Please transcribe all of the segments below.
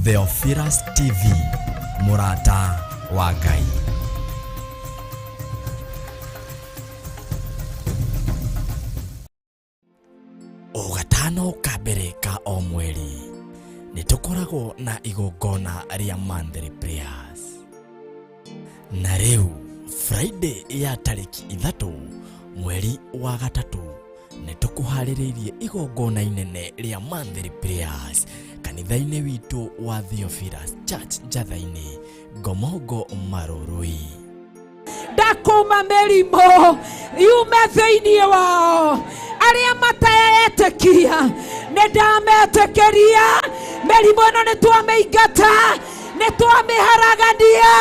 Theophilus TV, mũrata wa Ngai. O gatano ka mbere ka o mweri nĩ tũkoragwo na igongona rĩa monthly prayers. Na rĩu Friday ya tarĩki 3 mweri wa 3 nĩ tũkũharĩrĩirie igongona inene rĩa monthly prayers kanitha-inĩ witũ wa Theophilus Church Njatha-inĩ, Ngomongo Marũrũi. Ndakũma mĩrimũ yume thĩinĩ wao, arĩa mateetĩkia nĩ ndametĩkĩria. Mĩrimũ ĩno nĩ twamĩingata, nĩ twamĩharagania.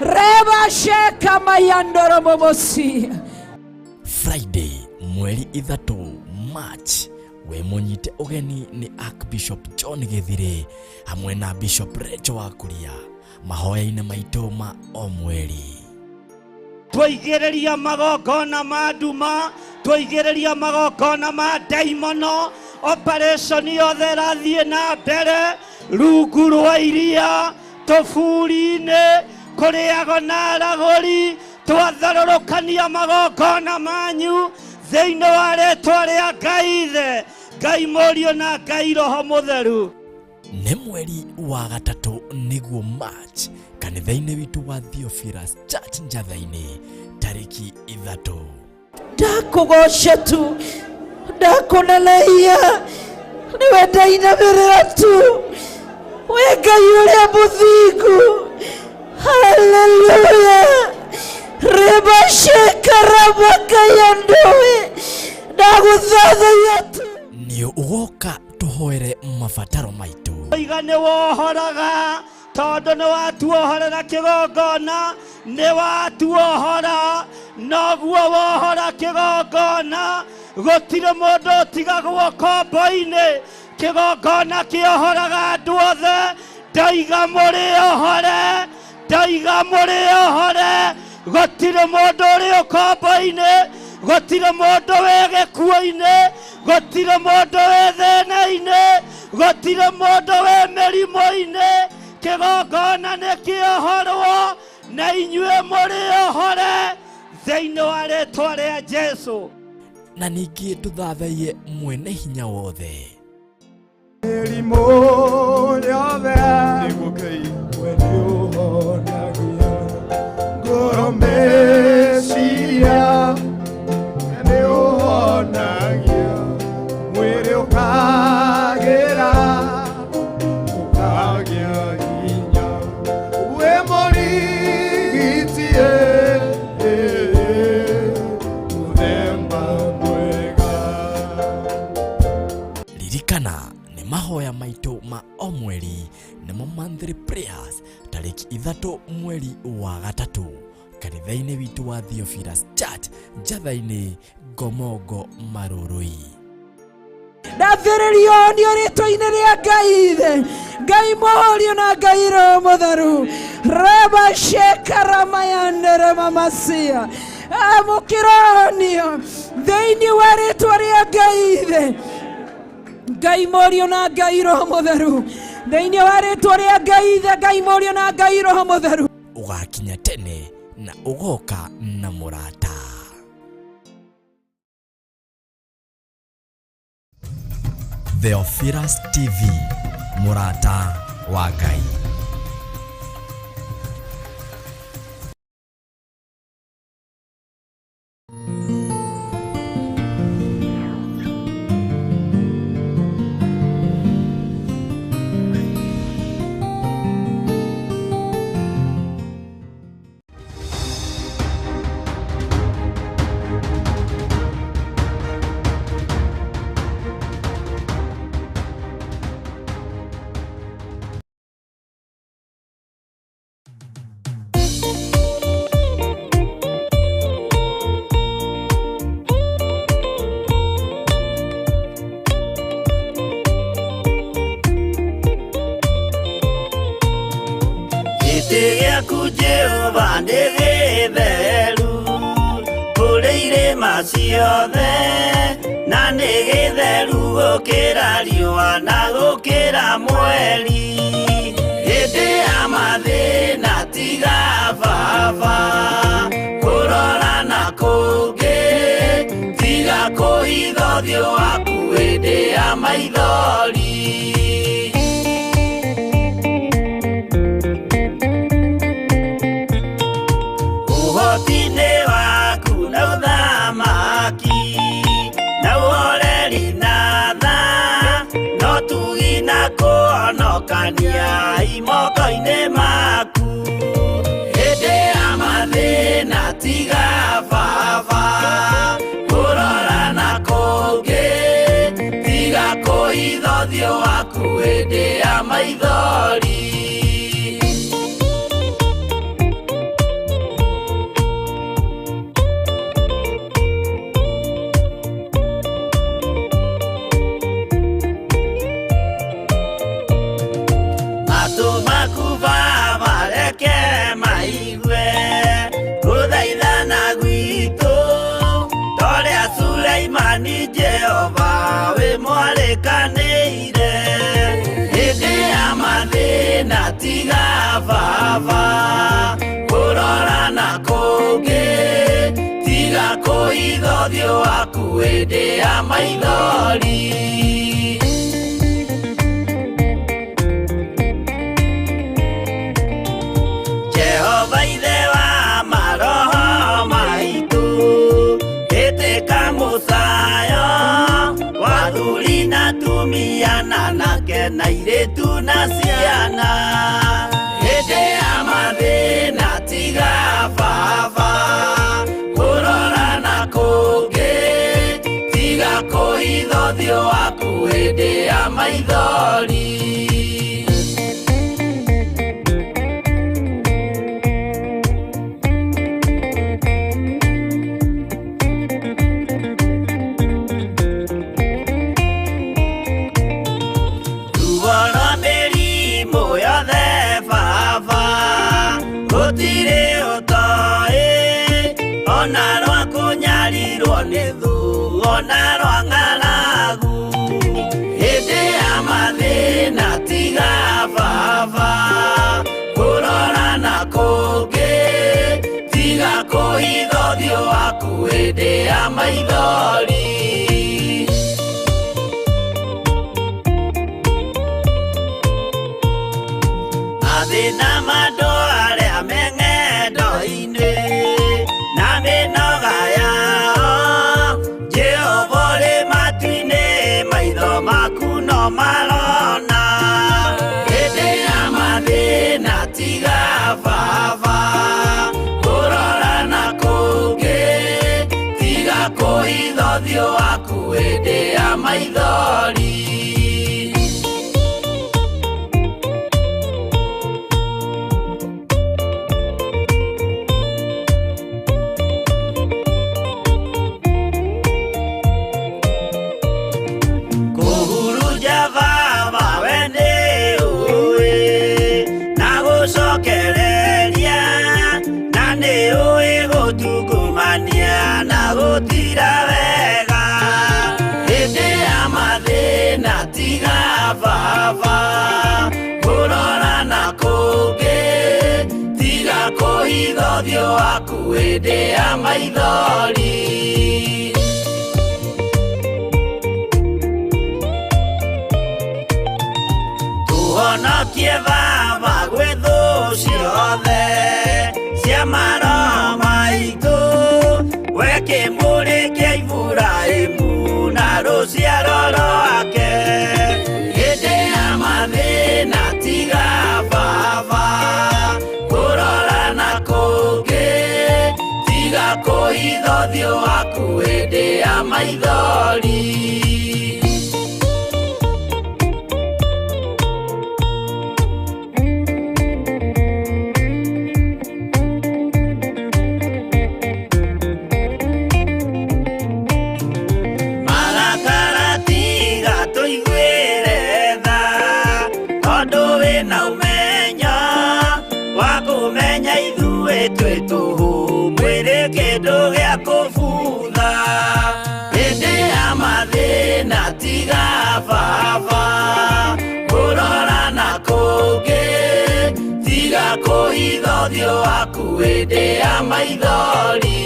Reba sheka mayandoro momosi. Friday mweri 3 March wĩ mũnyite ũgeni nĩ Archbishop John Gĩthirĩ hamwe na Bishop Rachel wa Kuria mahoya-inĩ maitũ ma o mweri. Twaigĩrĩria magongona ma nduma, twaigĩrĩria magongona ma ndaimono, operation yothe ĩrathiĩ na mbere rungu rwa iria, tũburi-inĩ, kũrĩago na aragũri. Twatharũrũkania magongona manyu thĩinĩ wa rĩtwa rĩa Ngai Ithe, Ngai Mũriũ na Ngai Roho Mũtheru. Nĩ mweri wa 3 nĩguo March kanitha-inĩ witũ wa Theophilus Church Njatha-inĩ tarĩki 3. Ndakũgoca tu, ndakũneneia, nĩwe ndainamĩrĩra tu, wĩ Ngai ũrĩa mũthingu. Haleluya. Rĩmacĩkarabakayandoe, ndagũthathaiya tu. Nĩ ũgoka tũhoere mabataro maitũ. Iga nĩ wohoraga tondũ nĩ watuohorera kĩgongona, nĩ watuohora, noguo wohora kĩgongona, gũtirĩ mũndũ ũtigagwo kombo-inĩ. Kĩgongona kĩohoraga andũ othe. Ndaiga mũrĩohore, ndaiga mũrĩohore, gũtirĩ mũndũ ũrĩ ũkombo-inĩ, gũtirĩ mũndũ wĩ gĩkuũ-inĩ, gũtirĩ mũndũ wĩ thĩna-inĩ, gũtirĩ mũndũ wĩ mĩrimũ-inĩ. Kĩgongona nĩ kĩohorwo na inyuĩ mũrĩohore thĩinĩ wa rĩtwa rĩa Jesũ. Na ningĩ tũthathaiye mwene hinya wothe. Mĩrimũ yothe we nĩũhonagia, ngoro meciria nĩũhonagia, mwĩrĩ ũkagĩra, ũkagĩa hinya, wĩ mũrigiti, mũthemba mwega. Ririkana nĩ mahoya maitũ ma o mweri nĩmo monthly prayers tarĩki 3 mweri wa 3 kanitha-inĩ witũ wa Theophilus Church Njatha-inĩ, Ngomongo Marũrũi. Ndathĩrĩrio nĩ rĩtwa-inĩ rĩa Ngai Ithe, Ngai Mũriũ na Ngai Roho Mũtheru. Reba shekaramayandere mamasia. Amũkĩronio thĩinĩ wa rĩtwa rĩa Ngai Ithe, Ngai Mũriũ na Ngai Roho Mũtheru. Thĩinĩ wa rĩtwa rĩa Ngai Ithe, Ngai Mũriũ na Ngai Roho Mũtheru. Ũgakinya tene na ũgoka na mũrata. Theophilus TV, mũrata wa Ngai. Gĩtĩ gĩaku Jehova nĩ gĩtheru kũrĩ irĩma ciothe, na nĩ gĩtheru gũkĩra riũa na gũkĩra mweri. tiga baba kũrora na kũngĩ tiga kũhitha ũthiũ waku hĩndĩ ya maithori. Ũhoti-inĩ waku na ũthamaki na ũhoreri na tha no tugi na kũhonokania imoko-inĩ maku. Hĩndĩ ya mathĩna tiga baba kũrora na kũngĩ tiga kũhitha ũthiũ waku hĩndĩ ya maithori. Matũ maku baba reke maigue gũthaithana gwitũ torĩa Suleimani Jehova wĩ mwarĩkanĩire. Hĩndĩ ya mathĩna tiga baba kũrora na kũngĩ tiga kũhitha ũthiũ waku hĩndĩ ya maithori. Jehova ithe wa maroho maitũ ĩtĩka mũcayo wa athuri na atumia na anake na airĩtu na ciana. Hĩndĩ ya mathĩna tiga baba kũrora na kũngĩ tiga kũhitha ũthiũ waku hĩndĩ ya maithori. Ruo rwa mĩrimũ yothe baba gũtirĩ ũtoĩ ona rwa kũnyarirwo nĩ thũ ona rwa ng'aragu. Hĩndĩ ya mathĩna tiga baba kũrora na kũngĩ tiga kũhitha ũthiũ waku hĩndĩ ya maithori. Mathĩna ma andũ arĩa me ng'endo-inĩ na mĩnoga yao Jehova ũrĩ matu-inĩ maitho maku no marona. Hĩndĩ ya mathĩna tiga baba kũrora na kũngĩ tiga kũhitha ũthiũ waku hĩndĩ ya maithori. Kũhurunja baba we nĩ ũĩ na gũcokereria na nĩ ũĩ gũtungumania na gũtira wega. Hĩndĩ ya mathĩna tiga baba kũrora na kũngĩ tiga kũhitha ũthiũ waku hĩndĩ ya maithori. Tũhonokie baba gwĩ thũ ciothe cia maroho maitũ we kĩmũrĩ kĩa Iburahĩmu na rũciaro rwake. Hĩndĩ ya mathĩna tiga baba kũrora na kũngĩ tiga kũhitha ũthiũ waku hĩndĩ ya maithori. Marakara tiga tũiguĩre tha tondũ wĩna ũmenyo wa kũmenya ithuĩ twĩ tũhũ mwĩrĩ kĩndũ gĩa kũbutha. Hĩndĩ ya mathĩna tiga baba kũrora na kũngĩ tiga kũhitha kũhitha ũthiũ waku hĩndĩ ya maithori.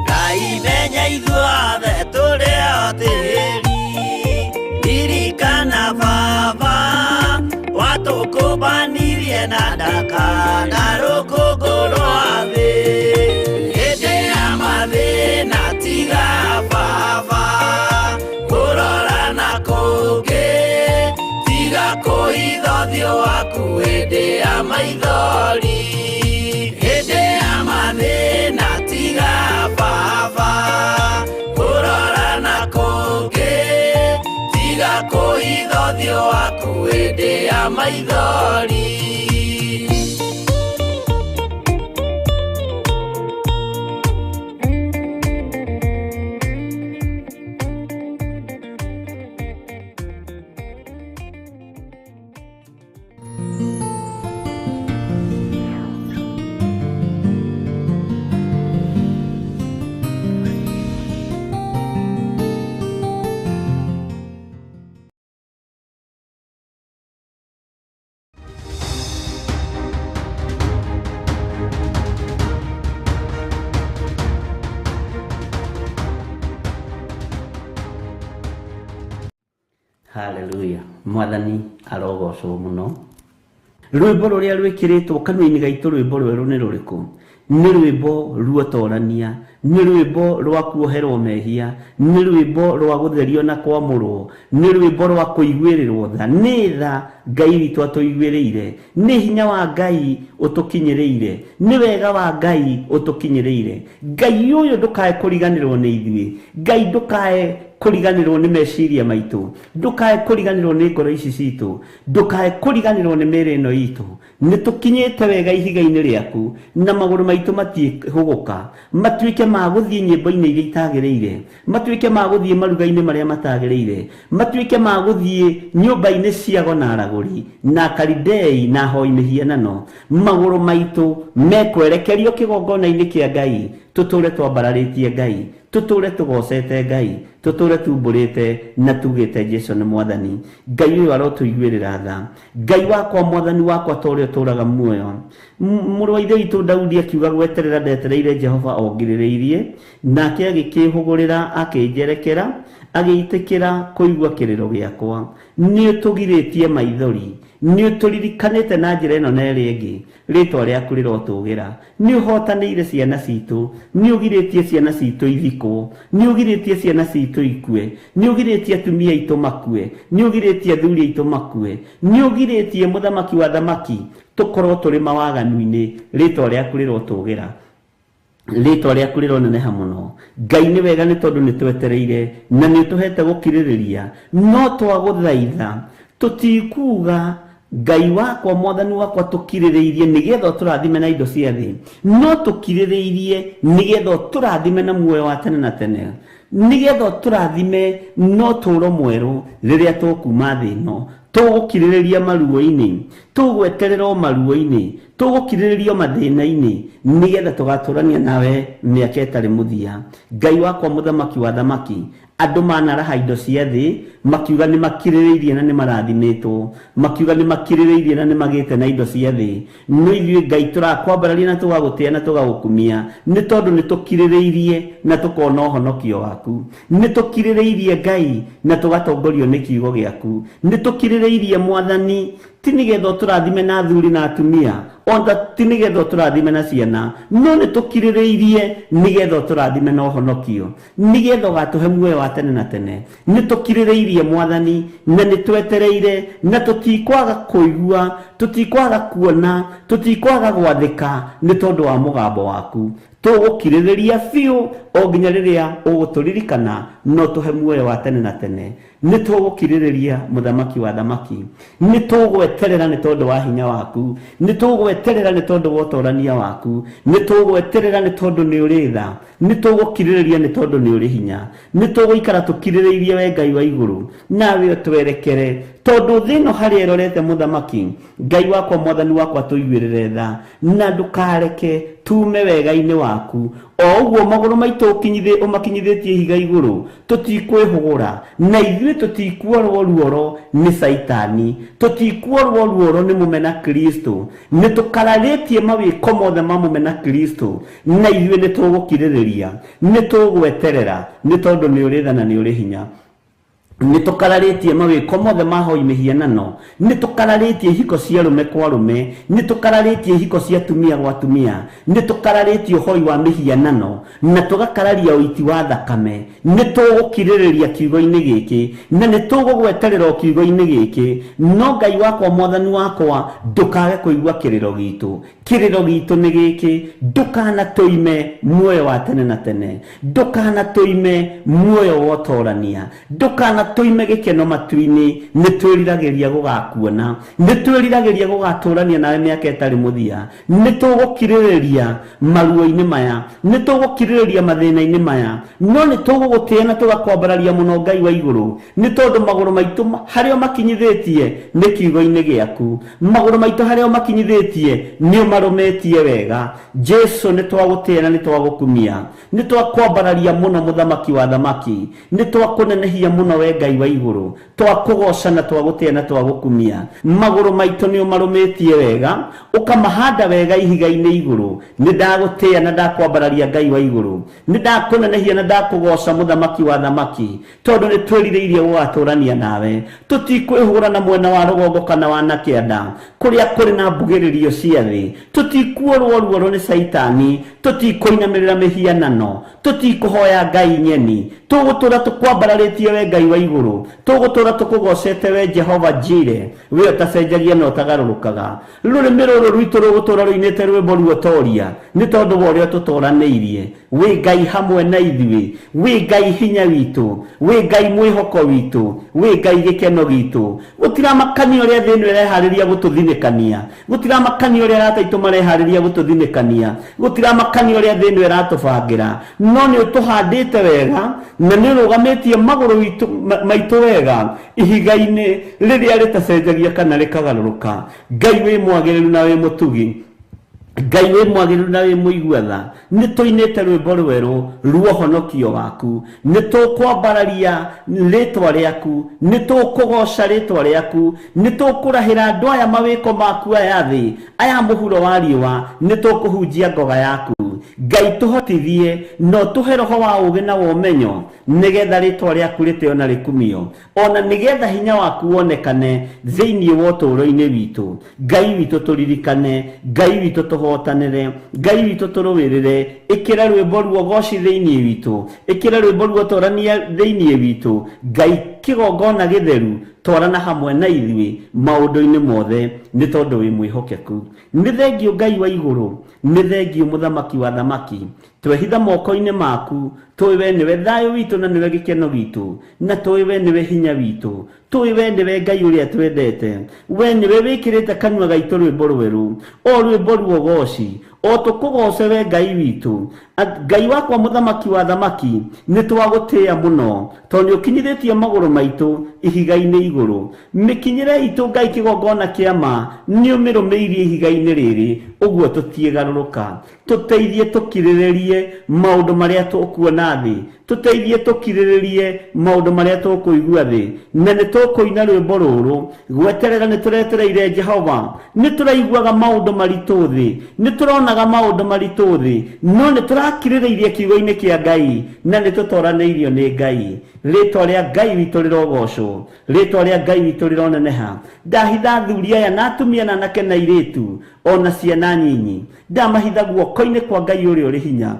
Ngai menya ithuothe tũrĩ o tĩri, ririkana baba watũkũmbanirie na ndaka na rũkũngũ rwa thĩ. Hĩndĩ ya mathĩna tiga baba kũrora na kũngĩ, tiga kũhitha ũthiũ waku hĩndĩ ya maithori. Hĩndĩ ya mathĩna tiga baba kũrora na kũngĩ, tiga kũhitha ũthiũ waku hĩndĩ ya maithori. Hallelujah. Mwathani arogocwo muno. Rwimbo ruria rwikiritwo kanua-inĩ gaitũ, rwimbo rwerũ nĩ rũrĩkũ? Nĩ rwimbo ruotorania, nĩ rwimbo rwa kuoherwo mehia, nĩ rwimbo rwa gũtherio na kwamũrwo, nĩ rwimbo rwa kũiguĩrĩrwo tha. Nĩ tha Ngai witũ atũiguĩrĩire, nĩ hinya wa Ngai ũtũkinyĩrĩire, nĩ wega wa Ngai ũtũkinyĩrĩire. Ngai ũyũ ndũkae kũriganĩrwo nĩ ithuĩ, Ngai ndũkae kũriganĩrwo nĩ meciria maitũ, ndũkae kũriganĩrwo nĩ ngoro ici citũ, ndũkae kũriganĩrwo nĩ mĩĩrĩ ĩno itũ. Nĩ tũkinyĩte wega ihiga-inĩ rĩaku, na magũrũ maitũ matiĩhũgũka, matuĩke ma gũthiĩ nyĩmbo-inĩ iria itagĩrĩire, matuĩke ma gũthiĩ maruga-inĩ marĩa matagĩrĩire, matuĩke ma gũthiĩ nyũmba-inĩ cia ago na aragũri na akaridei na ahoi mĩhianano. Magũrũ maitũ mekwerekerio kĩgongona-inĩ kĩa Ngai, tũtũre twambararĩtie Ngai, tũtũre tũgocete Ngai, tũtũre tumbũrĩte na tugĩte Jesu nĩ Mwathani. Ngai ũyũ arotũiguĩrĩra tha. Ngai wakwa, Mwathani wakwa, ta ũrĩa ũtũũraga muoyo. Mũrũ wa ithe witũ Daudi akiuga gweterera ndetereire Jehova ongirĩrĩirie, nake agĩkĩhũgũrĩra akĩnjerekera, agĩitĩkĩra kũigua kĩrĩro gĩakwa. Nĩ ũtũgirĩtie maithori, nĩ ũtũririkanĩte na njĩra ĩno na ĩrĩa ĩngĩ, rĩtwa rĩaku rĩrotũgĩra. Nĩ ũhotanĩire ciana citũ, nĩ ũgirĩtie ciana citũ ithikwo, nĩ ũgirĩtie ciana citũ ikue, nĩ ũgirĩtie atumia aitũ makue, nĩ ũgirĩtie athuri aitũ makue, nĩ ũgirĩtie mũthamaki wa thamaki tũkorwo tũrĩ mawaganu-inĩ, rĩtwa rĩaku rĩrotũgĩra, rĩtwa rĩaku rĩroneneha mũno. Ngai nĩ wega nĩ tondũ nĩ twetereire na nĩ ũtũhete gũkirĩrĩria, no twagũthaitha tũtikuga Ngai wakwa, Mwathani wakwa, tũkirĩrĩirie nĩgetha ũtũrathime na indo cia thĩ, no tũkirĩrĩirie nĩgetha ũtũrathime na muoyo wa tene na tene, nĩgetha ũtũrathime na ũtũũro mwerũ rĩrĩa tũkuma thĩ ĩno. Tũgũkirĩrĩria maruo-inĩ, tũgweterera o maruo-inĩ, tũgũkirĩrĩria mathĩna-inĩ, nĩgetha tũgatũrania nawe mĩaka ĩtarĩ mũthia. Ngai wakwa, mũthamaki wa thamaki, andũ manaraha indo cia thĩ makiuga nĩ makirĩrĩirie na nĩ marathimĩtwo, makiuga nĩ makirĩrĩirie na nĩ magĩte na indo cia thĩ, no ithuĩ Ngai tũrakwambararia na tũgagũtĩa na tũgagũkumia, nĩ tondũ nĩ tũkirĩrĩirie na tũkona ũhonokio waku, nĩ tũkirĩrĩirie Ngai na tũgatongorio nĩ kiugo gĩaku, nĩ tũkirĩrĩirie Mwathani, ti nĩgetha ũtũrathime na athuri na atumia, ona ti nĩgetha ũtũrathime na ciana, no nĩ tũkirĩrĩirie nĩgetha ũtũrathime na ũhonokio, nĩgetha ũgatũhe muoyo wa tene na tene. Nĩ tũkirĩrĩirie Mwathani na nĩ twetereire, na tũtikwaga kũigua, tũtikwaga kuona, tũtikwaga gwathĩka nĩ tondũ wa mũgambo waku. Tũgũkirĩrĩria biũ o nginya rĩrĩa ũgũtũririkana no tũhe muoyo wa tene na tene. Nĩ tũgũkirĩrĩria mũthamaki wa thamaki, nĩ tũgweterera nĩ tondũ wa hinya waku, nĩ tũgweterera nĩ tondũ wa ũtorania waku, nĩ tũgweterera nĩ tondũ nĩ ũrĩ tha, nĩ tũgũkirĩrĩria nĩ tondũ nĩ ũrĩ hinya, nĩ tũgũikara tũkirĩrĩirie we Ngai wa igũrũ, nawe ũtwerekere Tondũ thĩ ĩno harĩa ĩrorete mũthamaki, Ngai wakwa mwathani wakwa tũiguĩrĩre tha na ndũkareke tume wega-inĩ waku. O ũguo magũrũ maitũ ũmakinyithĩtie ihiga igũrũ, tũtikwĩhũgũra na ithuĩ tũtikuorwo ruoro nĩ Caitani, tũtikuorwo ruoro nĩ mũmena Kristo. Nĩ tũkararĩtie mawĩko mothe ma mũmena Kristo na ithuĩ nĩ tũgũkirĩrĩria, nĩ tũgweterera, nĩ tondũ nĩ ũrĩ tha na nĩ ũrĩ hinya. Nĩ tũkararĩtie mawĩko mothe ma hoi mĩhianano, nĩ tũkararĩtie ihiko cia arũme kwa arũme, nĩ tũkararĩtie ihiko cia atumia gwa atumia, nĩ tũkararĩtie ũhoi wa mĩhianano na tũgakararia ũiti wa thakame. Nĩ tũgũkirĩrĩria kiugo-inĩ gĩkĩ na nĩ tũgũgweterera o kiugo-inĩ gĩkĩ. No Ngai wakwa mwathani wakwa, ndũkage kũigua kĩrĩro gitũ. Kĩrĩro gitũ nĩ gĩkĩ, ndũkanatũime muoyo wa tene na tene, ndũkanatũime muoyo wa ũtorania, ndũkanatũime gĩkeno matu-inĩ. Nĩ twĩriragĩria gũgakuona, nĩ twĩriragĩria gũgatũrania nawe mĩaka ĩtarĩ mũthia. Nĩ tũgũkirĩrĩria maruo-inĩ maya, nĩ tũgũkirĩrĩria mathĩna-inĩ maya, no nĩ tũgũgũtĩĩa na tũgakwambararia mũno Ngai wa igũrũ, nĩ tondũ magũrũ maitũ harĩa makinyithĩtie nĩ kiugo-inĩ gĩaku, magũrũ maitũ harĩa makinyithĩtie nĩ ũmarũmĩtie wega. Jesu, nĩ twagũtĩĩa na nĩ twagũkumia, nĩ twakwambararia mũno mũthamaki wa thamaki, nĩ twakũnenehia mũno we Ngai wa igũrũ, twakũgoca na twagũtĩĩa na twagũkumia. Magũrũ maitũ nĩ ũmarũmĩtie wega, ũkamahanda wega ihiga-inĩ igũrũ. Nĩ ndagũtĩĩa na ndakwambararia Ngai wa igũrũ, nĩ ndakũnenehia na ndakũgoca mũthamaki wa thamaki, tondũ nĩ twĩrirĩirie gũgatũrania nawe. Tũtikwĩhũra na mwena wa rũgongo kana wa na kĩanda kũrĩa kũrĩ na mbugĩrĩrio cia thĩ, tũtikuorwo ruoro nĩ Caitani, tũtikũinamĩrĩra mĩhianano, tũtikũhoya Ngai nyeni. Tũgũtũra tũkwambararĩtie we Ngai wa igũrũ, tũgũtũra tũkũgocete we Jehova Jire, we ũtacenjagia na ũtagarũrũkaga. Rũrĩmĩ rũrũ rwitũ rũgũtũra rũinĩte rwĩmbo ruotoria nĩ tondũ wa ũrĩa tũtoranĩirie. Wĩ Ngai hamwe na ithuĩ, wĩ Ngai hinya witũ, wĩ Ngai mwĩhoko witũ, wĩ Ngai gĩkeno gitũ. Gũtiramakania ũrĩa thĩ ĩno ĩreharĩria gũtũthinĩkania, gũtiramakania ũrĩa arata aitũ mareharĩria gũtũthinĩkania, gũtiramakania ũrĩa thĩ ĩno ĩratũbangĩra, no nĩ ũtũhandĩte wega na nĩ ũrũgamĩtie magũrũ maitũ wega ihiga-inĩ rĩrĩa rĩtacenjagia kana rĩkagarũrũka. Ngai wĩ mwagĩrĩru na wĩ mũtugi, Ngai wĩ mwagĩrĩru na wĩ mũigua tha. Nĩ tũinĩte rwĩmbo rwerũ ruohonokio waku, nĩ tũkwambararia rĩtwa rĩaku, nĩ tũkũgoca rĩtwa rĩaku, nĩ tũkũrahĩra andũ aya mawĩko maku aya thĩ, aya mũhuro wa riũa, nĩ tũkũhunjia ngoga yaku. Ngai tũhotithie no tũhe roho wa ũũgĩ na wa ũmenyo, nĩgetha rĩtwa rĩaku rĩtĩo na rĩkumio, ona nĩgetha hinya waku wonekane thĩinĩ wa ũtũũro-inĩ witũ. Ngai witũ tũririkane, Ngai witũ tũhotanĩre, Ngai witũ tũrũĩrĩre. Ĩkĩra rwĩmbo ruogoci thĩinĩ witũ, ĩkĩra rwĩmbo ruotorania thĩinĩ witũ. Ngai kĩgongona gĩtheru, twarana hamwe na ithuĩ maũndũ-inĩ mothe, nĩ tondũ wĩ mwĩhokeku. Nĩ thengio Ngai wa igũrũ, nĩ thengio mũthamaki wa thamaki. Twehitha moko-inĩ maku, tũĩ we nĩwe thayũ witũ na nĩwe gĩkeno gitũ, na tũĩ we nĩwe hinya witũ, tũĩ we nĩwe Ngai ũrĩa twendete, we nĩwe wĩkĩrĩte kanua gaitũ rwĩmbo rwerũ, o rwĩmbo ruogoci, o tũkũgoce we Ngai witũ. Ngai wakwa mũthamaki wa thamaki, nĩ twagũtĩĩa mũno, tondũ nĩ ũkinyithĩtie magũrũ maitũ ihiga-inĩ igũrũ. Mĩkinyĩre itũ Ngai kĩgongona kĩa ma nĩ ũmĩrũmĩirie ihiga-inĩ rĩrĩ, ũguo tũtiĩgarũrũka. Tũteithie tũkirĩrĩrie maũndũ marĩa tũkuona thĩ, tũteithie tũkirĩrĩrie maũndũ marĩa tũkũigua thĩ, na nĩ tũkũina rwĩmbo rũrũ gweterera. Nĩ tũretereire Jehova, nĩ tũraiguaga maũndũ maritũ thĩ, nĩ tũronaga maũndũ maritũ thĩ, no nĩ tũrakirĩrĩirie kiugo-inĩ kĩa Ngai na nĩ tũtoranĩirio nĩ Ngai. Rĩtwa rĩa Ngai witũ rĩrogocwo, rĩtwa rĩa Ngai witũ rĩroneneha. Ndahitha athuri aya na atumia na anake na airĩtu ona ciana nyinyi, ndamahitha guoko-inĩ kwa Ngai ũrĩa ũrĩ hinya.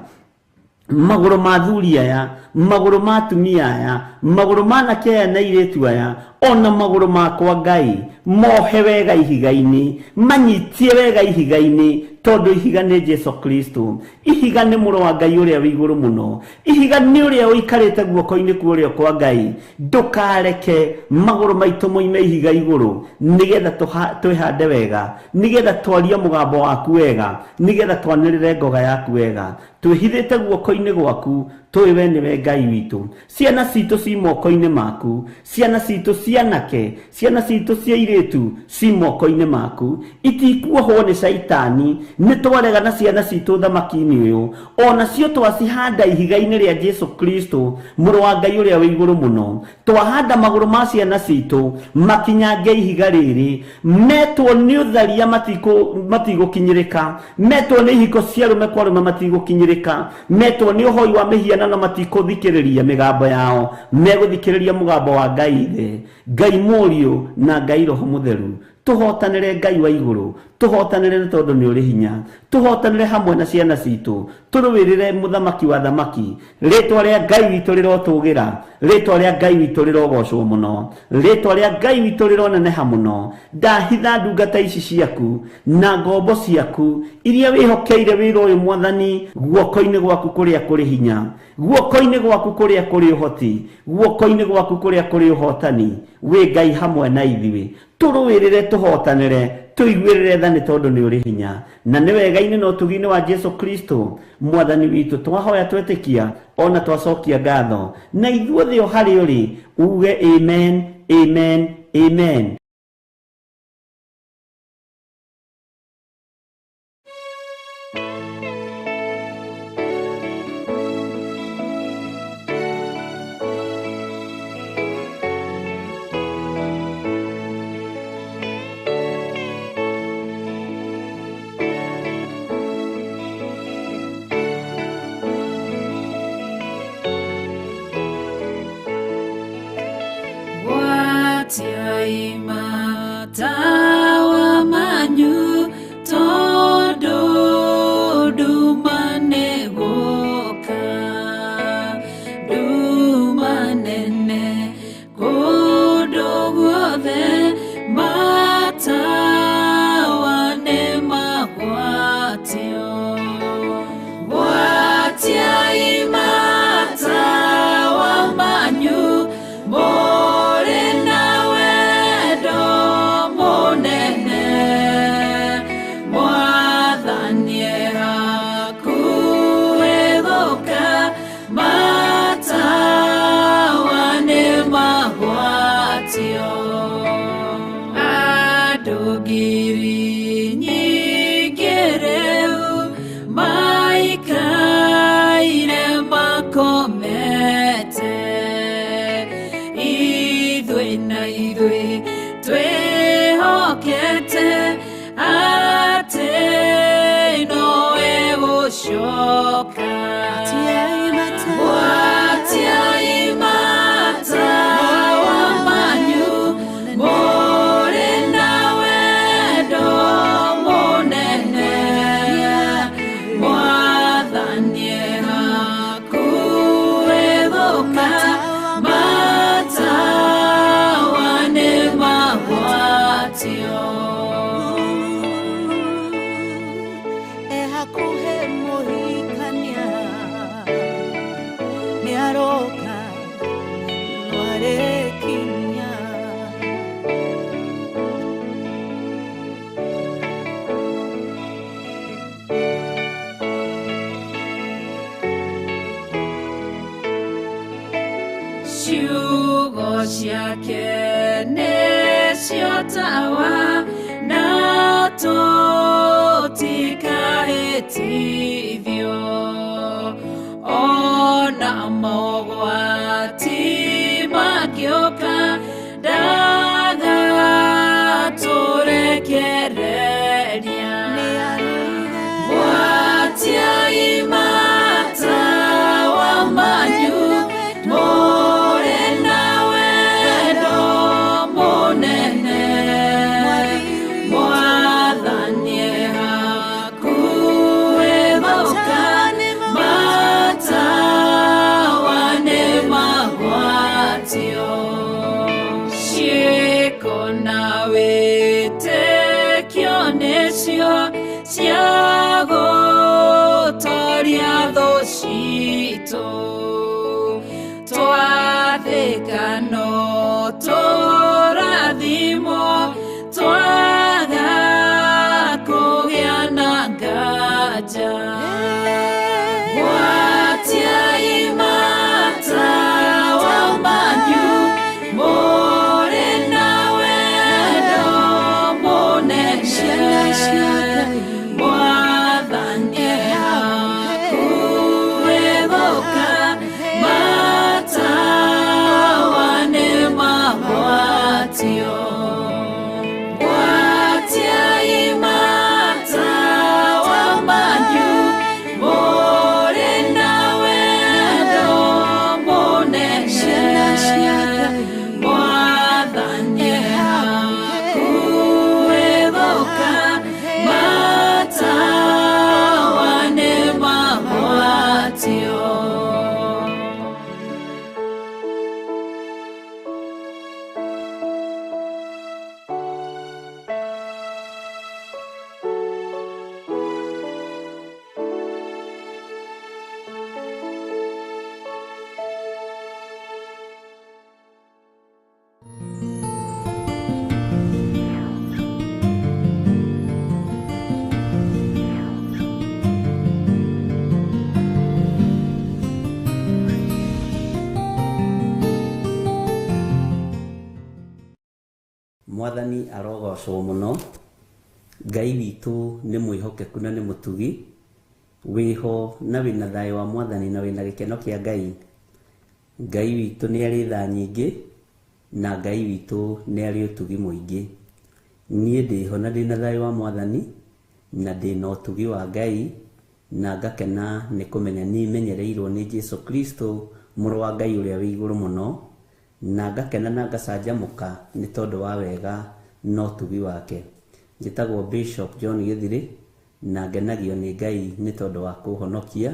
Magũrũ ma athuri aya, magũrũ ma atumia aya, magũrũ ma anake aya na airĩtu aya, ona magũrũ makwa Ngai mohe wega ihiga-inĩ, manyitie wega ihiga-inĩ, tondũ ihiga nĩ Jesu Kristo, ihiga nĩ mũrũ wa Ngai ũrĩa wĩ igũrũ mũno, ihiga nĩ ũrĩa ũikarĩte guoko-inĩ kwa ũrĩo kwa Ngai. Ndũkareke magũrũ maitũ moime ihiga igũrũ, nĩgetha twĩhande wega, nĩgetha twarie mũgambo waku wega, nĩgetha twanĩrĩre ngoga yaku wega. Twĩhithĩte guoko-inĩ gwaku, Tũĩ we nĩwe Ngai witũ. Ciana citũ ci moko-inĩ maku, ciana citũ cianake, ciana citũ cia irĩtu ci moko-inĩ maku, itikuohwo nĩ caitani. Nĩ twarega na ciana citũ thamaki-inĩ ũyũ, onacio twacihanda ihiga-inĩ rĩa Jesu Kristo, mũrũ wa Ngai ũrĩa wĩ igũrũ mũno. Twahanda magũrũ ma ciana citũ makinyange ihiga rĩrĩ, metwo nĩ ũtharia matigũkinyĩrĩka, metwo nĩ ihiko cia arũme kwa arũme matigũkinyĩrĩka, metwo nĩ ũhoi wa mĩhianano matikũthikĩrĩria mĩgambo yao, megũthikĩrĩria mũgambo wa Ngai Ithe, Ngai Mũriũ na Ngai Roho Mũtheru. Tũhotanĩre Ngai wa igũrũ, tũhotanĩre nĩ tondũ nĩ ũrĩ hinya, tũhotanĩre hamwe na ciana citũ, tũrũĩrĩre mũthamaki wa thamaki. Rĩtwa rĩa Ngai witũ rĩrotũgĩra, rĩtwa rĩa Ngai witũ rĩrogocwo mũno, rĩtwa rĩa Ngai witũ rĩroneneha mũno. Ndahitha ndungata ici ciaku na ngombo ciaku iria wĩhokeire wĩra ũyũ Mwathani, guoko-inĩ gwaku kũrĩa kũrĩ hinya, guoko-inĩ gwaku kũrĩa kũrĩ ũhoti, guoko-inĩ gwaku kũrĩa kũrĩ ũhotani. Wĩ Ngai hamwe na ithuĩ, tũrũĩrĩre, tũhotanĩre, tũiguĩrĩre tha nĩ tondũ nĩ ũrĩ hinya. Na nĩ wega-inĩ na ũtugi-inĩ wa Jesu Kristo Mwathani witũ twahoya twetĩkia ona twacokia ngatho, na ithuothe o harĩ ũrĩ uge amen, amen, amen. Matawa manyu tondu nduma nĩgũka, nduma nene kũndũ guothe, matawa nĩmagwatio. Gwatiai matawa manyu mũrĩ na wendo mũnene, Mwathani hakuhĩ gũka, matawa nĩmagwatio. Andũ ngiri nyingĩ rĩu maikaire makomete, ithuĩ na ithuĩ twĩhokete atĩ nowe gũcoka. Gwatiai matawa manyu mũrĩ na wendo mũnene, Mwathani hakuhĩ gũka, matawa nĩmagwatio. Hakuhĩ mũhikania nĩaroka, nĩarĩkinya. Ciugo ciake nĩcio tawa, na tũtikahĩtithio, ona mogwati mangĩũka, ndagatũrekereria. Gwatiai matawa manyu mũrĩ na wendo mũnene, Mwathani hakuhĩ gũka, matawa nĩmagwatio. Ciĩko na wĩtĩkio nĩcio cia gũtoria thũ citũ, twathĩka no tũrathimwo, twaga kũgĩa na nganja. Gwatiai Mwathani arogocwo muno. Ngai witũ nĩ mwĩhokeku na nĩ mũtugi. Wĩho na wĩna thayũ wa Mwathani na wĩna gĩkeno kĩa Ngai. Ngai witũ nĩ arĩ tha nyingĩ na Ngai witũ nĩ arĩ ũtugi mũingĩ. Niĩ ndĩho na ndĩna thayũ wa Mwathani na ndĩna ũtugi wa Ngai na ngakena nĩ kũmenya nĩmenyereirwo nĩ Jesu Kristo mũrũ wa Ngai ũrĩa wĩ igũrũ mũno, na ngakena na ngacanjamũka nĩ tondũ wa wega na ũtugi wake. Njĩtagwo Bishop John Gĩthirĩ na ngenagio nĩ Ngai nĩ tondũ wa kũhonokia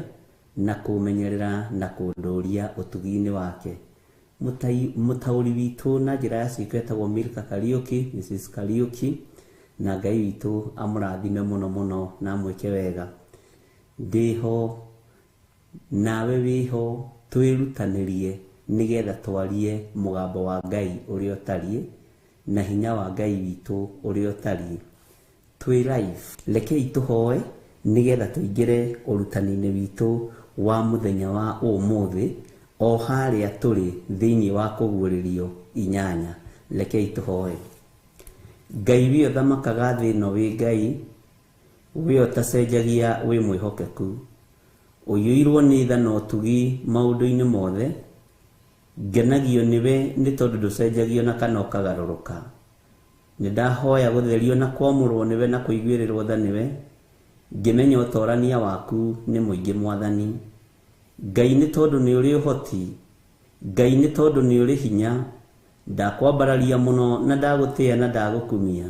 na kũmenyerera na kũndũria ũtugi-inĩ wake. Mũtaũri witũ na njĩra ya ciĩko etagwo Milka Kariũki, Mrs. Kariũki, na Ngai witũ amũrathime mũno mũno na amwĩke wega. Ndĩho nawe wĩho, twĩrutanĩrie nĩgetha twarie mũgambo wa Ngai ũrĩa ũtariĩ na hinya wa Ngai witũ ũrĩa ũtariĩ. Twĩ live, rekei tũhoe nĩgetha tũingĩre ũrutani-inĩ witũ wa mũthenya wa ũmũthĩ o harĩa tũrĩ thĩinĩ wa kũguũrĩrio 8. Rekei tũhoe. Ngai wĩ ũthamakaga thĩ ĩno wĩ Ngai, wĩ ũtacenjagia, wĩ mwĩhokeku, ũiyũirwo nĩ tha na ũtugi maũndũ-inĩ mothe. Ngenagio nĩwe nĩ tondũ ndũcenjagio na kana ũkagarũrũka. Nĩ ndahoya gũtherio na kwamũrwo nĩwe na kũiguĩrĩrwo tha nĩwe, ngĩmenya ũtorania waku nĩ mũingĩ Mwathani. Ngai nĩ tondũ nĩ ũrĩ ũhoti, Ngai nĩ tondũ nĩ ũrĩ hinya, ndakwambararia mũno na ndagũtĩĩa na ndagũkumia.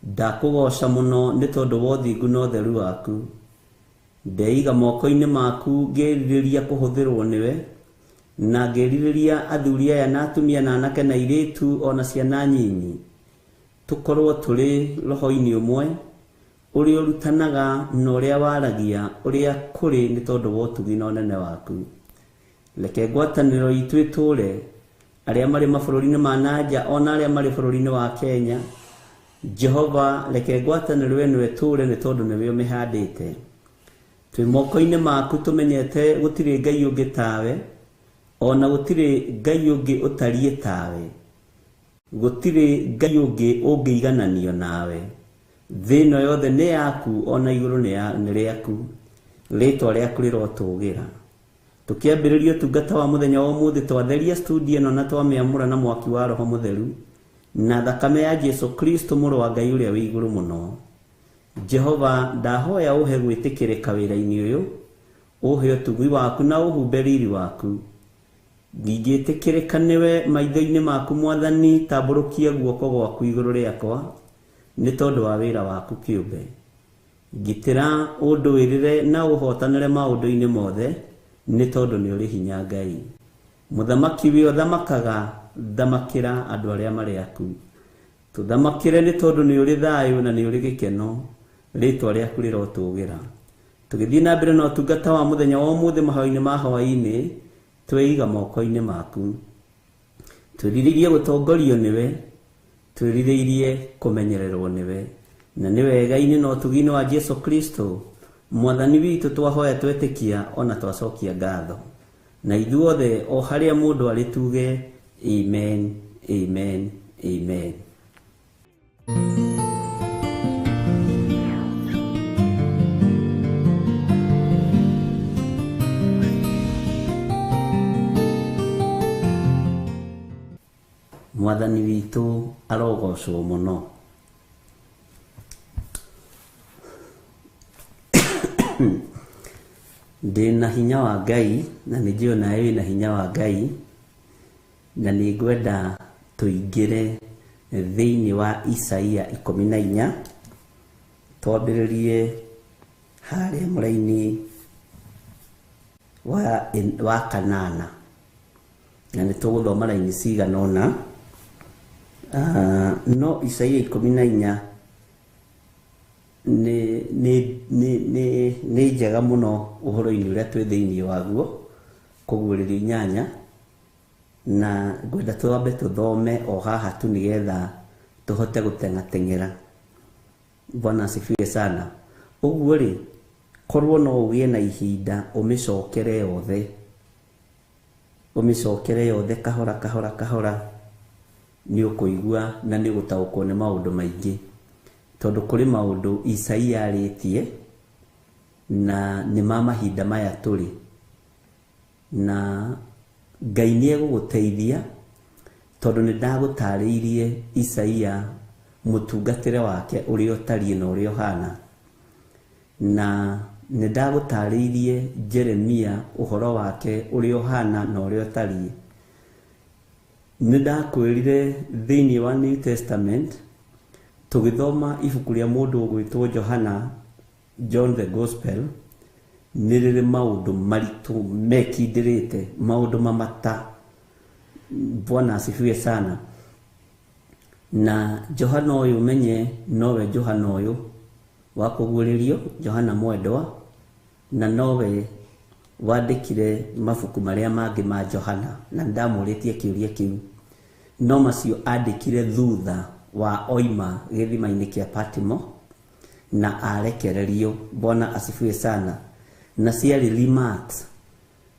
Ndakũgoca mũno nĩ tondũ wa ũthingu na ũtheru waku. Ndeiga moko-inĩ maku ngĩrirĩria kũhũthĩrwo nĩwe, na ngĩrirĩria athuri aya na atumia na anake na airĩtu ona ciana nyinyi, tũkorwo tũrĩ roho-inĩ ũmwe, ũrĩa ũrutanaga na ũrĩa waragia ũrĩa kũrĩ nĩ tondũ wa ũtugi na ũnene waku. Reke ngwatanĩro itũ ĩtũũre, arĩa marĩ mabũrũri-inĩ ma nanja ona arĩa marĩ bũrũri-inĩ wa Kenya. Jehova, reke ngwatanĩro ĩno ĩtũũre nĩ tondũ nĩwe ũmĩhandĩte. Twĩ moko-inĩ maku tũmenyete gũtirĩ Ngai ũngĩ tawe, ona gũtirĩ Ngai ũngĩ ũtariĩ tawe, gũtirĩ Ngai ũngĩ ũngĩigananio nawe. Thĩ ĩno yothe nĩ yaku ona igũrũ nĩ rĩaku, rĩtwa rĩaku rĩrotũgĩra. Tũkĩambĩrĩria ũtungata wa mũthenya wa ũmũthĩ, twatheria studio ĩno na twamĩamũra na mwaki wa Roho Mũtheru na thakame ya Jesu Kristo mũrũ wa Ngai ũrĩa wĩ igũrũ mũno. Jehova, ndahoya ũhe gwĩtĩkĩrĩka wĩra-inĩ ũyũ, ũhe ũtugi waku na ũhumbe riri waku. Ndingĩtĩkĩrĩka nĩwe maitho-inĩ maku Mwathani, tambũrũkia guoko gwaku igũrũ rĩakwa nĩ tondũ wa wĩra waku kĩũmbe. Ngitĩra ũndũĩrĩre na ũhotanĩre maũndũ-inĩ mothe nĩ tondũ nĩ ũrĩ hinya Ngai. Mũthamaki wĩ ũthamakaga, thamakĩra andũ arĩa marĩ aku. Tũthamakĩre nĩ tondũ nĩ ũrĩ thayũ na nĩ ũrĩ gĩkeno, rĩtwa rĩaku rĩrotũgĩra. Tũgĩthiĩ na mbere na ũtungata wa mũthenya wa ũmũthĩ mahoya-inĩ ma hwaĩ-inĩ, twĩiga moko-inĩ maku. Twĩrirĩirie gũtongorio nĩwe, twĩrirĩirie kũmenyererwo nĩwe, na nĩ wega-inĩ na ũtugi-inĩ wa Jesu Kristo Mwathani witũ twahoya twetĩkia ona twacokia ngatho. Na ithuothe o harĩa mũndũ arĩ tuge amen, amen, amen. Mwathani witũ arogocwo mũno. Ndĩna hinya wa Ngai na nĩ njũĩ nawe wĩna hinya wa Ngai, na nĩ ngwenda tũingĩre thĩinĩ wa Isaia 14, twambĩrĩrie harĩa mũraini wa kanana, na nĩ tũgũthoma raini cigana ũna. No Isaia 14 nĩ njega mũno ũhoro-inĩ ũrĩa twĩ thĩinĩ waguo, kũguũrĩrio 8, na ngwenda twambe tũthome o haha tu nĩgetha tũhote gũteng'ateng'era. Bwana asifiwe sana. Ũguo rĩ, korwo no ũgĩe na ihinda ũmĩcokere yothe, ũmĩcokere yothe kahora kahora kahora, Nĩ ũkũigua na nĩ ũgũtaũkwo nĩ maũndũ maingĩ, tondũ kũrĩ maũndũ Isaia arĩtie na nĩ ma mahinda maya tũrĩ, na Ngai nĩ egũgũteithia tondũ nĩ ndagũtarĩirie Isaia mũtungatĩre wake ũrĩa ũtariĩ na ũrĩa ũhana, na nĩ ndagũtarĩirie Jeremia ũhoro wake ũrĩa ũhana na ũrĩa ũtariĩ. Nĩ ndakwĩrire thĩinĩ wa New Testament tũgĩthoma ibuku rĩa mũndũ ũgwĩtwo Johana, John the Gospel, nĩ rĩrĩ maũndũ maritũ mekindĩrĩte, maũndũ mamata. Bwana asifiwe sana. Na Johana ũyũ menye nowe Johana ũyũ wa kũguũrĩrio, Johana mwendwa, na nowe wandĩkire mabuku marĩa mangĩ ma Johana, na ndamũrĩtie kĩũria kĩu, no macio andĩkire thutha wa oima gĩthima-inĩ kĩa Patimo na arekererio. Bwana asifiwe sana. Na ciarĩ remarks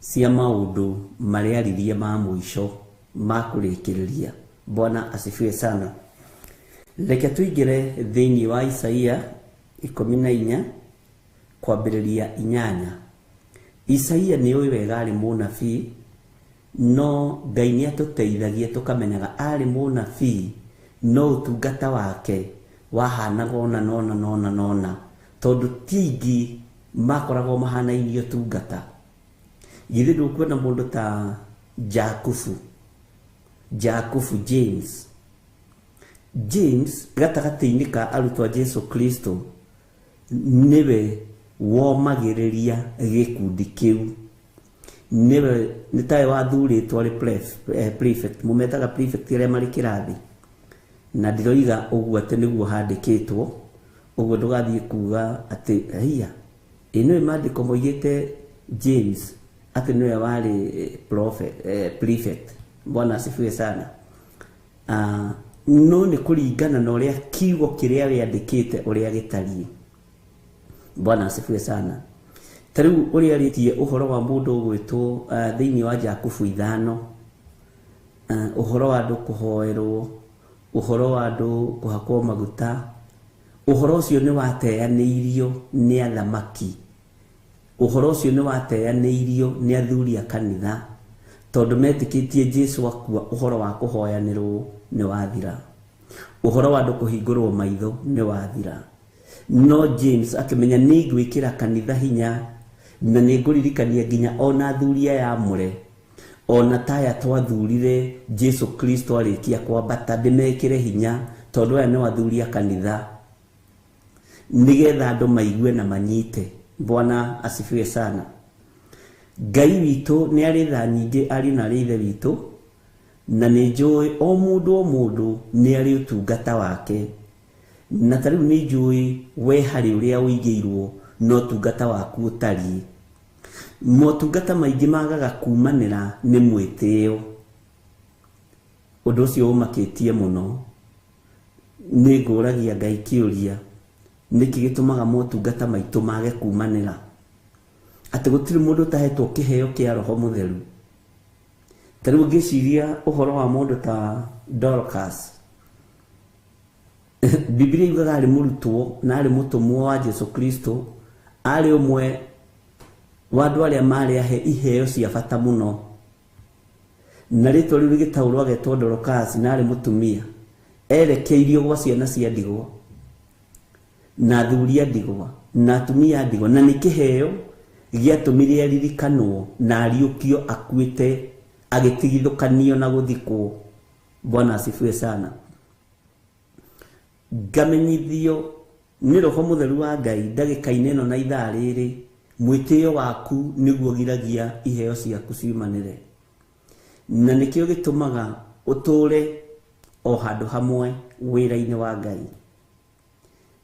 cia maũndũ marĩa aririe ma mũico ma kũrĩkĩrĩria. Bwana asifiwe sana. Reke tũingĩre thĩinĩ wa Isaia 14 kwambĩrĩria 8. Isaia nĩ ũĩ wega arĩ mũnabii, no Ngai nĩ atũteithagia tũkamenyaga arĩ mũnabii, no ũtungata wake wahanaga ona nona nona nona, tondũ ti aingĩ makoragwo mahanainie ũtungata. Githĩ ndũkuona mũndũ ta Jakubu, Jakubu James, James gatagatĩ-inĩ ka arutwo a Jesu Kristo nĩwe womagĩrĩria gĩkundi kĩu, nĩwe nĩ tawe wathurĩtwo arĩ prefect, mũmetaga prefect arĩa marĩ kĩrathi, na ndiroiga ũguo atĩ nĩguo handĩkĩtwo ũguo, ndũgathiĩ kuga atĩ haiya ĩ nĩwe maandĩko moigĩte James atĩ nĩwe warĩ prefect. Bwana asifiwe sana. No nĩ kũringana na ũrĩa kiugo kĩrĩa wĩandĩkĩte ũrĩa gĩtariĩ. Bwana asifiwe sana. Ta rĩu ũrĩa arĩtie ũhoro wa mũndũ ũgwĩtwo thĩinĩ wa Jakubu 5, ũhoro wa andũ kũhoerwo, ũhoro wa andũ kũhakwo maguta, ũhoro ũcio nĩ wateanĩirio nĩ athamaki, ũhoro ũcio nĩ wateanĩirio nĩ athuri a kanitha, tondũ metĩkĩtie Jesu akua ũhoro wa kũhoyanĩrwo nĩ wathira, ũhoro wa andũ kũhingũrwo maitho nĩ wathira. No James akĩmenya nĩ ngwĩkĩra kanitha hinya na nĩ ngũririkania nginya ona athuri aya amũre, ona taya twathurire Jesu Kristo arĩkia kwambata, ndĩmekĩre hinya tondũ aya nĩ athuri a kanitha, nĩgetha andũ maigue na manyite. Bwana asifiwe sana. Ngai witũ nĩ arĩ tha nyingĩ, arĩ na arĩ ithe witũ, na nĩ njũĩ o mũndũ o mũndũ nĩ arĩ ũtungata wake, na ta rĩu nĩ njũĩ we harĩ ũrĩa ũigĩirwo no ũtungata waku ũtariĩ. Motungata maingĩ magaga kumanĩra nĩ mwĩtĩo. Ũndũ ũcio ũmakĩtie mũno. Nĩ ngũragia Ngai kĩũria, nĩkĩ gĩtũmaga motungata maitũ mage kumanĩra, atĩ gũtirĩ mũndũ ũtahetwo kĩheo kĩa Roho Mũtheru. Ta rĩu ngĩciria ũhoro wa mũndũ ta Dorcas, Biblia yugaga arĩ mũrutwo na arĩ mũtũmwo wa Jesu Kristo, arĩ ũmwe wa andũ arĩa marĩ ahe iheo cia bata mũno, na rĩtwa rĩu rĩgĩtaũrwo agetwo Dorcas, na arĩ mũtumia erekeirio gwa ciana cia ndigwa na athuri a ndigwa na atumia a ndigwa, na nĩ kĩheo gĩatũmire aririkanwo na ariũkio akuĩte agĩtigithũkanio na gũthikwo. Bwana asifiwe sana. Ngamenyithio nĩ Roho Mũtheru wa Ngai ndagĩka-inĩ ĩno na ithaa rĩrĩ, mwĩtĩo waku nĩguo giragia iheo ciaku ciumanĩre, na nĩkĩo gĩtũmaga ũtũre o handũ hamwe wĩra-inĩ wa Ngai.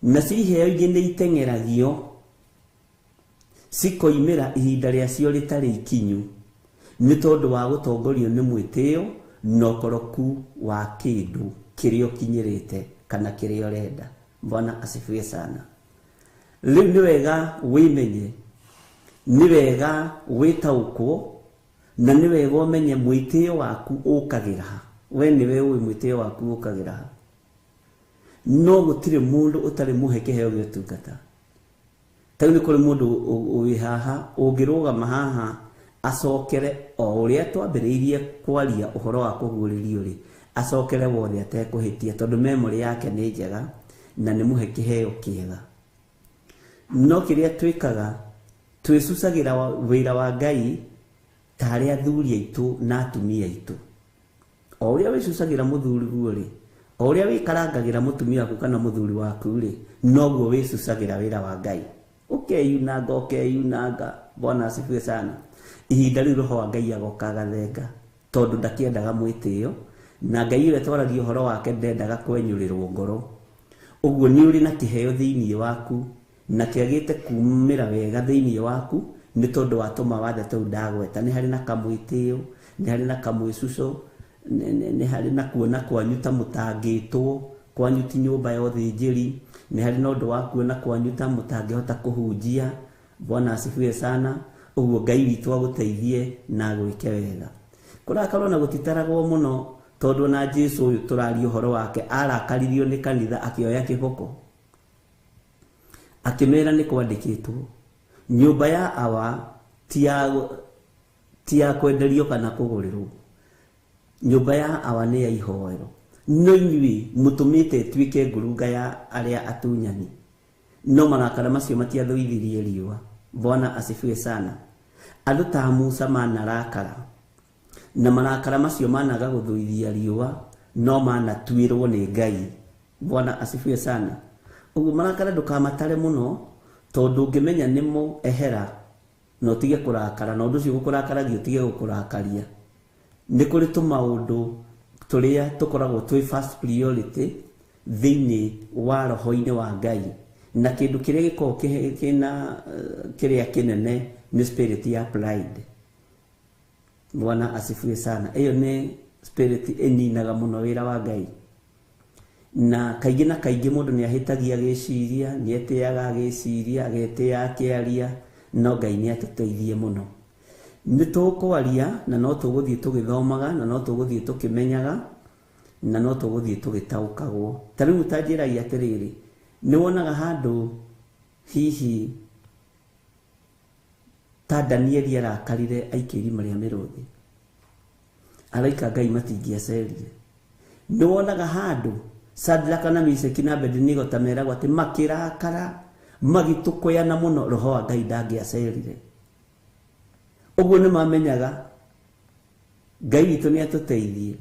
Nacio iheo ingĩ nĩ iteng'eragio cikoimĩra ihinda rĩacio rĩtarĩ ikinyu, nĩ tondũ wa gũtongorio nĩ mwĩtĩo na ũkoroku wa kĩndũ kĩrĩa ũkinyĩrĩte kana kĩrĩa ũrenda. Bwana asifiwe sana. Rĩu nĩ wega wĩmenye, nĩ wega wĩtaũkwo, na nĩ wega ũmenye mwĩtĩo waku ũkagĩra ha. We nĩwe ũĩ mwĩtĩo waku ũkagĩra ha. No gũtirĩ mũndũ ũtarĩ mũhe kĩheo gĩa ũtungata. Ta rĩu nĩ kũrĩ mũndũ wĩ haha ũngĩrũgama haha acokere o ũrĩa twambĩrĩirie kwaria ũhoro wa kũguũrĩrio rĩ, acokere wothe atekũhĩtia tondũ memory yake nĩ njega na nĩ mũhe kĩheo kĩega. No kĩrĩa twĩkaga twĩcucagĩra wĩra wa Ngai ta arĩa athuri aitũ na atumia aitũ. O ũrĩa wĩcucagĩra mũthuri guo rĩ, o ũrĩa wĩkarangagĩra mũtumia waku kana mũthuri waku rĩ, noguo wĩcucagĩra wĩra wa Ngai. Ũkeyunanga ũkeyunanga. Bwana asifiwe sana. Ihinda rĩu roho wa Ngai agoka agathenga tondũ ndakĩendaga mwĩtĩo, na Ngai ũrĩa twaragia ũhoro wake ndendaga kwenyũrĩrwo ngoro. Ũguo nĩ ũrĩ na kĩheo thĩinĩ waku na kĩagĩte kumĩra wega thĩinĩ waku nĩ tondũ wa tũmawathe tũu ndagweta. Nĩ harĩ na kamwĩtĩo, nĩ harĩ na kamwĩcuco, nĩ harĩ na kuona kwanyu ta mũtangĩtwo, kwanyu ti nyũmba ya ũthĩnjĩri, nĩ harĩ na ũndũ wa kuona kwanyu ta mũtangĩhota kũhunjia. Bwana asifiwe sana. Ũguo Ngai witũ agũteithie na agwĩke wega. Kũrakarwo na gũtitaragwo mũno tondũ na Jesu ũyũ tũraria ũhoro wake arakaririo nĩ kanitha akĩoya kĩboko akĩmera nĩ kwandĩkĩtwo nyũmba ya awa ti ya kwenderio kana kũgũrĩrwo, nyũmba ya awa nĩ ya ihoero, no inyuĩ mũtũmĩte ĩtuĩke ngurunga ya arĩa atunyani. No marakara macio matiathũithirie riũa. Bwana asifiwe sana. Andũ ta Musa manarakara na marakara macio managa gũthũithia riũa no manatuĩrwo nĩ Ngai. Bwana asifiwe sana. Ũguo marakara ndũkamatare mũno tondũ ũngĩmenya nĩmo ehera na ũtige kũrakara, na ũndũ ũcio gũkũrakaragia ũtige gũkũrakaria. Nĩ kũrĩ tũmaũndũ tũrĩa tũkoragwo twĩ first priority thĩinĩ wa roho-inĩ wa Ngai, na kĩndũ kĩrĩa gĩkoragwo kĩna kĩrĩa kĩnene nĩ spirit ya pride. Bwana asifiwe sana. Ĩyo nĩ spirit ĩninaga mũno wĩra wa Ngai. Na kaingĩ na kaingĩ mũndũ nĩ ahĩtagia agĩciria, nĩ etĩaga agĩciria, agetĩa akĩaria, no Ngai nĩ atũteithie mũno. Nĩ tũkwaria na no tũgũthiĩ tũgĩthomaga na no tũgũthiĩ tũkĩmenyaga na no tũgũthiĩ tũgĩtaũkagwo. Ta rĩu ta njĩragia atĩrĩrĩ, nĩ wonaga handũ hihi ta Danieli arakarire aikio irima rĩa mĩrũthi, araika Ngai matingĩacerire. Nĩ wonaga handũ Sadraka na Meshaki na Abednego ta meragwo atĩ makĩrakara magĩtũkũyana mũno, roho wa Ngai ndangĩacerire. Ũguo nĩ mamenyaga Ngai witũ nĩ atũteithie.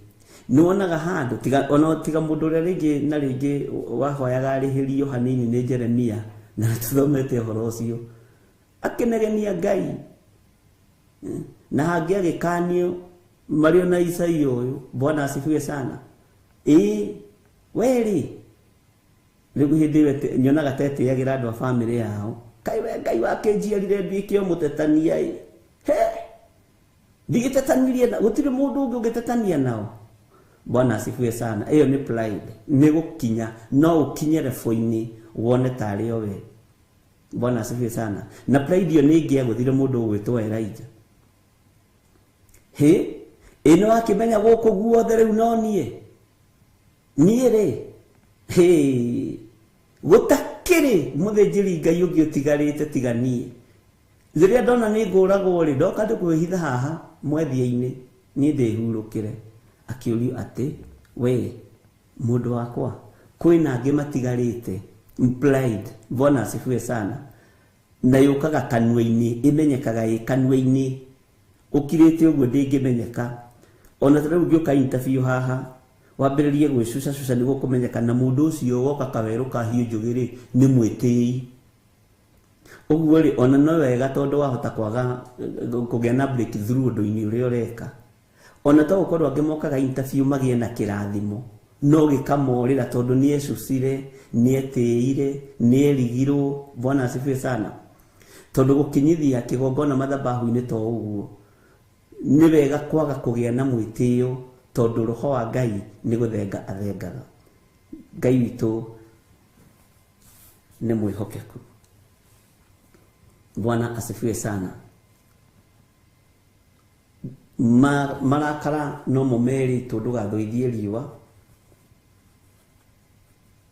Nĩ wonaga handũ tiga ona tiga mũndũ ũrĩa rĩngĩ na rĩngĩ wahoyaga arĩhĩrio hanini nĩ Jeremia, na tũthomete ũhoro ũcio, akĩnegenia Ngai na hangĩ agĩkanio marĩ ona Isaia ũyũ. Bwana asifiwe sana. Ĩĩ we rĩ, rĩu hĩndĩ ĩyo nyonaga ta etĩagĩra andũ a bamĩrĩ yao, kaĩ we Ngai wakĩnjiarire nduĩke o mũtetania ĩ, he ndigĩtetanirie na gũtirĩ mũndũ ũngĩ ũngĩtetania nao. Bwana asifiwe sana. Ĩyo nĩ pride, nĩ gũkinya no ũkinye level-inĩ wone tarĩ o we. Bwana asifiwe sana. Na pride ĩyo nĩ ĩngĩagũthire mũndũ ũgwĩtwo Elijah. Hĩ ĩno akĩmenya gũkũ guothe rĩu no niĩ niĩ rĩ, hĩ gũtakĩrĩ mũthĩnjĩri Ngai ũngĩ ũtigarĩte tiga niĩ. Rĩrĩa ndona nĩ ngũragwo rĩ, ndoka ndĩkwĩhitha haha mwethia-inĩ niĩ ndĩhurũkĩre. Akĩũrio atĩ we mũndũ wakwa, kwĩna angĩ matigarĩte. Pride. Bwana asifiwe sana. Na yũkaga kanua-inĩ, ĩmenyekaga ĩ kanua-inĩ, ũkirĩte ũguo ndĩngĩmenyeka. Ona ta rĩu ngĩũka interview haha wambĩrĩrie gwĩcucacuca nĩguo kũmenyeka na mũndũ ũcio woka kawerũ ka hiũ njũgĩ rĩ nĩ mwĩtĩi. Ũguo rĩ ona no wega tondũ wahota kwaga kũgĩa na breakthrough ũndũ-inĩ ũrĩa ũreka. Ona to gũkorwo angĩ mokaga interview magĩe na kĩrathimo no gĩkamorĩra tondũ nĩ ecucire, nĩ etĩire, nĩ erigirwo. Bwana asifiwe sana. Tondũ gũkinyithia kĩgongona mathabahu-inĩ to ũguo, nĩ wega kwaga kũgĩa na mwĩtĩo tondũ roho wa Ngai nĩ gũthenga athengaga. Ngai witũ nĩ mwĩhokeku. Bwana asifiwe sana. Marakara no mo merĩtwo ndũgathũithie riũa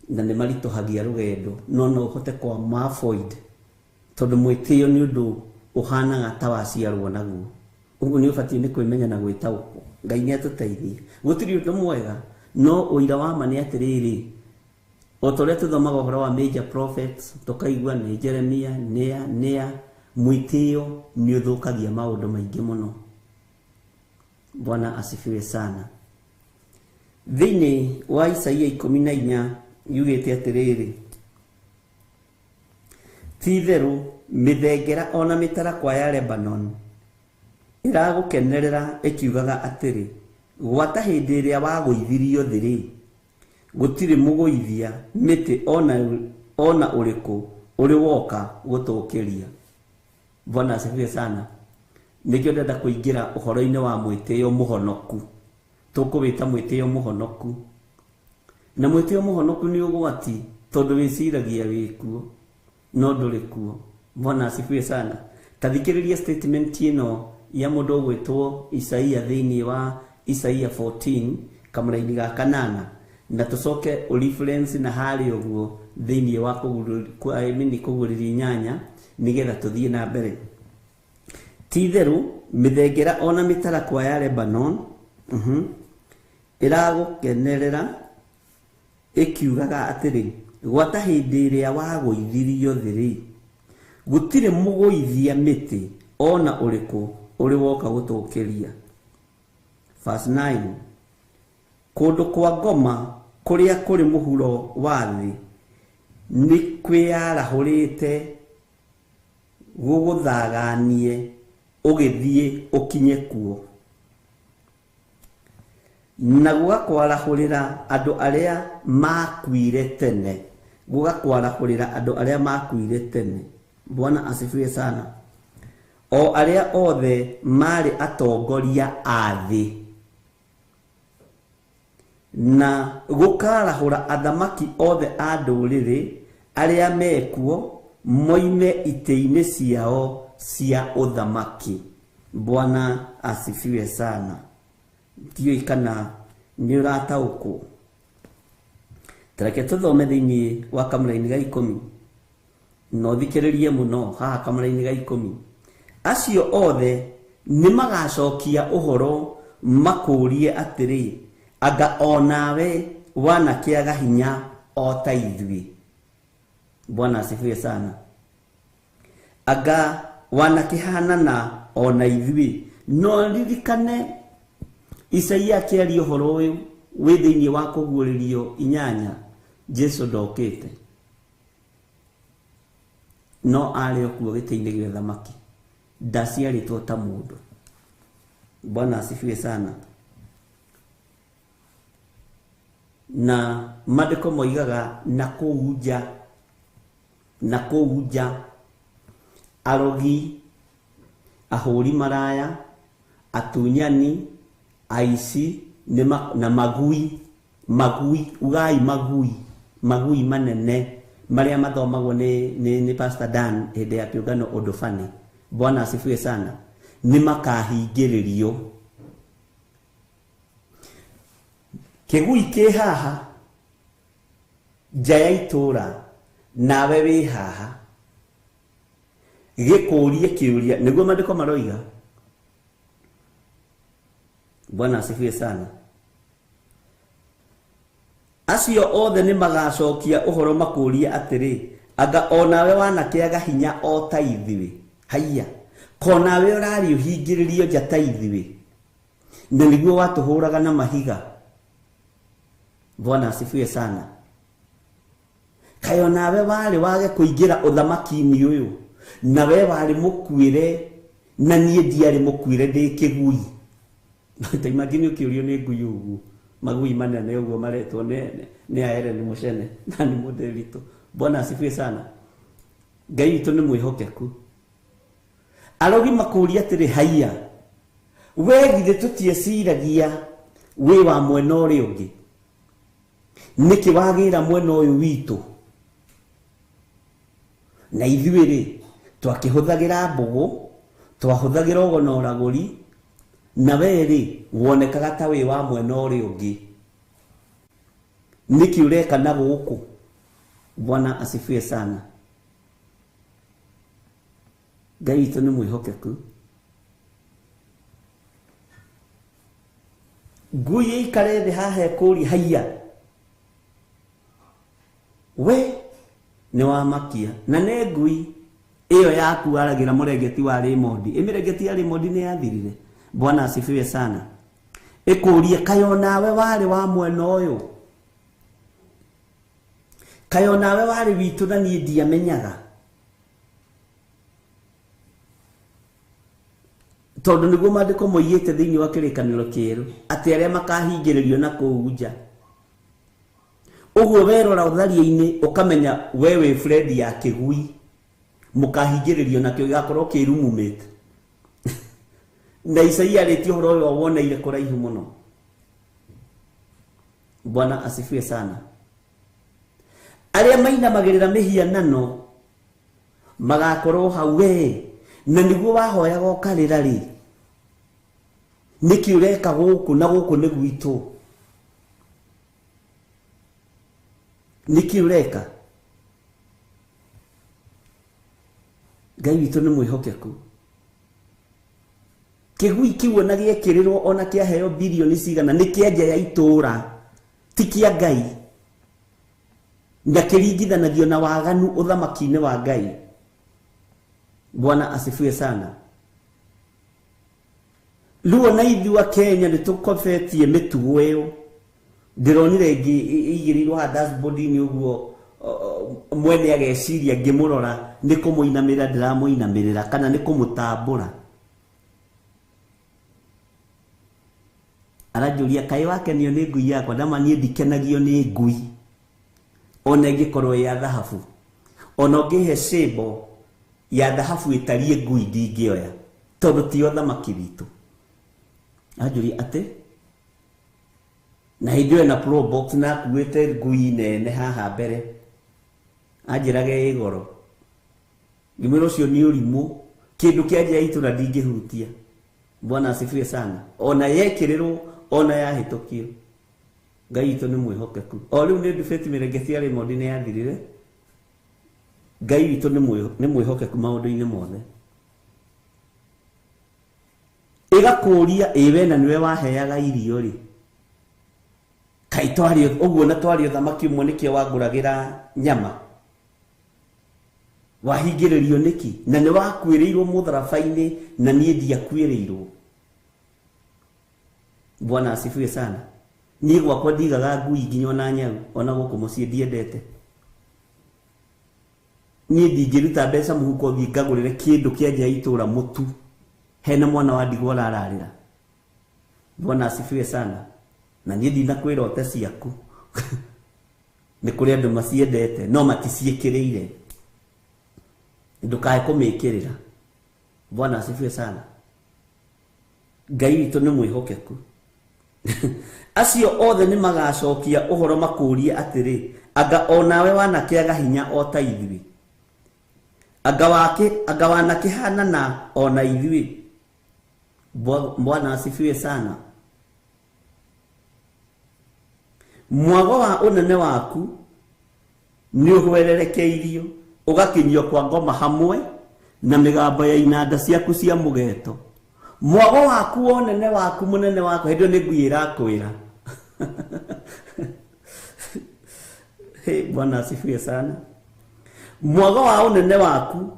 na nĩ maritũhagia rũgendo no no ũhote kwa avoid tondũ mwĩtĩo nĩ ũndũ ũhanaga ta waciarwo naguo. Ũguo nĩ ũbatiĩ nĩ kwĩmenya na gwĩtaũkwo. Ngai nĩ atũteithie. Gũtirĩ ũndũ mwega no ũira wa ma nĩ atĩrĩrĩ, o ta ũrĩa tũthomaga ũhoro wa major prophets tũkaigua nĩ Jeremia nĩa nĩa, mwĩtĩo nĩ ũthũkagia maũndũ maingĩ mũno. Bwana asifiwe sana. Thĩinĩ wa Isaia 14 yugĩte atĩrĩrĩ, ti-itherũ mĩthengera ona mĩtarakwa ya Lebanon ĩragũkenerera ĩkiugaga atĩrĩ, gwata hĩndĩ ĩrĩa wagũithirio thĩ rĩ, gũtirĩ mũgũithia mĩtĩ ona ũrĩkũ ũrĩ woka gũtũũkĩria. Bwana asifiwe sana. Nĩkĩo ndĩrenda kũingĩra ũhoro-inĩ wa mwĩtĩo mũhonoku. Tũkũwĩta mwĩtĩo mũhonoku. Na mwĩtĩo mũhonoku nĩ ũgwati tondũ wĩciragia wĩkuo no ndũrĩ kuo. Bwana asifiwe sana. Ta thikĩrĩria statement ĩno ya mũndũ ũgwĩtwo Isaia thĩinĩ wa Isaia 14 kamũraini ga 8 na tũcoke ũreference na harĩa ũguo thĩinĩ wa kũguũrĩria 8 nĩgetha tũthiĩ na mbere. Ti-itherũ mĩthengera ona mĩtarakwa ya Lebanon ĩragũkenerera ĩkiugaga atĩrĩ, gwata hĩndĩ ĩrĩa wagũithirio thĩ rĩ, gũtirĩ mũgũithia mĩtĩ ona ũrĩkũ ũrĩ woka gũtũũkĩria. Verse 9, kũndũ kwa ngoma kũrĩa kũrĩ mũhuro wa thĩ nĩ kwĩyarahũrĩte gũgũthaganie ũgĩthiĩ ũkinye kuo, na gũgakwarahũrĩra andũ arĩa makuire tene, gũgakwarahũrĩra andũ arĩa makuire tene. Bwana asifiwe sana. O arĩa othe marĩ atongoria a thĩ, na gũkarahũra athamaki othe a ndũrĩrĩ arĩa mekuo moime itĩ-inĩ ciao cia ũthamaki. Bwana asifiwe sana. Ndiũĩ kana nĩ ũrataũkwo. Tareke tũthome thĩinĩ wa kamũraini ga 10 na ũthikĩrĩrie mũno haha kamũraini ga 10. Acio othe nĩ magacokia ũhoro makũrie atĩrĩ, anga onawe wanakĩaga hinya o ta ithuĩ. Bwana asifiwe sana. Anga wanakĩhanana ona ithuĩ. No ririkane Isaia akĩaria ũhoro ũyũ wĩ thĩinĩ wa kũguũrĩrio 8, Jesu ndokĩte no arĩ o kuo gĩtĩ-inĩ gĩa ũthamaki, ndaciarĩtwo ta mũndũ. Bwana asifiwe sana. Na maandĩko moigaga na kũu nja, na kũu nja arogi, ahũri maraya, atunyani, aici na magui, magui ugai magui, magui manene marĩa mathomagwo nĩ Pastor Dan hĩndĩ ya kĩũngano ũndũ bani. Bwana asifiwe sana. Nĩ makahingĩrĩrio. Kĩgui kĩ haha nja ya itũũra nawe wĩ haha gĩkũrie kĩũria, nĩguo maandĩko maroiga. Bwana asifiwe sana. Acio othe nĩ magacokia ũhoro makũrie atĩrĩ, anga onawe wanakĩaga hinya o ta ithuĩ. Haiya, konawe ũrarĩ ũhingĩrĩrio nja ta ithuĩ, na nĩguo watũhũraga na mahiga. Bwana asifiwe sana. Kaĩ onawe warĩ wage kũingĩra ũthamaki-inĩ ũyũ, na we warĩ mũkuĩre na niĩ ndiarĩ mũkuĩre ndĩ kĩgui. Ta imagine ũkĩũrio nĩ ngui ũguo, magui manene ũguo maretwo nĩ aere nĩ mũcene na nĩ mũndĩritũ. Bwana asifiwe sana. Ngai witũ nĩ mwĩhokeku. Arogi makũria atĩrĩ, haiya, we githĩ tũtieciragia wĩ wa mwena ũrĩa ũngĩ, nĩkĩ wagĩra mwena ũyũ witũ? Na ithuĩ rĩ, twakĩhũthagĩra mbũgũ, twahũthagĩra ũgo na ũragũri, Na we rĩ wonekaga ta wĩ wa mwena ũrĩa ũngĩ. Nĩkĩ ũreka na gũkũ? Bwana asifiwe sana. Ngai witũ nĩ mwĩhokeku. Ngui ĩikare thĩ haha ĩkũrie haiya, we nĩ wamakia. Na nĩ ngui ĩyo yaku waragĩra mũrengeti wa Raymond. Ĩ mĩrengeti ya Raymond nĩ yathirire. Bwana asifiwe sana. Ĩkũrie kaĩ onawe warĩ wa mwena ũyũ, kaĩ onawe warĩ witũ na niĩ ndiamenyaga. Tondũ nĩguo maandĩko moigĩte thĩinĩ wa kĩrĩkanĩro kĩerũ atĩ arĩa makahingĩrĩrio na kũu nja. Ũguo werora ũtharia-inĩ ũkamenya we wĩ friend ya kĩgui, mũkahingĩrĩrio nakĩo gĩgakorwo kĩ roommate. Na Isaia arĩtie ũhoro ũyũ woneire kũraihu mũno. Bwana asifiwe sana. Arĩa mainamagĩrĩra mĩhianano magakorwo hau we, na nĩguo wahoyaga ũkarĩra rĩ, nĩkĩ ũreka gũkũ na gũkũ nĩ gwitũ? Nĩkĩ ũreka? Ngai witũ nĩ mwĩhokeku. Kĩgui kĩu ona gĩekĩrĩrwo ona kĩaheo bilioni cigana nĩ kĩa nja ya itũũra, ti kĩa Ngai, na kĩringithanagio na waganu ũthamaki-inĩ wa Ngai. Bwana asifiwe sana. Rĩu ona ithuĩ a Kenya nĩ tũkobetie mĩtugo ĩyo. Ndĩronire ĩngĩ ĩigĩrĩirwo haha dashboard-inĩ ũguo, mwene ageciria ngĩmũrora nĩ kũmũinamĩrĩra ndĩramũinamĩrĩra kana nĩ kũmũtambũra. Aranjũria kaĩ wakenio nĩ ngui yakwa? Ndama niĩ ndikenagio nĩ ngui ona ĩngĩkorwo ĩ ya thahabu. Ona ũngĩhe cĩmbo ya thahabu ĩtariĩ ngui ndingĩoya, tondũ ti ũthamaki witũ. Anjũria atĩ na hĩndĩ ĩyo ena pro box na akuĩte ngui nene haha mbere, anjĩrage ĩ goro. Ngĩmwĩra ũcio nĩ ũrimũ, kĩndũ kĩa nja ya itũũra ndingĩhutia. Bwana asifiwe sana. Ona yekĩrĩrwo ona yahĩtũkio, Ngai witũ nĩ mwĩhokeku. O rĩu nĩ ndubĩti mĩrengeti ya Raymond nĩ yathirire. Ngai witũ nĩ mwĩhokeku maũndũ-inĩ mothe. Ĩgakũria ĩ we na nĩwe waheaga irio rĩ, kaĩ twarĩ ũguo na twarĩ ũthamaki ũmwe nĩkĩo wangũragĩra nyama? Wahingĩrĩrio nĩkĩ? Na nĩ wakuĩrĩirwo mũtharaba-inĩ na niĩ ndiakuĩrĩirwo. Bwana asifiwe sana. Niĩ gwakwa ndigaga ngui nginya ona nyau, ona gũkũ mũciĩ ndiendete. Niĩ ndingĩruta mbeca mũhuko thiĩ ngagũrĩre kĩndũ kĩa nja ya itũũra mũtu, hena mwana wa ndigwa ũrararĩra. Bwana asifiwe sana. Na niĩ ndinakwĩra ũte ciaku. Nĩ kũrĩ andũ maciendete no maticiĩkĩrĩire, ndũkae kũmĩkĩrĩra. Bwana asifiwe sana. Ngai witũ nĩ mwĩhokeku. Acio othe nĩ magacokia ũhoro makũrie atĩrĩ, anga onawe wanakĩaga hinya o ta ithuĩ, anga wanakĩhana na ona ithuĩ. Bwana asifiwe sana. Mwago wa ũnene waku nĩ ũhwererekeirio ũgakinyio kwa ngoma hamwe na mĩgambo ya inanda ciaku cia mũgeto. Mwago waku wa ũnene waku mũnene waku, hĩndĩ ĩyo nĩ ngui ĩrakwĩra. Hey, Bwana asifiwe sana. Mwago wa ũnene waku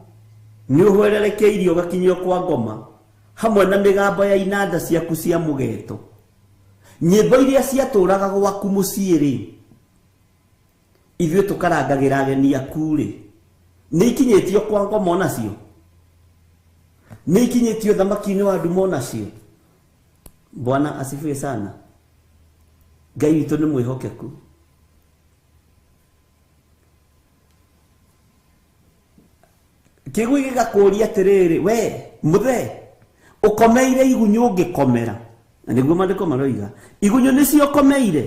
nĩ ũhwererekeirio ũgakinyio kwa ngoma hamwe na mĩgambo ya inanda ciaku cia mũgeto. Nyĩmbo iria ciatũraga gwaku mũciĩ rĩ, ithuĩ tũkarangagĩra ageni aku rĩ, nĩ ikinyĩtio kwa ngoma onacio? Nĩ ikinyĩtio thamaki-inĩ wa nduma onacio? Bwana asifiwe sana. Ngai witũ nĩ mwĩhokeku. Kĩgui gĩgakũria atĩrĩrĩ, we mũthee ũkomeire igunyũ ũngĩkomera. Na nĩguo maandĩko maroiga, igunyũ nĩcio ũkomeire,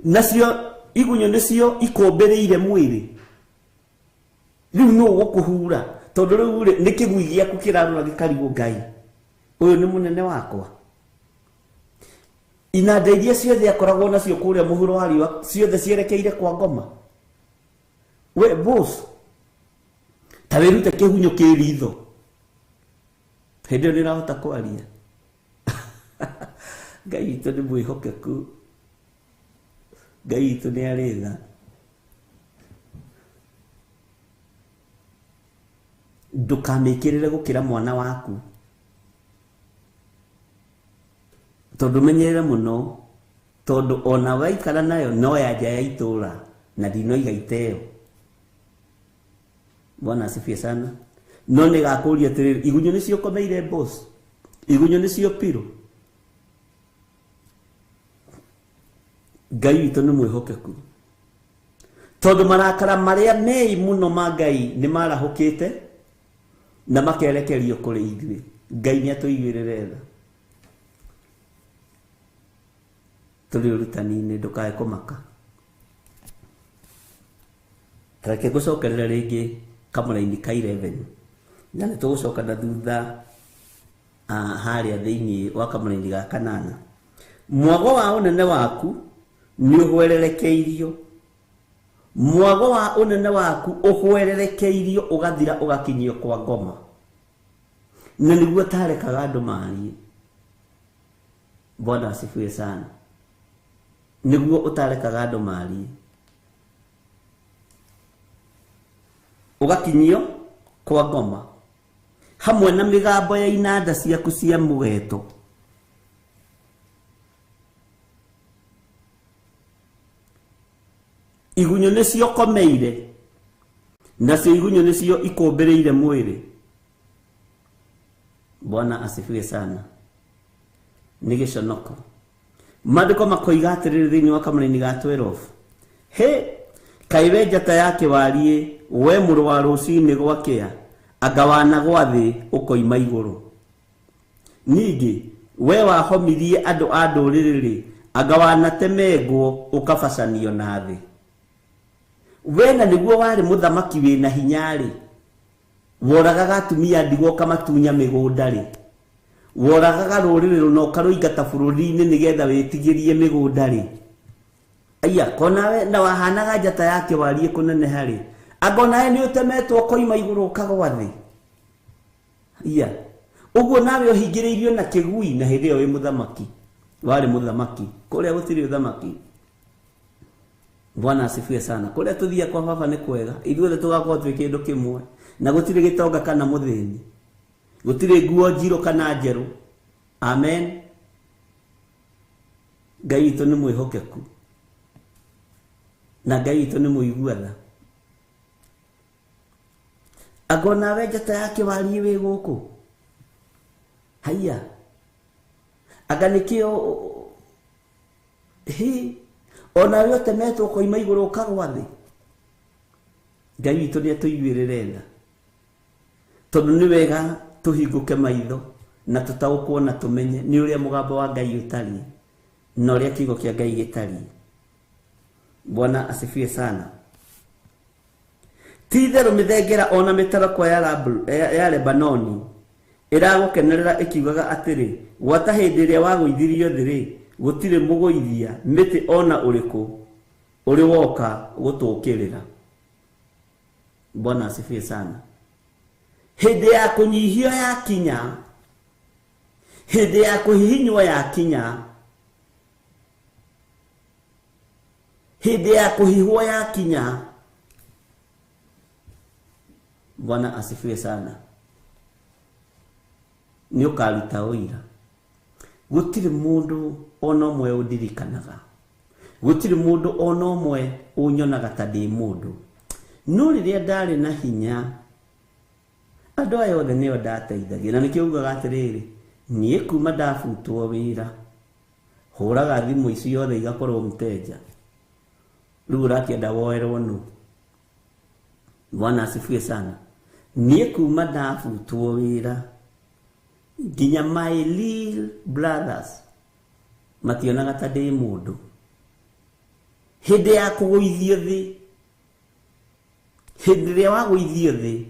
nacio igunyũ nĩcio ikũmbĩrĩire mwĩrĩ. Rĩu nũ ũgũkũhura? Tondũ rĩu rĩ, nĩ kĩgui gĩaku kĩrarora gĩkarigwo Ngai. Ũyũ nĩ mũnene wakwa. Inanda iria ciothe akoragwo nacio kũrĩa mũhuro wa riũa ciothe cierekeire kwa ngoma. We boss, ta wĩrute kĩhunyũ kĩ ritho. Hĩndĩ ĩyo nĩũrahota kwaria. Ngai witũ nĩ mwĩhokeku. Ngai witũ nĩ arĩ tha. Ndũkamĩkĩrĩre gũkĩra mwana waku. Tondũ menyerere mũno, tondũ ona waikara nayo no ya nja ya itũra na ndinoiga iteo. Bwana asifiwe sana. No nĩgakũria atĩrĩrĩ, igunyũ nĩcio ũkomeire boss, igunyũ nĩcio pillow. Ngai witũ nĩ mwĩhokeku. Tondũ marakara marĩa mei mũno ma Ngai nĩ marahũkĩte na makerekerio kũrĩ ithuĩ. Ngai nĩ atũiguĩrĩre tha. Tũrĩ ũrutani-inĩ, ndũkae kũmaka. Reke ngũcokerere rĩngĩ kamũraini ka 11 na nĩ tũgũcoka na thutha harĩa thĩinĩ wa kamũraini ga 8. Mwago wa ũnene waku nĩ ũhwererekeirio. Mwago wa ũnene waku ũhwererekeirio ũgathira ũgakinyio kwa ngoma. Na nĩguo tarekaga andũ marie. Bwana asifiwe sana. Nĩguo ũtarekaga andũ marie. Ũgakinyio kwa ngoma hamwe na mĩgambo ya inanda ciaku cia mũgeto. Igunyũ nĩcio komeire, nacio igunyũ nĩcio ikũmbĩrĩire mwĩrĩ. Bwana asifiwe sana. Nĩ gĩconoko. Maandĩko makoiga atĩrĩrĩ thĩinĩ wa kamũraini ga 12. He, kaĩ we njata ya kĩwariĩ, we mũrũ wa rũcinĩ gwakĩa, anga wanagwa thĩ ũkoima igũrũ. Ningĩ we wahomirie andũ a ndũrĩrĩ-rĩ, anga wanatemengwo ũkabacanio na thĩ. We na nĩguo warĩ mũthamaki wĩna hinya-rĩ, woragaga atumia ndigwa ũkamatunya mĩgũnda-rĩ, woragaga rũrĩrĩ rũna ũkarũingata bũrũri-inĩ nĩgetha wĩtigĩrie mĩgũnda-rĩ. Aya, konawe na wahanaga njata ya kĩwariĩ kũneneha-rĩ, anga onawe nĩ ũtemetwo ũkoima igũrũ ũkagwa thĩ. Iya, ũguo nawe ũhingĩrĩirio na kĩgui na hĩndĩ ĩyo wĩ mũthamaki. Warĩ mũthamaki. Kũrĩa gũtirĩ ũthamaki. Bwana asifiwe sana. Kũrĩa tũthiaga kwa baba nĩ kwega. Ithuothe tũgakorwo twĩ kĩndũ kĩmwe. Na gũtirĩ gĩtonga kana mũthĩni. Gũtirĩ nguo njirũ kana njerũ. Amen. Ngai witũ nĩ mwĩhokeku. Na Ngai witũ nĩ mũigua tha. Anga onawe njata ya kĩwariĩ wĩ gũkũ. Haiya. Anga nĩkĩo hĩ onawe ũtemetwo ũkoima igũrũ ũkagwa thĩ. Ngai witũ nĩ atũiguĩrĩre tha. Tondũ nĩ wega tũhingũke maitho na tũtaũkwo na tũmenye nĩ ũrĩa mũgambo wa Ngai ũtariĩ na ũrĩa kiugo kĩa Ngai gĩtariĩ. Bwana asifiwe sana. Ti itherũ mĩthengera ona mĩtarakwa ya Lebanoni ĩragũkenerera ĩkiugaga atĩrĩ, gwata hĩndĩ ĩrĩa wagũithirio thĩ-rĩ, gũtirĩ mũgũithia mĩtĩ ona ũrĩkũ ũrĩ woka gũtũũkĩrĩra. Bwana asifiwe sana. Hĩndĩ ya kũnyihio yakinya, hĩndĩ ya kũhihinywo yakinya, hĩndĩ ya kũhihwo yakinya. Bwana asifiwe sana. Nĩ ũkaruta ũira. Gũtirĩ mũndũ ona ũmwe ũndirikanaga. Gũtirĩ mũndũ ona ũmwe ũnyonaga ta ndĩ mũndũ. No rĩrĩa ndarĩ na hinya, andũ aya othe nĩo ndateithagia. Na nĩkĩo ugaga atĩrĩrĩ, niĩ kuma ndabutwo wĩra, hũraga thimũ ici othe igakorwo mteja. Rĩu ũrakĩenda woerwo nũ? Bwana asifiwe sana. Niĩ kuma ndabutwo wĩra, nginya my little brothers mationaga ta ndĩ mũndũ. Hĩndĩ ya kũgũithio thĩ, hĩndĩ ĩrĩa wagũithio thĩ,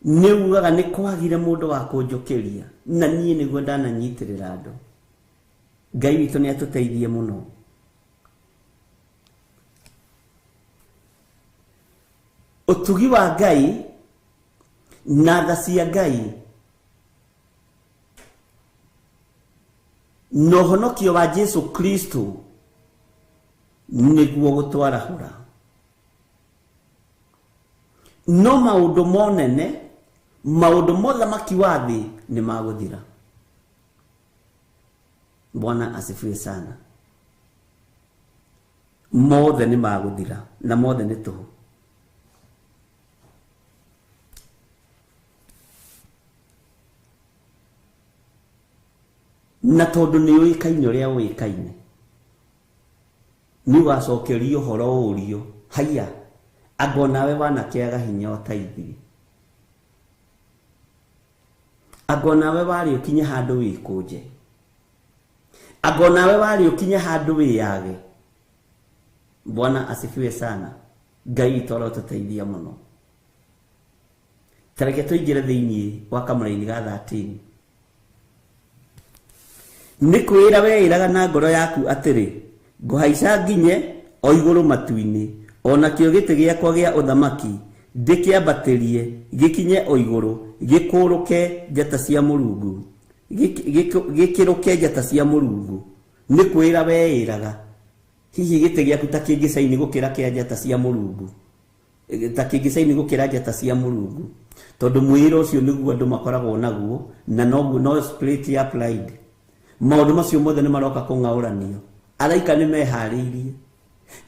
Nĩ ugaga nĩ kwagire mũndũ wa kũnjũkĩria na niĩ nĩguo ndananyitĩrĩra andũ. Ngai witũ nĩ atũteithie mũno. Ũtugi wa Ngai na tha cia Ngai na ũhonokio wa Jesu Kristo nĩguo gũtwarahũra. No maũndũ monene, maũndũ mothamaki wa thĩ nĩ magũthira. Bwana asifiwe sana. Mothe nĩ magũthira na mothe nĩ tũhũ. Na tondũ nĩ ũĩkaine ũrĩa ũĩkaine, nĩ ũgacokerio ũhoro ũrio, haiya, anga onawe wanakĩaga hinya o ta ithuĩ, anga onawe warĩ ũkinye handũ wĩkũnje, anga onawe warĩ ũkinye handũ wĩyage. Bwana asifiwe sana. Ngai witũ arotũteithia mũno. Ta reke tũingĩre thĩinĩ wa kamũraini ga 13. Nĩ kwĩra weĩraga na ngoro yaku atĩrĩ, ngũhaica nginye o igũrũ matu-inĩ, o nakĩo gĩtĩ gĩakwa gĩa ũthamaki ndĩkĩambatĩrie gĩkinye o igũrũ, gĩkũrũke njata cia Mũrungu, gĩkĩrũke njata cia Mũrungu. Nĩ kwĩra weĩraga, hihi gĩtĩ gĩaku ta kĩngĩcaini gũkĩra kĩa njata cia Mũrungu, ta kĩngĩcaini gũkĩra njata cia Mũrungu, tondũ mwĩra ũcio nĩguo andũ makoragwo naguo, na noguo no spirit ya pride. Maũndũ macio mothe nĩ maroka kũng'aũranio. Araika nĩ meharĩirie.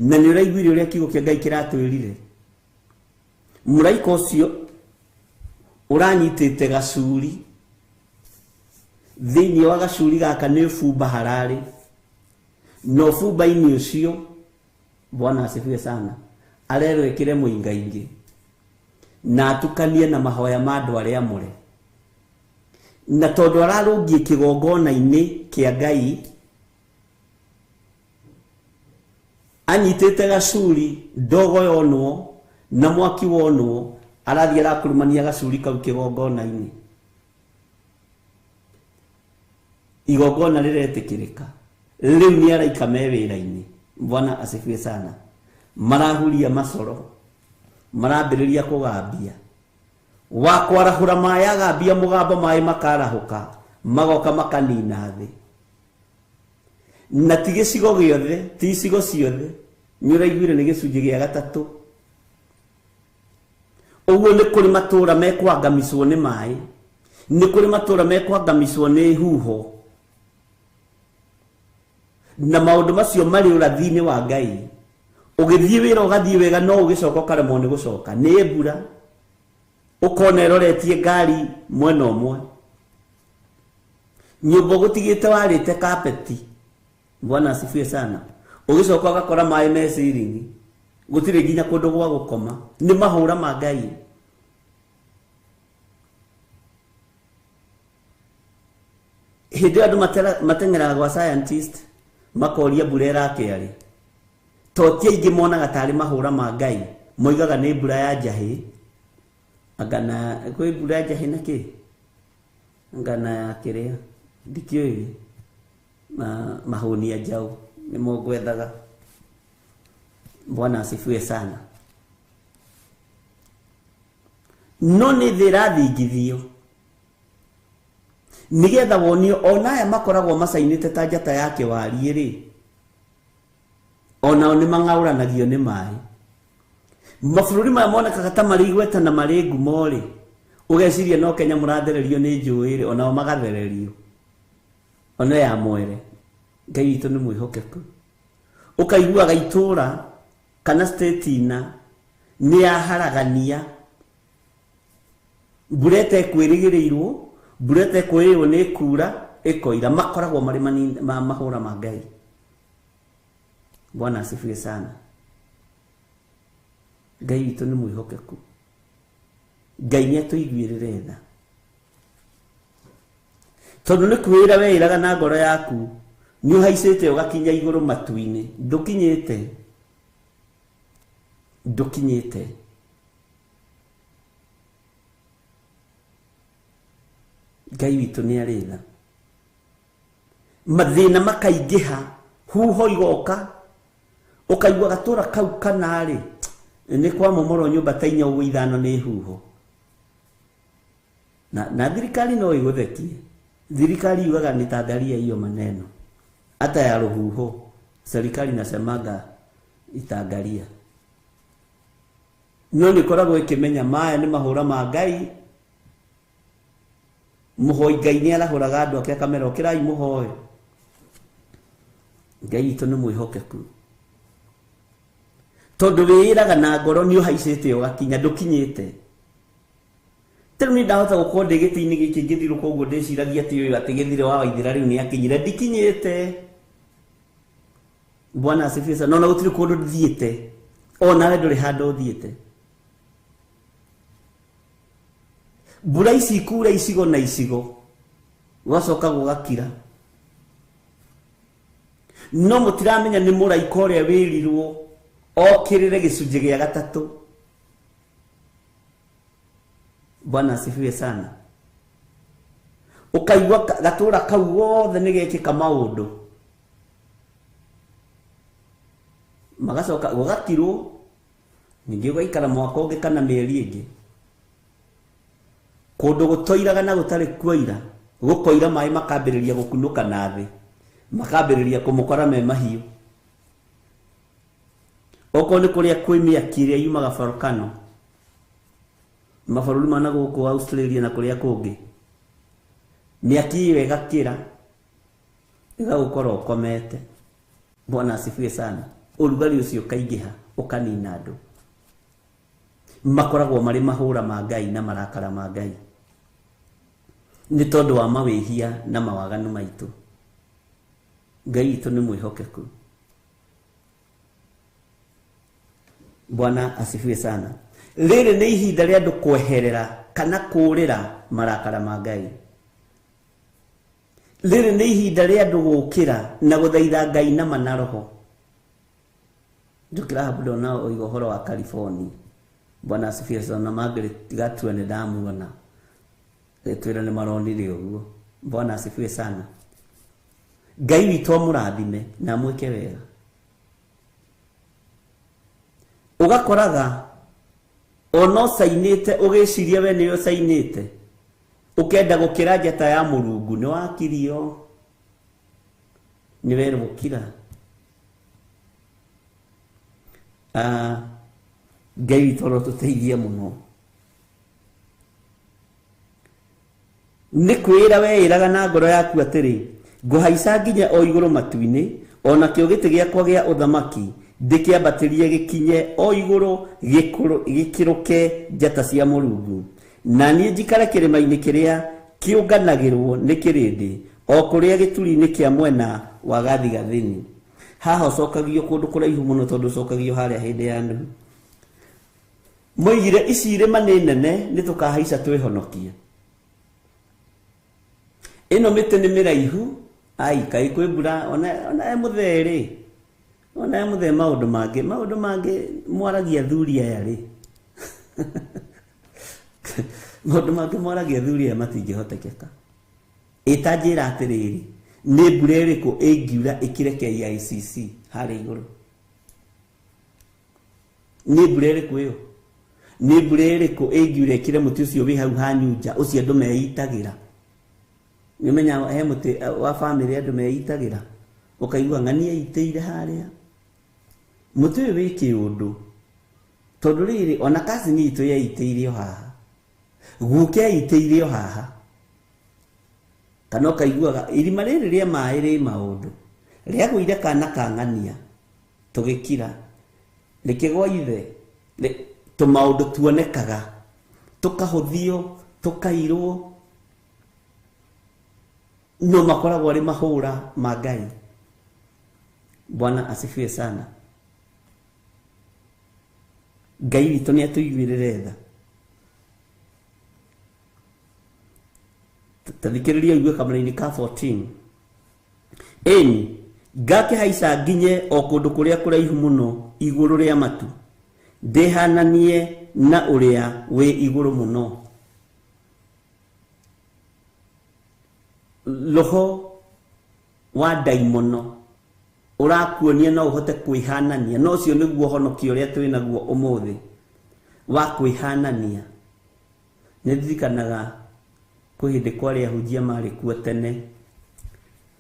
Na nĩ ũraiguire ũrĩa kiugo kĩa Ngai kĩratwĩrire. Mũraika ũcio ũranyitĩte gacuri, thĩinĩ wa gacuri gaka nĩ ũbumba hararĩ, na ũbumba-inĩ ũcio, Bwana asifiwe sana, arerwo ĩkĩre mũingaingĩ na atukanie na mahoya ma andũ arĩa amũre. Na tondũ ararũngiĩ kĩgongona-inĩ kĩa Ngai, anyitĩte gacuri, ndogo yonwo na mwaki wonwo, arathiĩ arakurumania gacuri kau kĩgongona-inĩ. Igongona rĩretĩkĩrĩka. Rĩu nĩ araika me wĩra-inĩ. Bwana asifiwe sana. Marahuria macoro, marambĩrĩria kũgambia. Wa kwarahũra maĩ agambia mũgambo, maĩ makarahũka, magoka makanina thĩ. Na ti gĩcigo gĩothe, ti icigo ciothe, nĩ ũraiguire nĩ gĩcunjĩ gĩa gatatũ. Ũguo nĩ kũrĩ matũũra mekwangamicwo nĩ maĩ, nĩ kũrĩ matũũra mekwangamicwo nĩ huho, na maũndũ macio marĩ ũrathi-inĩ wa Ngai. Ũgĩthiĩ wĩra ũgathiĩ wega, no ũgĩcoka ũkaremwo nĩ gũcoka nĩ mbura, ũkona ĩroretie ngari mwena ũmwe, nyũmba ũgũtigĩte warĩte kapeti. Bwana asifiwe sana. Ũgĩcoka ũgakora maĩ me ciringi, gũtirĩ nginya kũndũ gwa gũkoma. Nĩ mahũra ma Ngai. Hĩndĩ ĩyo andũ mateng'eraga gwa scientist makoria mbura ĩrakĩa rĩ, to ti aingĩ monaga tarĩ mahũra ma Ngai, moigaga nĩ mbura ya njahĩ, anga na kwĩ mbura ya njahĩ na kĩ, anga na ya kĩrĩa ndikĩũĩ, mahũnia njaũ nĩmo ngwethaga. Bwana asifiwe sana. No nĩ thĩ ĩrathingithio nĩgetha wonio ona aya makoragwo macainĩte ta njata ya kĩwariĩ rĩ, onao nĩ mang'aũranagio nĩ maĩ. Mabũrũri maya monekaga ta marĩ igweta na marĩ ngumo rĩ, ũgeciria no Kenya mũrathererio nĩ njũĩ rĩ, onao magathererio. Ona ya mwere. Ngai witũ nĩ mwĩhokeku. Ũkaiguaga itũũra kana state ina nĩ yaharagania, mbura ĩtekwĩrĩgĩrĩirwo, mbura ĩtekwĩrĩgĩrĩrwo nĩ ĩkura, ĩkoira. Makoragwo marĩ mahũra ma Ngai. Bwana asifiwe sana. Ngai witũ nĩ mwĩhokeku. Ngai nĩ atũiguĩrĩre tha, tondũ nĩ kwĩra weĩraga na ngoro yaku nĩ ũhaicĩte ũgakinya igũrũ matu-inĩ, ndũkinyĩte, ndũkinyĩte. Ngai witũ nĩ arĩ tha. Mathĩna makaingĩha, huho igoka, ũkaigua gatũra kau kana rĩ nĩ kwamomorwo nyũmba ta inya ũguo ithano nĩ huho. Na thirikari no ĩgũthekie. Thirikari yugaga nĩ tangaria hiyo maneno hata ya rũhuho, serikali nasemaga itangaria. No nĩ ĩkoragwo ĩkĩmenya maya nĩ mahũra ma Ngai. Mũhoi Ngai nĩ arahũraga andũ ake akamera ũkĩrai mũhoe. Ngai witũ nĩ mwĩhokeku, tondũ wĩĩraga na ngoro nĩ ũhaicĩte ũgakinya, ndũkinyĩte. Rĩu nĩ ndahota gũkorwo ndĩ gĩtĩ-inĩ gĩkĩ ngĩthirũka ũguo ndĩciragia atĩ ũyũ atĩ gĩthire wa Waithĩra rĩu nĩ akinyire, ndikinyĩte. Bwana asifiwe sana. No gũtirĩ kũndũ thiĩte, onawe ndũrĩ handũ ũthiĩte. Mbura ici ikura icigo na icigo, gwacoka gũgakira. No mũtiramenya nĩ mũraika ũrĩa wĩrirwo okĩrĩre gĩcunjĩ gĩa gatatũ. Bwana asifiwe sana. Ũkaigua gatũra kau gothe nĩ gekĩka maũndũ, magacoka gũgakirwo, ningĩ ũgaikara mwaka ũngĩ kana mĩeri ĩngĩ. Kũndũ gũtoiraga na gũtarĩ kuoira, gũkoira maĩ makambĩrĩria gũkunũka na thĩ, makambĩrĩria kũmũkora me mahiũ. Okorwo nĩ kũrĩa kwĩ mĩaki ĩrĩa yumaga volcano, mabũrũri ma na gũkũ Australia na kũrĩa kũngĩ, mĩaki ĩyo ĩgakĩra ĩgagũkora ũkomete. Bwana asifiwe sana. Ũrugarĩ ũcio ũkaingĩha ũkanina andũ. Makoragwo marĩ mahũra ma Ngai na marakara ma Ngai nĩ tondũ wa mawĩhia na mawaganu maitũ. Ngai witũ nĩ mwĩhokeku. Bwana asifiwe sana. Rĩrĩ nĩ ihinda rĩa andũ kweherera kana kũũrĩra marakara ma Ngai. Rĩrĩ nĩ ihinda rĩa andũ gũkĩra na gũthaitha Ngai na mana roho. Njũkĩra habu ndona oiga ũhoro wa California. Bwana asifiwe sana. Margaret Gatua nĩ ndamuona, twĩra nĩ maronire ũguo. Bwana asifiwe sana. Ngai witũ amũrathime na amwĩke wega. Ũgakoraga ona ũcainĩte ũgĩciria we nĩwe ũcainĩte, ũkenda gũkĩra njata ya Mũrungu, nĩ wakirio, nĩ werwo gũkira. Ngai witũ arotũteithie mũno. Nĩ kwĩra weĩraga na ngoro yaku atĩrĩ, ngũhaica nginya o igũrũ matu-inĩ, ona kĩo gĩtĩ gĩakwa gĩa ũthamaki ndĩkĩambatĩrie gĩkinye o igũrũ gĩkĩrũke njata cia Mũrungu. Na niĩ njikare kĩrĩma-inĩ kĩrĩa kĩũnganagĩrwo nĩ kĩrĩndĩ, o kũrĩa gĩturi-inĩ kĩa mwena wa gathigathini. Haha ũcokagio kũndũ kũraihu mũno tondũ ũcokagio harĩa hĩndĩ ya Nuhu. Moigire ici irĩma nĩ nene, nĩ tũkahaica twĩhonokie. Ĩno mĩtĩ nĩ mĩraihu, ai kaĩ kwĩ mbura, ona e mũthee rĩ, ona e mũthee maũndũ mangĩ mwaragia athuri aya rĩ. Maũndũ mangĩ mwaragia athuri aya matingĩhotekeka. Ĩtanjĩra atĩrĩrĩ, nĩ mbura ĩrĩkũ ĩngiura ĩkĩre KICC harĩa igũrũ? Nĩ mbura ĩrĩkũ ĩyo? Nĩ mbura ĩrĩkũ ĩngiura ĩkĩre mũtĩ ũcio wĩ hau ha Nyunja, ũcio andũ meitagĩra? Nĩũmenya he mũtĩ wa bamĩrĩ andũ meitagĩra, ũkaigua ng'ania eitĩire harĩa. Mũtĩ ũyũ wĩ kĩũndũ, tondũ rĩrĩ ona cousin itũ yeitĩire o haha, guka eitĩire o haha. Kana ũkaiguaga irima rĩrĩ rĩa maĩ rĩ maũndũ, rĩagũire kana ka ng'ania, tũgĩkira, rĩkĩgwa ithe, tũmaũndũ tuonekaga, tũkahũthio, tũkairwo, no makoragwo arĩ mahũra ma Ngai. Bwana asifiwe sana. Ngai witũ nĩ atũiguĩrĩre tha. Ta thikĩrĩria ũigue kamũra-inĩ ka 14. Ĩni, ngakĩhaica nginye o kũndũ kũrĩa kũraihu mũno igũrũ rĩa matu, ndĩhananie na ũrĩa wĩ igũrũ mũno. Roho wa ndaimono ũrakuonia no ũhote kwĩhanania, no ũcio nĩguo ũhonokio ũrĩa twĩ naguo ũmũthĩ wa kwĩhanania. Nĩ ndirikanaga kwĩ hĩndĩ kwarĩ ahunjia marĩ kuo tene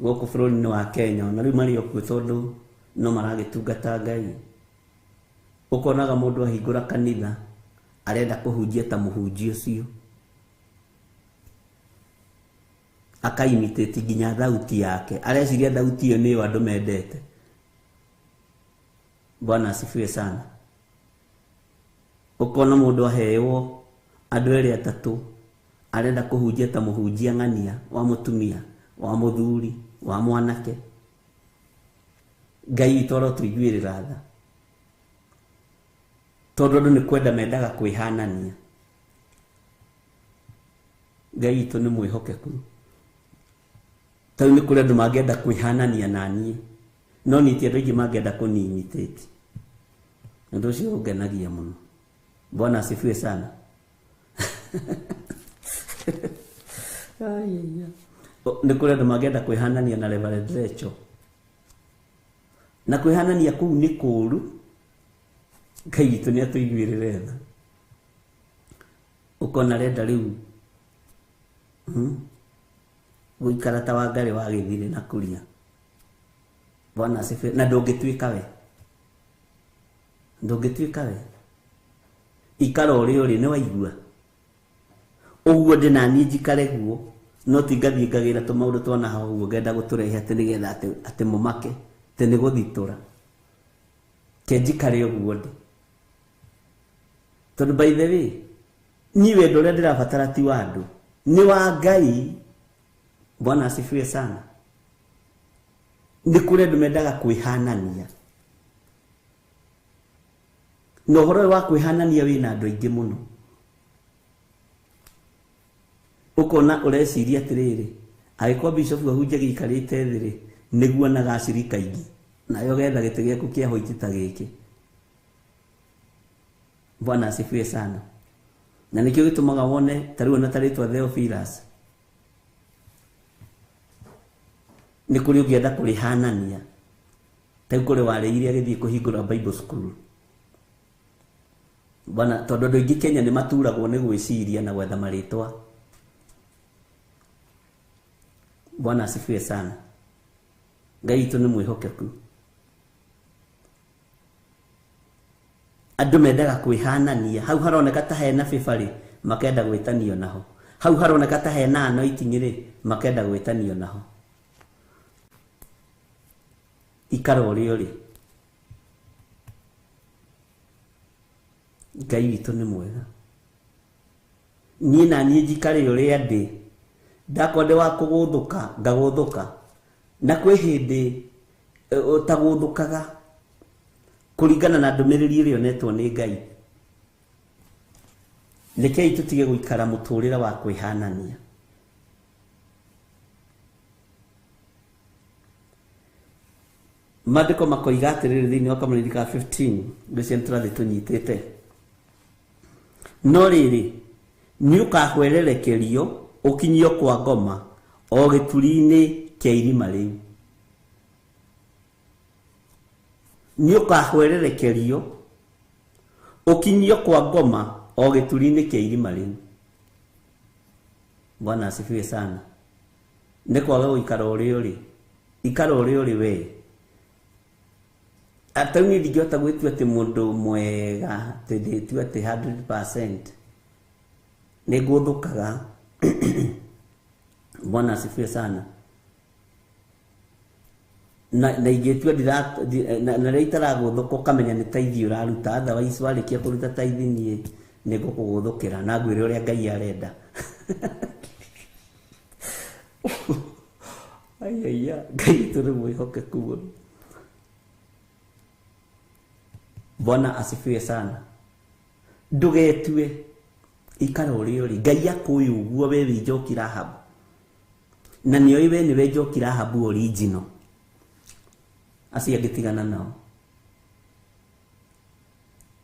gũkũ bũrũri-inĩ wa Kenya, ona rĩu marĩ o kuo tondũ no maragĩtungata Ngai. Ũkonaga mũndũ ahingũra kanitha arenda kũhunjia ta mũhunjia ũcio, akaimitate nginya thauti yake, areciria thauti ĩyo nĩyo andũ mendete. Bwana asifiwe sana. Ũkona mũndũ aheyo andũ erĩ atatũ arenda kũhunjia ta mũhunjia ng'ania wa mũtumia, wa mũthuri, wa mwanake. Ngai witũ arotũiguĩrĩra tha, tondũ andũ nĩ kwenda mendaga kwĩhanania. Ngai witũ nĩ mwĩhokeku. Tau nĩ kũrĩ andũ mangĩenda kwĩhanania na niĩ, no niĩ ti andũ aingĩ mangĩenda kũni-imitate. Ũndũ ũcio ũngenagia mũno. Bwana asifiwe sana. Nĩ kũrĩ andũ mangĩenda kwĩhanania na Reverend Rachel, na kwĩhanania kũu nĩ kũũru. Ngai witũ nĩ atũiguĩrĩre tha. Ũkona arenda rĩu gũikara ta Wangarĩ wa Gĩthirĩ na Kuria. Bwana asifiwe. Na ndũngĩtuĩka we, ndũngĩtuĩka we, ikara ũrĩa ũrĩ, nĩ waigua ũguo ndĩ na niĩ njikare guo, no ti ngathiĩ ngagĩra tũmaũndũ twana hau ũguo ngenda gũtũrehe atĩ nĩgetha atĩ mũmake atĩ nĩ gũthitũra. Ke njikare ũguo ndĩ, tondũ by the way niĩ wendo ũrĩa ndĩrabatara ti wa andũ, nĩ wa Ngai. Bwana asifiwe sana. Nĩ kũrĩ andũ mendaga kwĩhanania, na ũhoro ũyũ wa kwĩhanania wĩna andũ aingĩ mũno. Ũkona ũreciria atĩrĩrĩ, angĩkorwo bishop ahunjagia aikarĩte thĩ rĩ, nĩguo onaga acirika aingĩ, nawe ũgetha gĩtĩ gĩaku kĩa hoiti ta gĩkĩ. Bwana asifiwe sana. Na nĩkĩo gĩtũmaga wone ta rĩu ona ta rĩtwa Theophilus, nĩ kũrĩ ũngĩenda kũrĩhanania, ta rĩu kũrĩ warĩire agĩthiĩ kũhingũra Bible school. Bwana, tondũ andũ aingĩ Kenya nĩ maturagwo nĩ gwĩciria na gwetha marĩtwa. Bwana asifiwe sana. Ngai witũ nĩ mwĩhokeku. Andũ mendaga kwĩhanania, hau haroneka ta hena bĩba rĩ, makenda gwĩtanio naho, hau haroneka ta hena anointing rĩ, makenda gwĩtanio naho. Ikara ũrĩa ũrĩ. Ngai witũ nĩ mwega. Niĩ na niĩ njikare ũrĩa ndĩ, ndakorwo ndĩ wa kũgũthũka ngagũthũka, na kwĩ hĩndĩ ũtagũthũkaga kũringana na ndũmĩrĩri ĩrĩa onetwo nĩ Ngai. Rekei tũtige gũikara mũtũrĩre wa kwĩhanania. Maandĩko makoiga atĩrĩrĩ thĩinĩ wa Kamũrĩri ka 15, ngwĩciria nĩ tũrathiĩ tũnyitĩte. No rĩrĩ, nĩ ũkahwererekerio ũkinyio kwa ngoma o gĩturi-inĩ kĩa irima rĩu. Nĩ ũkahwererekerio ũkinyio kwa ngoma o gĩturi-inĩ kĩa irima rĩu. Bwana asifiwe sana. Nĩ kwaga gũikara ũrĩa ũrĩ, ikara ũrĩa ũrĩ we. Ata niĩ ndingĩhota gwĩtua atĩ mũndũ mwega, atĩ ndĩtue atĩ 100% nĩ ngũthũkaga. Bwana asifiwe sana. Na ingĩtua na rĩrĩa itaragũthũka ũkamenya nĩ taithi ũraruta, otherwise warĩkia kũruta taithi niĩ nĩ ngũkũgũthũkĩra na ngwĩre ũrĩa Ngai arenda. Aiya, Ngai witũ nĩ mwĩhokeku mũno. Bwana asifiwe sana. Ndũgetue, ikara ũrĩa ũrĩ. Ngai akũĩ ũguo we wĩ Njoki Rahabu, na nĩoĩ we nĩwe Njoki Rahabu original. Acio angĩ tigana nao.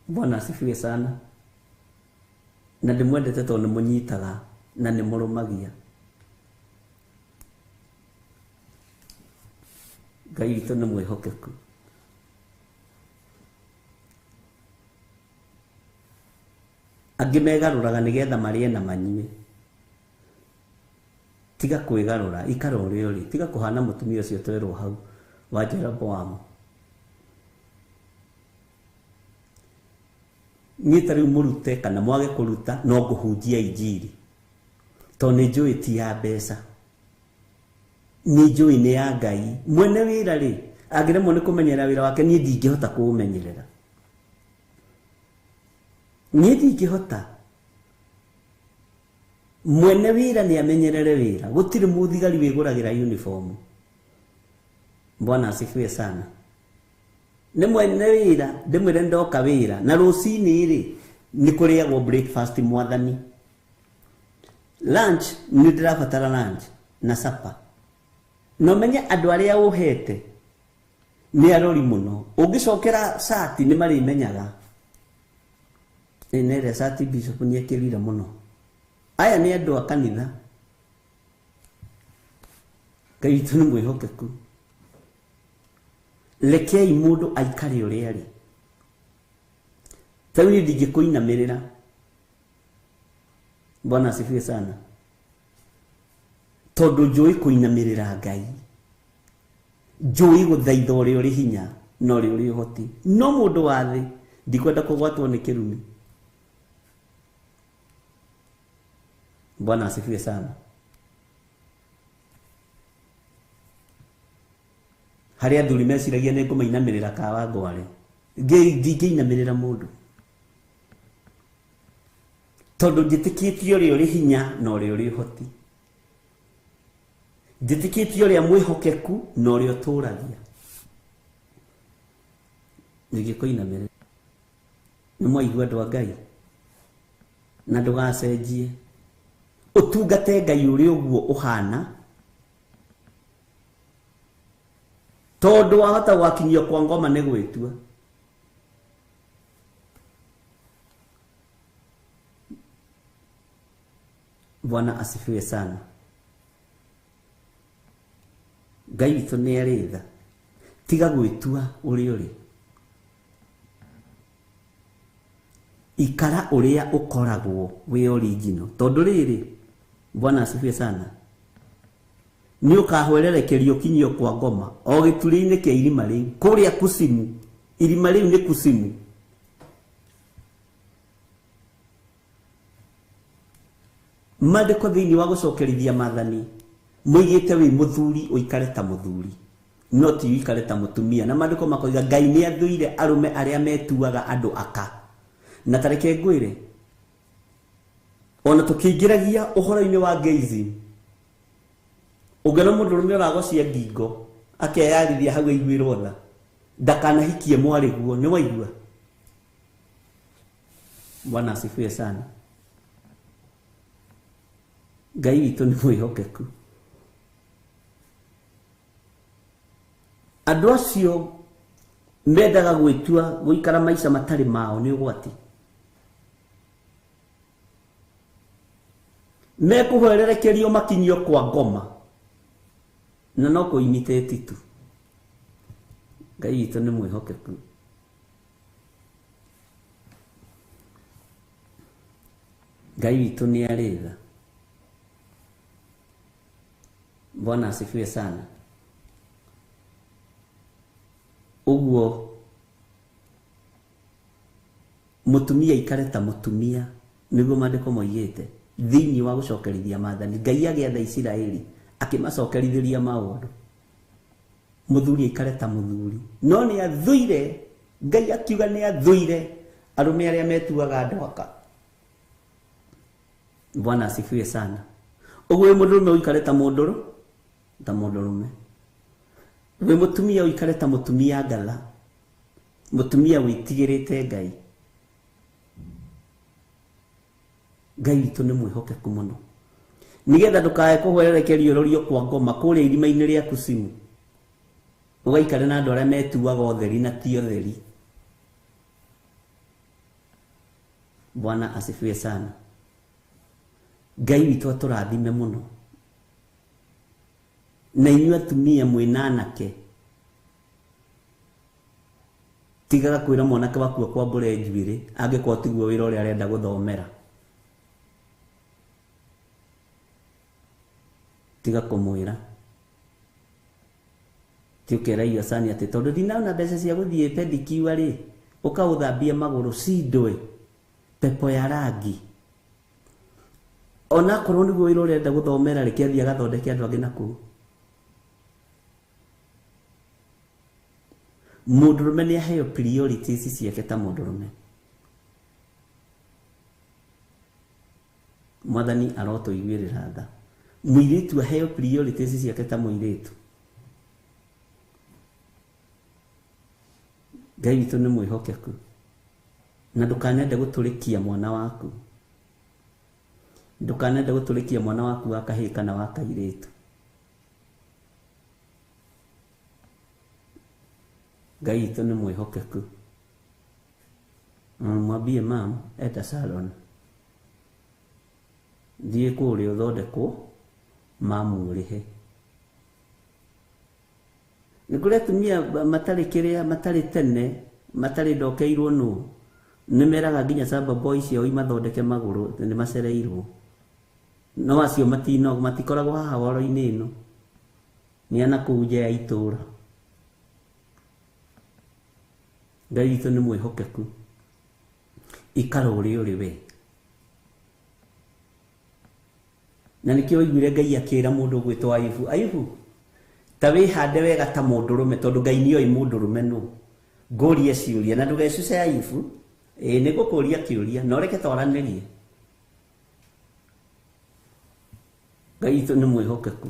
Bwana asifiwe sana. Na ndĩmwendete tondũ nĩmũnyitaga na nĩmũrũmagia. Ngai witũ nĩ mwĩhokeku. Angĩ megarũraga nĩgetha marĩe na manyue. Tiga kwĩgarũra, ikara ũrĩa ũrĩ, tiga kũhana mũtumia ũcio twerwo hau wa Jeroboamu. Niĩ ta rĩu mũrute kana mwage kũruta no ngũhunjia injiri, tondũ nĩ njũĩ ti ya mbeca, nĩ njũĩ nĩ ya Ngai. Mwene wĩra rĩ angĩremwo nĩ kũmenyerera wĩra wake, niĩ ndingĩhota kũũmenyerera, niĩ ndingĩhota. Mwene wĩra nĩ amenyerere wĩra, gũtirĩ mũthigari wĩgũragĩra uniform. Bwana asifiwe sana. Nĩ mwene wĩra ndĩmwĩre ndoka wĩra na rũcinĩ rĩ nĩ kũrĩagwo breakfast mwathani, lunch nĩ ndĩrabatara lunch na supper. No menye andũ arĩa ũhete nĩ arori mũno, ũngĩcokera cati nĩ marĩmenyaga nĩ ĩrĩa cati bishop nĩ ekĩrire mũno. Aya nĩ andũ a kanitha. Ngai witũ nĩ mwĩhokeku. Rekei mũndũ aikare ũrĩa arĩ. Ta rĩu niĩ ndingĩkũinamĩrĩra. Bwana asifiwe sana. Tondũ njũĩ kũinamĩrĩra Ngai, njũĩ gũthaitha ũrĩa ũrĩ hinya na ũrĩa ũrĩ ũhoti. No mũndũ wa thĩ ndikwenda kũgwatwo nĩ kĩrumi. Bwana asifiwe sana. Harĩa athuri meciragia nĩ ngũmainamĩrĩra kawa ngware, ndingĩinamĩrĩra mũndũ, tondũ njĩtĩkĩtie ũrĩa ũrĩ hinya na ũrĩa ũrĩ ũhoti, njĩtĩkĩtie ũrĩa mwĩhokeku na ũrĩa ũtũragia. Ndingĩkũinamĩrĩra. Nĩ mwaigua andũ a Ngai, na ndũgacenjie, ũtungate Ngai ũrĩa ũguo ũhana, tondũ wahota gwakinyio kwa ngoma nĩ gwĩtua. Bwana asifiwe sana. Ngai witũ nĩ arĩ tha. Tiga gwĩtua ũrĩa ũrĩ, ikara ũrĩa ũkoragwo wĩ original. Tondũ rĩrĩ, Bwana asifiwe sana, nĩ ũkahwererekerio kinyio kwa ngoma o gĩturĩ-inĩ kĩa irima rĩu kũrĩa kusimu. Irima rĩu nĩ kusimu. Maandĩko thĩinĩ wa gũcokerithia maathani moigĩte wĩ mũthuri ũikare ta mũthuri, no ti ũikare ta mũtumia. Na maandĩko makoiga Ngai nĩ athũire arũme arĩa metuaga andũ aka. Na ta reke ngwĩre, ona tũkĩingĩragia ũhoro-inĩ wa gayism, ũngĩona mũndũrũme ũragocia ngingo akeyarithia hau aiguĩrwo tha, ndakanahikie mwarĩ guo. Nĩ waigua? Bwana asifiwe sana. Ngai witũ nĩ mwĩhokeku. Andũ acio mendaga gwĩtua gũikara maica matarĩ mao nĩ ũgwati. Mekũhwererekerio makinyio kwa ngoma na no kũimitĩti tu. Ngai witũ nĩ mwĩhokeku. Ngai witũ nĩ arĩ tha. Bwana asifiwe sana. Ũguo mũtumia ikare ta mũtumia, nĩguo maandĩko moigĩte thĩinĩ wa gũcokerithia maathani. Ngai agĩatha Isiraeli akĩmacokerithĩria maũndũ. Mũthuri aikare ta mũthuri, no nĩ athũire. Ngai akiuga nĩ athũire arũme arĩa metuaga andũ aka. Bwana asifiwe sana. Ũguo wĩ mũndũrũme ũikare ta mũndũrũme, wĩ mũtumia ũikare ta mũtumia ngatha, mũtumia wĩtigĩrĩte Ngai. Ngai witũ nĩ mwĩhokeku mũno. Nĩgetha ndũkae kũhwererekerio ũrorio kwa ngoma kũrĩa irima-inĩ rĩa kusimu, ũgaikare na andũ arĩa metuaga ũtheri na ti ũtheri. Bwana asifiwe sana. Ngai witũ atũrathime mũno. Na inyuĩ atumia mwĩna anake, Tigaga kwira mwanake waku akwambũre njuĩrĩ angĩkorwo tiguo wĩra ũrĩa arenda gũthomera. Tiga kũmwĩra. Ti ũkera Iosani atĩ tondũ ndinaona mbeca cia gũthiĩ pedicure rĩ, ũkaũthambie magũrũ cindwe pepo ya rangi. Onakorwo nĩguo wĩra ũrenda gũthomera reke athiĩ agathondeke andũ angĩ nakũu. Mũndũrũme nĩ aheo priorities ciake ta mũndũrũme. Mwathani arotũiguĩrĩra tha. Mũirĩtu aheo priorities ciake ta mũirĩtu. Ngai witũ nĩ mwĩhokeku. Na ndũkanende gũtũrĩkia mwana waku. Ndũkanende gũtũrĩkia mwana waku wa kahĩĩ kana wa kairĩtu. Ngai witũ nĩ mwĩhokeku. Mwambie mam, enda salon. Thiĩ kũrĩa ũthondekwo, mamu ũrĩhe. Nĩ kũrĩ atumia matarĩ kĩrĩa, matarĩ tene, matarĩ ndokeirwo nũ. Nĩ meraga nginya samba boy ciao imathondeke magũrũ, nĩ macereirwo. No acio matikoragwo haha woro-inĩ ĩno. Nĩ ana kũu nja ya itũũra. Ngai witũ nĩ mwĩhokeku. Ikara ũrĩa ũrĩ we. Na nĩkĩo waiguire Ngai akĩra mũndũ ũgwĩtwo Ayubu, Ayubu, ta wĩhande wega ta mũndũrũme tondũ Ngai nĩoĩ mũndũrũme nũ. Ngũrie ciũria na ndũgecuce Ayubu, ĩĩ nĩ ngũkũria kĩũria na ũreke twaranĩrie. Ngai witũ nĩ mwĩhokeku.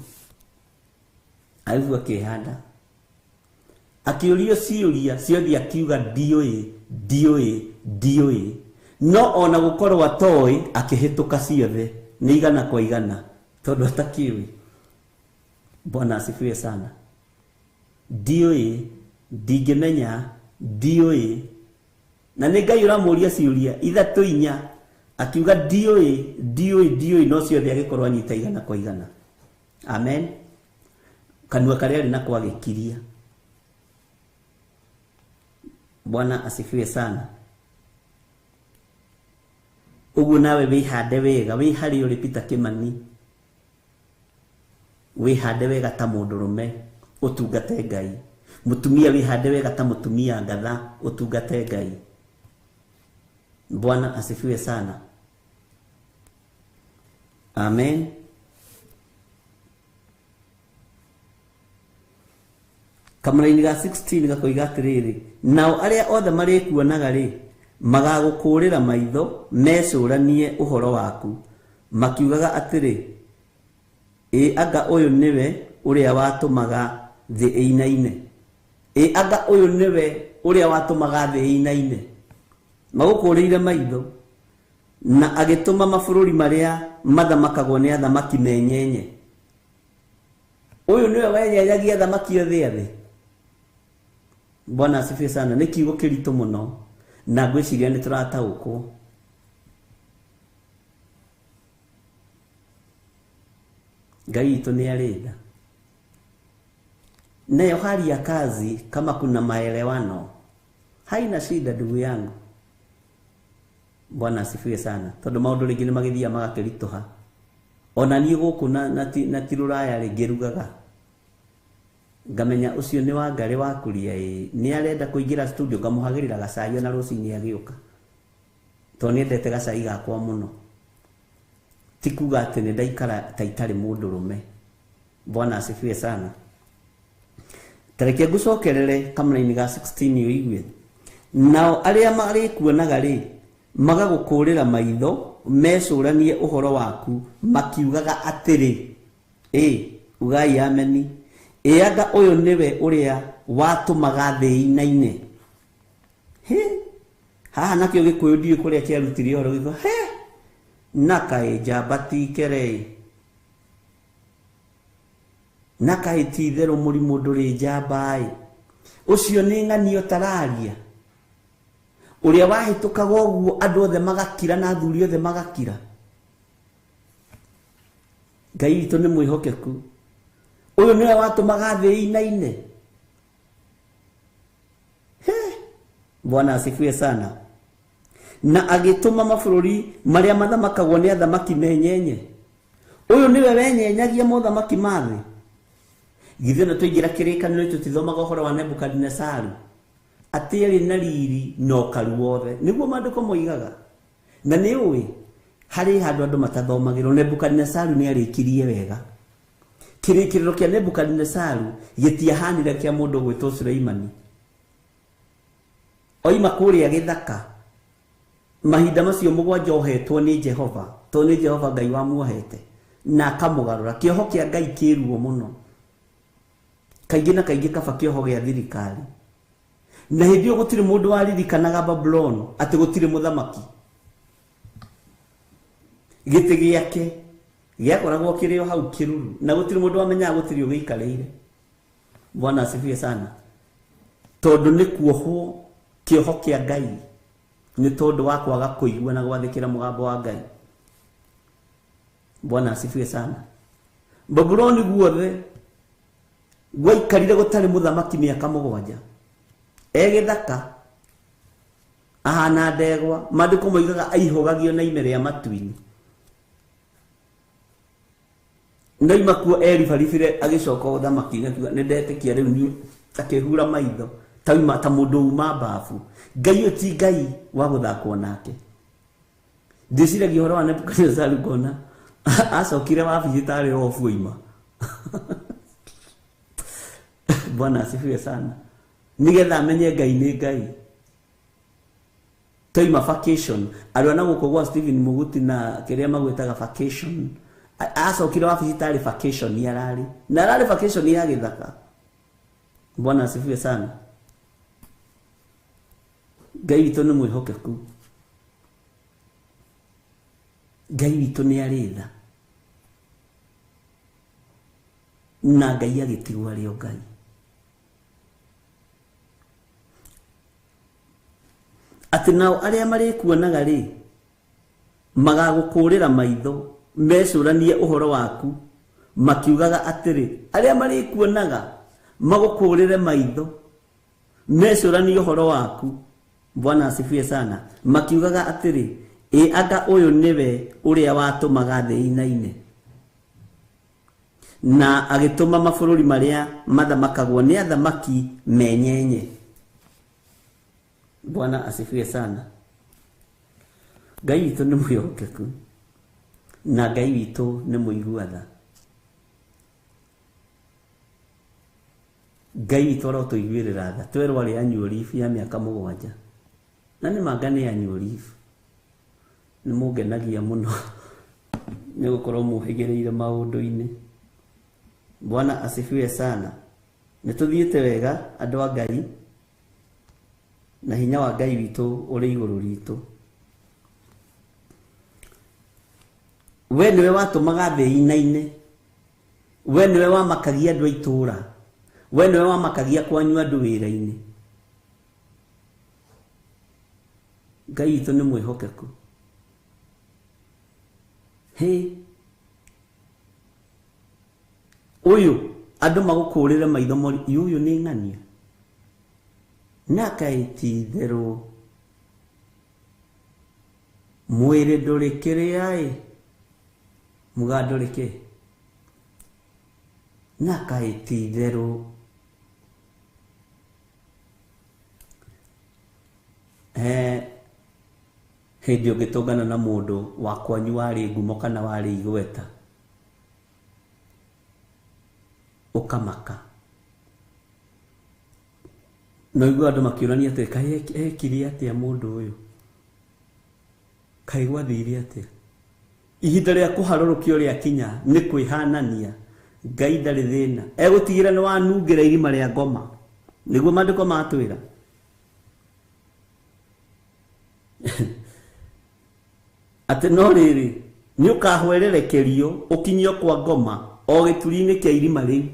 Ayubu akĩhanda. Akĩũrio ciũria ciothe akiuga ndiũĩ, ndiũĩ, ndiũĩ. No ona gũkorwo atoĩ akĩhĩtũka ciothe nĩ igana kwa igana tondũ atakĩũĩ. Bwana asifiwe sana. Ndiũĩ, ndingĩmenya, ndiũĩ. Na nĩ Ngai ũramũria ciũria ithatũ inya akiuga ndiũĩ, ndiũĩ, ndiũĩ, no ciothe agĩkorwo anyita igana kwa igana. Amen. Kanua karĩa arĩ nako agĩkiria. Bwana asifiwe sana. Ũguo nawe wĩhande wega, wĩ harĩa ũrĩ Peter Kimani. Wĩhande wega ta mũndũrũme, ũtungate Ngai. Mũtumia wĩhande wega ta mũtumia ngatha, ũtungate Ngai. Bwana asifiwe sana. Amen. Kamũraini ga 16 gakoiga atĩrĩrĩ, nao arĩa othe marĩkuonaga rĩ, magagũkũũrĩra maitho mecũranie ũhoro waku, makiugaga atĩrĩ, ĩ anga ũyũ nĩwe ũrĩa watũmaga thĩ ĩinaine. Ĩ anga ũyũ nĩwe ũrĩa watũmaga thĩ ĩinaine. Magũkũũrĩire maitho na agĩtũma mabũrũri marĩa mathamakagwo nĩ athamaki menyenye. Ũyũ nĩwe wenyenyagia athamaki othe a thĩ. Bwana asifiwe sana. Nĩ kiugo kĩritũ mũno na ngwĩciria nĩ tũrataũkwo. Ngai witũ nĩ arĩ tha. Nayo hali ya kazi kama kuna maelewano haina shida ndugu yangu. Bwana asifiwe sana. Tondũ maũndũ rĩngĩ nĩ magĩthiaga magakĩritũha. Ona niĩ gũkũ na ti rũraya rĩ ngĩrugaga. Ngamenya ũcio nĩ wa Ngarĩ wa kũria ĩ, nĩ arenda kũingĩra studio ngamũhagĩrĩra gacai ona rũcinĩ agĩũka. Tondũ nĩendete gacai gakwa mũno. Ti kuga atĩ nĩ ndaikara ta itarĩ mũndũrũme. Bwana asifiwe sana. Ta reke ngũcokerere kamũraini ga 16 ũigue. Nao arĩa marĩkuonaga rĩ, magagũkũũrĩra maitho mecũranie ũhoro waku makiugaga atĩrĩ, ĩ ugai ameni, ĩ anga ũyũ nĩwe ũrĩa watũmaga thĩ ĩinaine. Hĩ, haha nakĩo Gĩkũyũ ndiũĩ kũrĩa kĩarutire ũhoro gĩko, he, na kaĩ njamba ti kere, na kaĩ ti itherũ mũrimũ ndũrĩ njamba ĩ, ũcio nĩ ng'ani ũtararia. Ũrĩa wahĩtũkaga ũguo andũ othe magakira na athuri othe magakira. Ngai witũ nĩ mwĩhokeku. Ũyũ nĩwe watũmaga thĩ ĩinaine. He, Bwana asifiwe sana. Na agĩtũma mabũrũri marĩa mathamakagwo nĩ athamaki menyenye. Ũyũ nĩwe wenyenyagia mothamaki ma thĩ. Githĩ ona twaingĩra kĩrĩkanĩro tũtithomaga ũhoro wa Nebukadinesaru atĩ arĩ na riri na ũkaru wothe, nĩguo maandĩko moigaga. Na nĩ ũĩ harĩ handũ andũ matathomagĩrwo. Nebukadinesaru nĩ arĩkirie wega. Kĩrĩkĩrĩro kĩa Nebukadinesaru gĩtiahanire kĩa mũndũ ũgwĩtwo Suleimani. Oima kũrĩa gĩthaka mahinda macio mũgwanja ohetwo nĩ Jehova, tondũ nĩ Jehova Ngai wamuohete na akamũgarũra. Kĩoho kĩa Ngai kĩruo mũno, kaingĩ na kaingĩ kaba kĩoho gĩa thirikari. Na hĩndĩ ĩyo gũtirĩ mũndũ waririkanaga Babuloni atĩ gũtirĩ mũthamaki. Gĩtĩ gĩake gĩakoragwo kĩrĩ o hau kĩruru, na gũtirĩ mũndũ wamenyaga gũtirĩ ũgĩikarĩire. Bwana asifiwe sana. Tondũ nĩ kuohwo kĩoho kĩa Ngai nĩ tondũ wa kwaga kũigua na gwathĩkĩra mũgambo wa Ngai. Bwana asifiwe sana. Babuloni guothe gwaikarire gũtarĩ mũthamaki mĩaka mũgwanja. Egĩthaka ahana ndegwa, maandĩko moigaga aihũgagio na ime rĩa matu-inĩ. Ndaima kuo eribaribire agĩcoka ũthamaki-inĩ akiuga nĩ ndetĩkia rĩu niĩ, akĩhura maitho tauma ta mũndũ uma mbabu. Ngai ũyũ ti Ngai wa gũthakwo nake. Ndĩciragia ũhoro wa Nebukadnezaru ngona acokire wabici tarĩ obu oima. Bwana asifiwe sana. Nigetha amenye Ngai nĩ Ngai. Toima vacation arĩa na gũkũ gwa Stephen Muguti na kĩrĩa magwĩtaga vacation, acokire wabici tarĩ vacation yararĩ na ararĩ vacation ya gĩthaka. Bwana asifiwe sana. Ngai witũ nĩ mwĩhokeku. Ngai witũ nĩ arĩ tha. Na Ngai agĩtigwo arĩ o Ngai. Atĩ nao arĩa marĩkuonaga rĩ magagũkũrĩra maitho mecũranie ũhoro waku makiugaga atĩrĩ, arĩa marĩkuonaga magũkũrĩre maitho mecũranie ũhoro waku. Bwana asifiwe sana. Makiugaga atĩrĩ, ĩ anga ũyũ nĩwe ũrĩa watũmaga thĩ ĩinaine na agĩtũma mabũrũri marĩa mathamakagwo nĩ athamaki menyenye. Bwana asifiwe sana. Ngai witũ nĩ mwĩhokeku na Ngai witũ nĩ mũigua tha. Ngai witũ arotũiguĩrĩra tha. Twerwo arĩ annual leave ya mĩaka mũgwanja, na nĩ manga nĩ annual leave. Nĩ mũngenagia mũno nĩ gũkorwo mũhĩgĩrĩire maũndũ-inĩ. Bwana asifiwe sana. Nĩ tũthiĩte wega andũ a Ngai, na hinya wa Ngai witũ ũrĩ igũrũ ritũ. We nĩwe watũmaga thĩ ĩinaine, we nĩwe wamakagia andũ a itũũra, we nĩwe wamakagia kwanyu andũ wĩra-inĩ. Ngai witũ nĩ mwĩhokeku. Hĩ, ũyũ andũ magũkũrĩre maitho mori, ũyũ nĩ ng'ania na kaĩ ti itherũ mwĩrĩ ndũrĩ kĩrĩa ĩ, mũga ndũrĩ kĩ, na kaĩ ti itherũ. Hĩndĩ ũngĩtũngana na mũndũ wa kwanyu warĩ ngumo kana warĩ igweta, ũkamaka. No igua andũ makĩũrania atĩrĩ, kaĩ ekire atĩa mũndũ ũyũ, kaĩ gwathire atĩa? Ihinda rĩa kũharũrũkio rĩakinya nĩ kwĩhanania. Ngai ndarĩ thĩna, egũtigĩra nĩ wanungĩra irima rĩa ngoma, nĩguo maandĩko matwĩra. Atĩ no rĩrĩ nĩ ũkahwererekerio ũkinyio kwa ngoma o gĩturi-inĩ kĩa irima rĩu.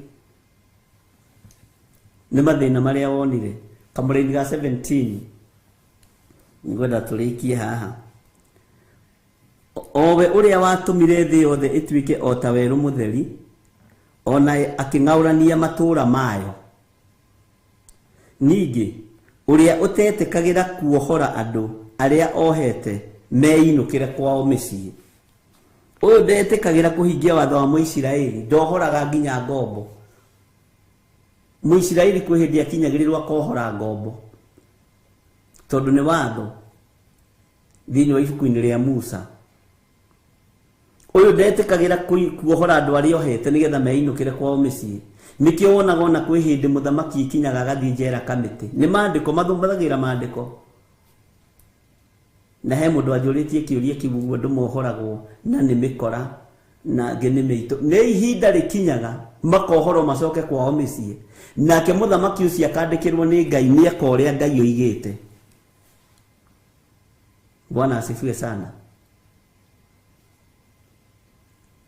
Nĩ mathĩna marĩa wonire. Kamũraini ga 17 nĩngwenda tũrĩkie haha. Owe ũrĩa watũmire thĩ yothe ĩtuĩke o ta werũ mũtheri, ona akĩng'aũrania matũũra mayo. Ningĩ Ũrĩa ũtetĩkagĩra kuohora andũ arĩa ohete meinũkĩre kwao mĩciĩ. Ũyũ ndetĩkagĩra kũhingia watho wa Mũisiraeli, ndohoraga nginya ngombo. Mũisiraeli kwĩ hĩndĩ akinyagĩrĩrwo akohora ngombo, tondũ nĩ watho thĩinĩ wa ibuku-inĩ rĩa Musa. Ũyũ ndetĩkagĩra kuohora andũ arĩa ohete nĩgetha meinũkĩre kwao mĩciĩ. Nĩkĩo wonaga ona kwĩ hĩndĩ mũthamaki ikinyaga agathiĩ njera kamĩtĩ. Nĩ maandĩko, mathomagĩra maandĩko. Na he mũndũ anjũrĩtie kĩũria kĩu ũguo andũ mohoragwo na nĩ mĩkora na angĩ nĩ mĩitũ. Nĩ ihinda rĩkinyaga makohorwo macoke kwao mĩciĩ. Nake mũthamaki ũcio akandĩkĩrwo nĩ Ngai nĩeka ũrĩa Ngai oigĩte. Bwana asifiwe sana.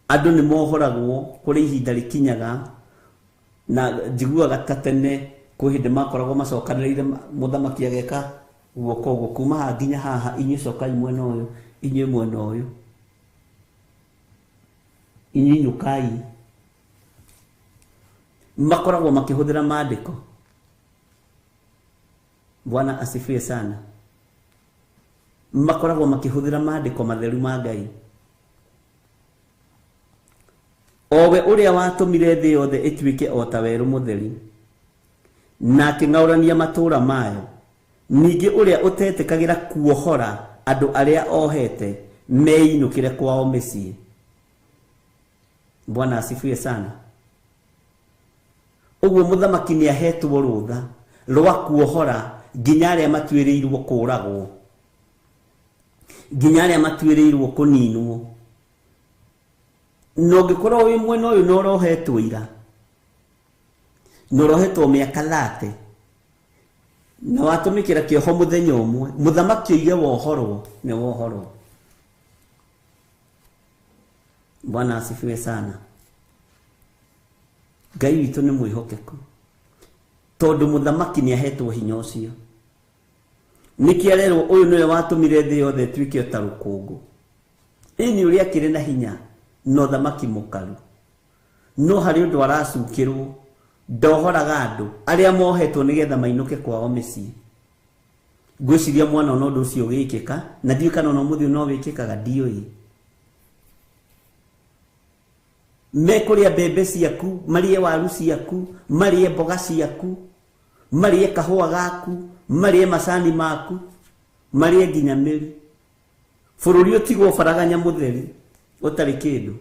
Andũ nĩ mohoragwo kũrĩ ihinda rĩkinyaga na njiguaga ta tene kwĩ hĩndĩ makoragwo macokanĩrĩire mũthamaki ageka guoko ũguo kuma haha nginya haha, inyuĩ cokai mwena ũyũ, inyuĩ mwena ũyũ, inyuĩ inũkai. Makoragwo makĩhũthĩra maandĩko. Bwana asifiwe sana. Makoragwo makĩhũthĩra maandĩko matheru ma Ngai. Owe ũrĩa watũmire thĩ yothe ĩtuĩke o ta werũ mũtheri, na akĩng'aũrania matũũra mayo, ningĩ ũrĩa ũtetĩkagĩra kuohora andũ arĩa ohete meinũkĩre kwao mĩciĩ. Bwana asifiwe sana. Ũguo mũthamaki nĩ ahetwo rũtha rwa kuohora nginya arĩa matuĩrĩirwo kũũragwo, nginya arĩa matuĩrĩirwo kũninwo. Na ũngĩkorwo wĩ mwena ũyũ na ũrohetwo ira, na ũrohetwo mĩaka 30, na watũmĩkĩra kĩoho mũthenya ũmwe, mũthamaki oige wohorwo, nĩ wohorwo. Bwana asifiwe sana. Ngai witũ nĩ mwĩhokeku, tondũ mũthamaki nĩ ahetwo hinya ũcio. Nĩkĩo arerwo ũyũ nĩwe watũmire thĩ yothe ĩtuĩke ta rũkũngũ. Ĩni ũrĩa akĩrĩ na hinya na ũthamaki mũkaru, no harĩ ũndũ aracukĩrwo, ndohoraga andũ arĩa mohetwo nĩgetha mainũke kwao mĩciĩ. Ngwĩciria mwana ona ũndũ ũcio ũgĩkĩka, na ndiũĩ kana ona ũmũthĩ no wĩkĩkaga, ndiũĩ. Mekũrĩa mbembe ciaku, marĩe waru ciaku, marĩe mboga ciaku, marĩe kahũa gaku, marĩe macani maku, marĩe nginya mĩri. Bũrũri ũtigwo baraganya mũtheri ũtarĩ kĩndũ.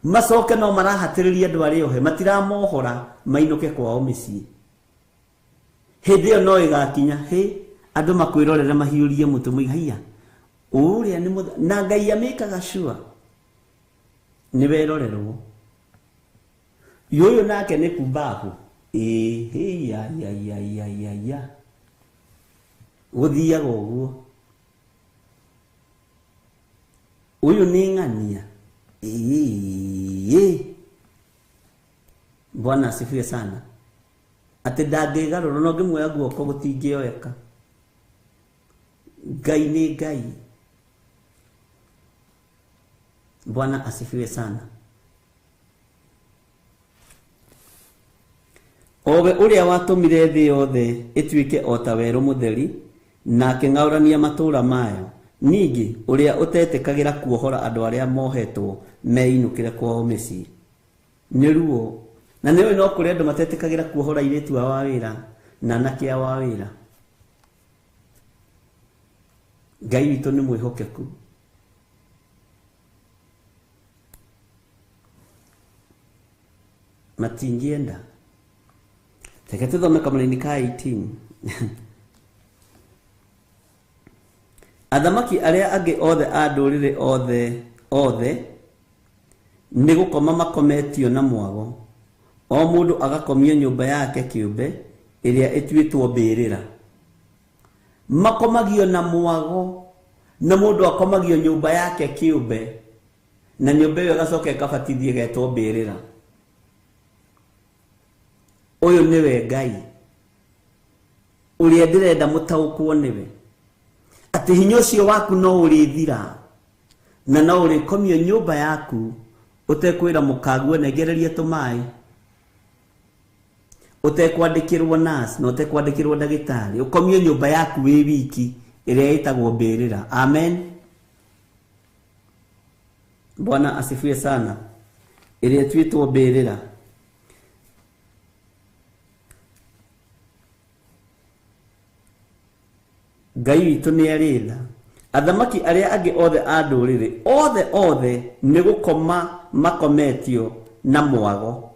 Macoke no marahatĩrĩria andũ arĩa ohe, matiramohora mainũke kwao mĩciĩ. Hĩndĩ ĩyo no ĩgakinya, hĩ, andũ makwĩrorera mahiũrie mũtwe moige, haiya, ũrĩa nĩ na Ngai amĩkaga sure. Nĩ werorerwo. Ũyũ nake nĩ kumbahu. Ĩĩ, hĩ, ya, ya, ya, ya, ya, ya. Gũthiaga ũguo. Ũyũ nĩ ng'ania. Ĩĩ. Bwana asifiwe sana. Atĩ ndangĩgarũrwo, no ngĩmuoya guoko gũtingĩoeka. Ngai nĩ Ngai. Bwana asifiwe sana. Owe ũrĩa watũmire thĩ yothe ĩtuĩke o ta werũ mũtheri, na akĩng'aũrania matũũra mayo, ningĩ ũrĩa ũtetĩkagĩra kuohora andũ arĩa mohetwo meinũkĩre kwao mĩciĩ. Nĩ ruo. Na nĩũĩ no kũrĩ andũ matetĩkagĩra kuohora airĩtu ao a wĩra na anake ao a wĩra. Ngai witũ nĩ mwĩhokeku. Matingĩenda. Reke tũthome kamũraini ka 18. Athamaki arĩa angĩ othe a ndũrĩrĩ othe othe nĩ gũkoma makometio na mwago, o mũndũ agakomio nyũmba yake kĩũmbe ĩrĩa ĩtuĩtwo mbĩrĩra. Makomagio na mwago, na mũndũ akomagio nyũmba yake kĩũmbe, na nyũmba ĩyo ĩgacoka ĩkabatithio ĩgetwo mbĩrĩra. Ũyũ nĩwe Ngai ũrĩa ndĩrenda mũtaũkwo nĩwe, atĩ hinya ũcio waku no ũrĩthira na no ũrĩkomio nyũmba yaku ũtekwĩra mũkaguo nengererie tũmaĩ, Ũtekwandĩkĩrwo nurse na ũtekwandĩkĩrwo ndagĩtarĩ, ũkomio nyũmba yaku wĩ wiki ĩrĩa ĩtagwo mbĩrĩra. Amen. Bwana asifiwe sana. Ĩrĩa ĩtuĩtwo mbĩrĩra. Ngai witũ nĩ arĩ tha. Athamaki arĩa angĩ othe a ndũrĩrĩ othe othe nĩ gũkoma makometio na mwago.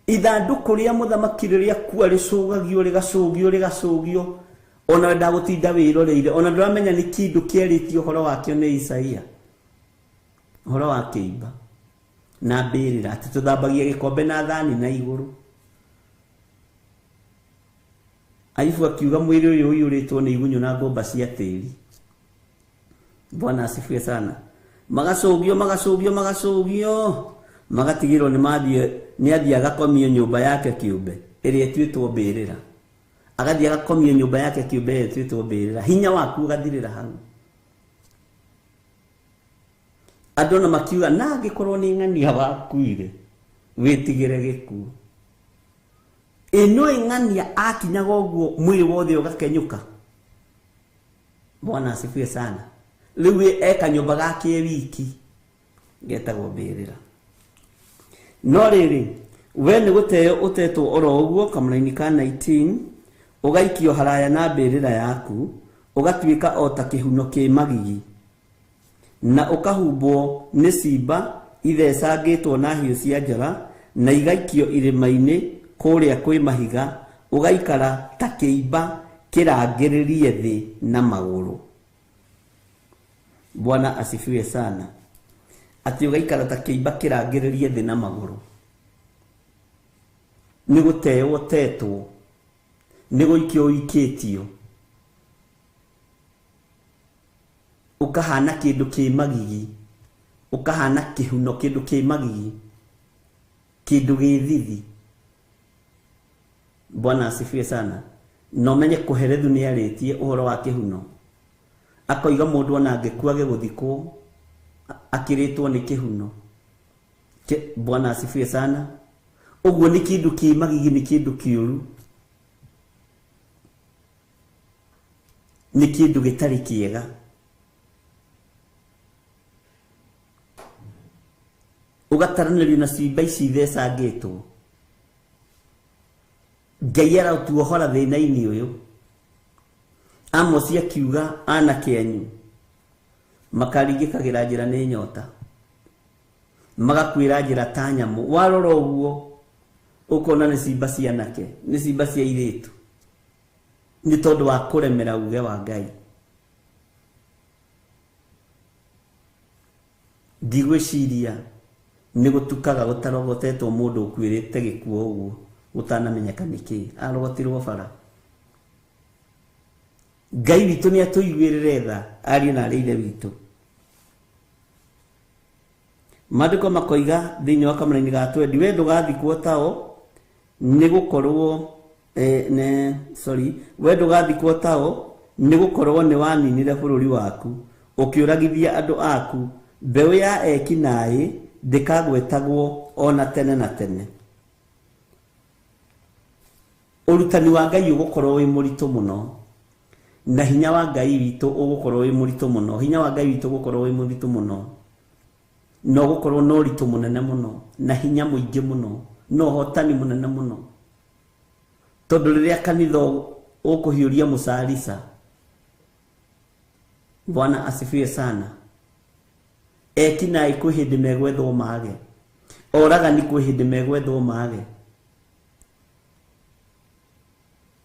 Ithandũkũ rĩa mũthamaki rĩrĩa kua rĩcũgagio rĩgacũgio rĩgacũgio, ona wenda gũtinda wĩroreire, ona ndũramenya nĩ kĩndũ kĩarĩtio ũhoro wakĩo nĩ Isaia, ũhoro wa kĩimba na mbĩrĩra, atĩ tũthambagia gĩkombe na thani na igũrũ. Ayubu akiuga mwĩrĩ ũyũ ũiyũrĩtwo nĩ igunyũ na ngũmba cia tĩri. Bwana asifiwe sana. Magacũgio magacũgio magacũgio, magatigĩrwo nĩ mathiĩ, nĩ athiĩ agakomio nyũmba yake kĩũmbe ĩrĩa ĩtuĩtwo mbĩrĩra. Agathiĩ agakomio nyũmba yake kĩũmbe ĩrĩa ĩtuĩtwo mbĩrĩra. Hinya waku ũgathirĩra hau. Andũ ona makiuga na angĩkorwo nĩ ng'ania wakuire wĩtigĩre gĩkuũ. Ĩno ng'ania akinyaga ũguo mwĩrĩ wothe ũgakenyũka. Bwana asifiwe sana. Rĩu eka nyũmba gake wiki getagwo mbĩrĩra. No rĩrĩ, we nĩ gũteo ũtetwo oro ũguo kamũraini ka 19, ũgaikio haraya na mbĩrĩra yaku, ũgatuĩka o ta kĩhuno kĩ magigi, na ũkahumbwo nĩ cimba ithecangĩtwo na hiũ cia njora, na igaikio irĩma-inĩ kũrĩa kwĩ mahiga, ũgaikara ta kĩimba kĩrangĩrĩrie thĩ na magũrũ. Bwana asifiwe sana. Atĩ ũgaikara ta kĩimba kĩrangĩrĩrie thĩ na magũrũ. Nĩ gũteo ũtetwo, nĩ gũikio ũikĩtio, ũkahana kĩndũ kĩ magigi, ũkahana kĩhuno kĩndũ kĩ magigi, kĩndũ gĩ thithi. Bwana asifiwe sana. Na ũmenye Kohelethu nĩ arĩtie ũhoro wa kĩhuno, akoiga mũndũ ona angĩkua gĩgũthikwo akĩrĩtwo nĩ kĩhuno. Bwana asifiwe sana. Ũguo nĩ kĩndũ kĩ magigi, nĩ kĩndũ kĩũru, nĩ kĩndũ gĩtarĩ kĩega. Ũgataranĩrio na cimba ici ithecangĩtwo. Ngai aratuohora thĩna-inĩ ũyũ. Amosi akiuga anake anyu makaringĩkagĩra njĩra nĩ nyota, magakuĩra njĩra ta nyamũ. Warora ũguo ũkona nĩ cimba cia anake, nĩ cimba cia airĩtu, nĩ tondũ wa kũremera uge wa Ngai. Ndigwĩciria nĩ gũtukaga gũtarogotetwo mũndũ ũkuĩrĩte gĩkuũ ũguo gũtanamenyeka nĩkĩ, arogotirwo bara. Ngai witũ nĩ atũiguĩrĩre tha, ariũ na arĩ ithe witũ. Maandĩko makoiga thĩinĩ wa kamũraini ga 20, we ndũgathikwo tao nĩ gũkorwo we ndũgathikwo tao nĩ gũkorwo nĩ waninire bũrũri waku, ũkĩũragithia andũ aku. Mbeũ ya eki naĩ ndĩkagwetagwo ona tene na tene. Ũrutani wa Ngai ũgũkorwo wĩ mũritũ mũno, na hinya wa Ngai witũ ũgũkorwo wĩ mũritũ mũno, hinya wa Ngai witũ ũgũkorwo wĩ mũritũ mũno, na ũgũkorwo na ũritũ mũnene mũno, na hinya mũingĩ mũno, na ũhotani mũnene mũno. Tondũ rĩrĩa kanitha ũkũhiũria mũcarica, Bwana asifiwe sana, eki naĩ kwĩ hĩndĩ megwethwo mage, oragani kwĩ hĩndĩ megwethwo mage,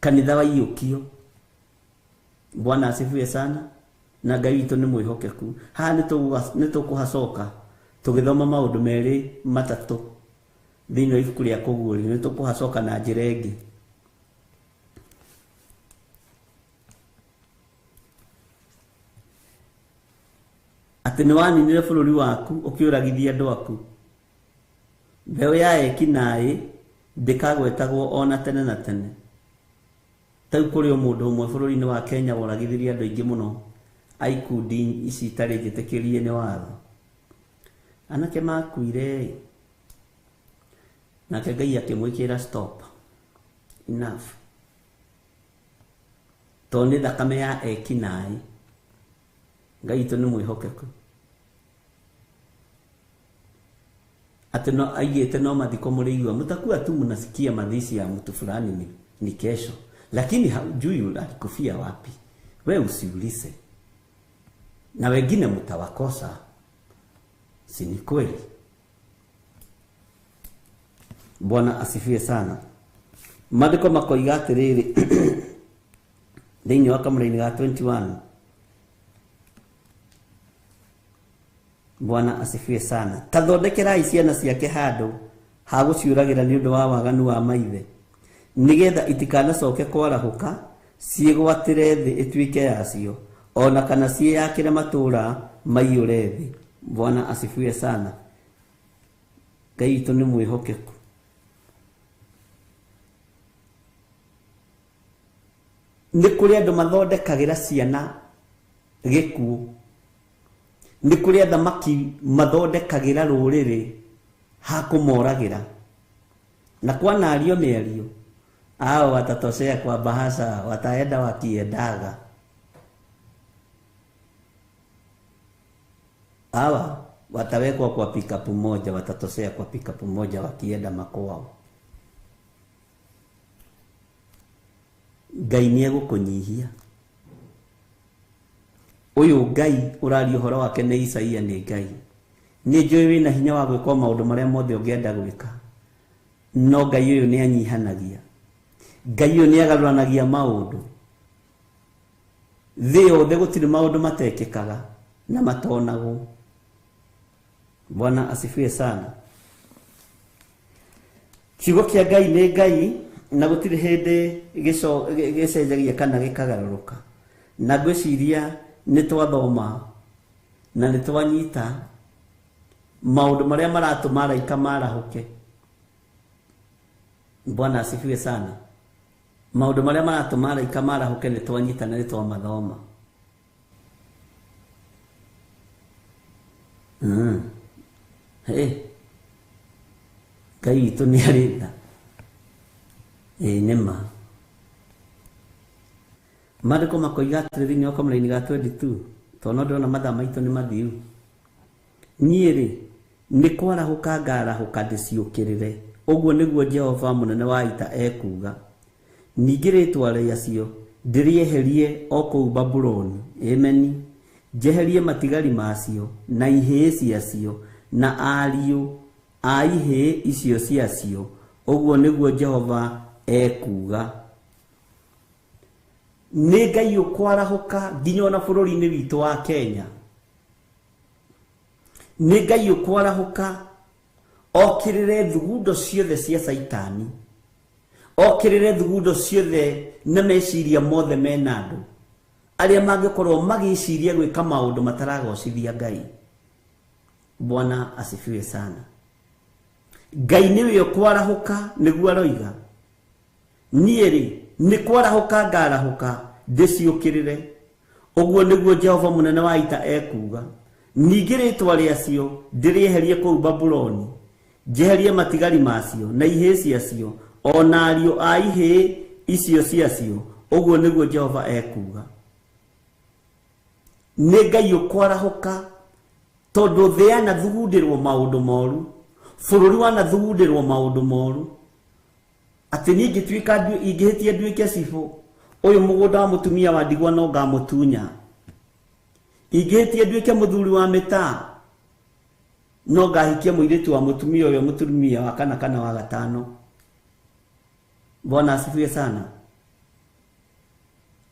kanitha waiyũkio. Bwana asifiwe sana. Na Ngai witũ nĩ mwĩhokeku. Haha nĩ tũkũhacoka tũgĩthoma maũndũ merĩ matatũ thĩinĩ wa ibuku rĩa Kũguũrĩrio, nĩ tũkũhacoka na njĩra ĩngĩ. Atĩ nĩ waninire bũrũri waku ũkĩũragithia andũ aku. Mbeũ ya eki naĩ ndĩkagwetagwo ona tene na tene. Tau kũrĩ o mũndũ ũmwe bũrũri-inĩ wa Kenya woragithirie andũ aingĩ mũno a ikundi ici itarĩ njĩtĩkĩrie nĩ watho. Anake makuire Nake Ngai akĩmwĩkĩra stop. Enough. Tondũ nĩ thakame ya ekinaĩ. Ngai witũ nĩ mwĩhokeku. Atĩ no aigĩte no mathiko mũrĩigua, mtakuwa tu mnasikia mazishi ya mtu fulani ni kesho, lakini haujui alikufia wapi. We usiulize, na wengine mtawakosa. Si ni kweli? Bwana asifiwe sana. Maandĩko makoiga atĩrĩrĩ thĩinĩ wa kamũraini ga 21. Bwana asifiwe sana. Tathondekerai ciana ciake handũ ha gũciũragĩra nĩ ũndũ wa waganu wa maithe, nĩgetha itikanacoke kwarahũka ciĩgwatĩre thĩ ĩtuĩke yacio, ona kana ciĩyakĩre matũũra maiyũre thĩ. Bwana asifiwe sana. Ngai witũ nĩ mwĩhokeku. Nĩ kũrĩ andũ mathondekagĩra ciana gĩkuũ. Nĩ kũrĩ athamaki mathondekagĩra rũrĩrĩ ha kũmoragĩra. Na kwanario mĩario, hao watatoshea kwa bahasha, wataenda wakiendaga. Hawa watawekwa kwa pikapu moja, watatoshea kwa pikapu moja wakienda makwao. Ngai nĩ egũkũnyihia. Ũyũ Ngai ũraria ũhoro wake nĩ Isaia nĩ Ngai. Nĩ njũĩ wĩna hinya wa gwĩka maũndũ marĩa mothe ũngĩenda gwĩka, no Ngai ũyũ nĩ anyihanagia. Ngai ũyũ nĩ agarũranagia maũndũ. Thĩ yothe gũtirĩ maũndũ matekĩkaga na matonagwo. Bwana asifiwe sana. Kiugo kĩa Ngai nĩ Ngai, na gũtirĩ hĩndĩ gĩcenjagia kana gĩkagarũrũka. Na ngwĩciria nĩ twathoma na nĩ twanyita maũndũ marĩa maratũma araika marahũke. Bwana asifiwe sana. Maũndũ marĩa maratũma araika marahũke nĩ twanyita na nĩ twamathoma. Hey. Ngai witũ nĩ arĩ tha. Ĩĩ nĩ ma. Maandĩko makoiga atĩrĩ thĩinĩ wa kamũraini ga 22, tondũ no ndĩrona mathaa maitũ nĩ mathiu. Niĩ rĩ, nĩ kwarahũka ngarahũka ndĩciũkĩrĩre. Ũguo nĩguo Jehova mũnene wa ita ekuuga. Ningĩ rĩĩtwa rĩacio ndĩrĩeherie o kũu Babuloni. Ameni. Njeherie matigari macio na ihĩĩ ciacio na ariũ a ihĩĩ icio ciacio. Ũguo nĩguo Jehova ekuuga. Nĩ Ngai ũkwarahũka nginya ona bũrũri-inĩ witũ wa Kenya. Nĩ Ngai ũkwarahũka okĩrĩre thugundo ciothe cia Caitani, okĩrĩre thugundo ciothe na meciria mothe mena andũ arĩa mangĩkorwo magĩciria gwĩka maũndũ mataragocithia Ngai. Bwana asifiwe sana. Ngai nĩwe ũkwarahũka nĩguo aroiga. Niĩ rĩ, nĩ kwarahũka ngarahũka ndĩciũkĩrĩre. Ũguo nĩguo Jehova mũnene wa ita ekuuga. Ningĩ rĩĩtwa rĩacio ndĩrĩeherie kũu Babuloni, njeherie matigari macio na ihĩĩ ciacio ona ariũ a ihĩĩ icio ciacio. Ũguo nĩguo Jehova ekuuga. Nĩ Ngai ũkwarahũka tondũ thĩ yanathugundĩrwo maũndũ moru, bũrũri wanathugundĩrwo maũndũ moru. Atĩ niĩ ingĩtuĩka ingĩhĩtia nduĩke cibũ, ũyũ mũgũnda wa mũtumia wa ndigwa no ngamũtunya. Ingĩhĩtia nduĩke mũthuri wa mĩtaa, no ngahikia mũirĩtu wa mũtumia ũyũ, mũtumia wa kana kana wa gatano. Bwana asifiwe sana.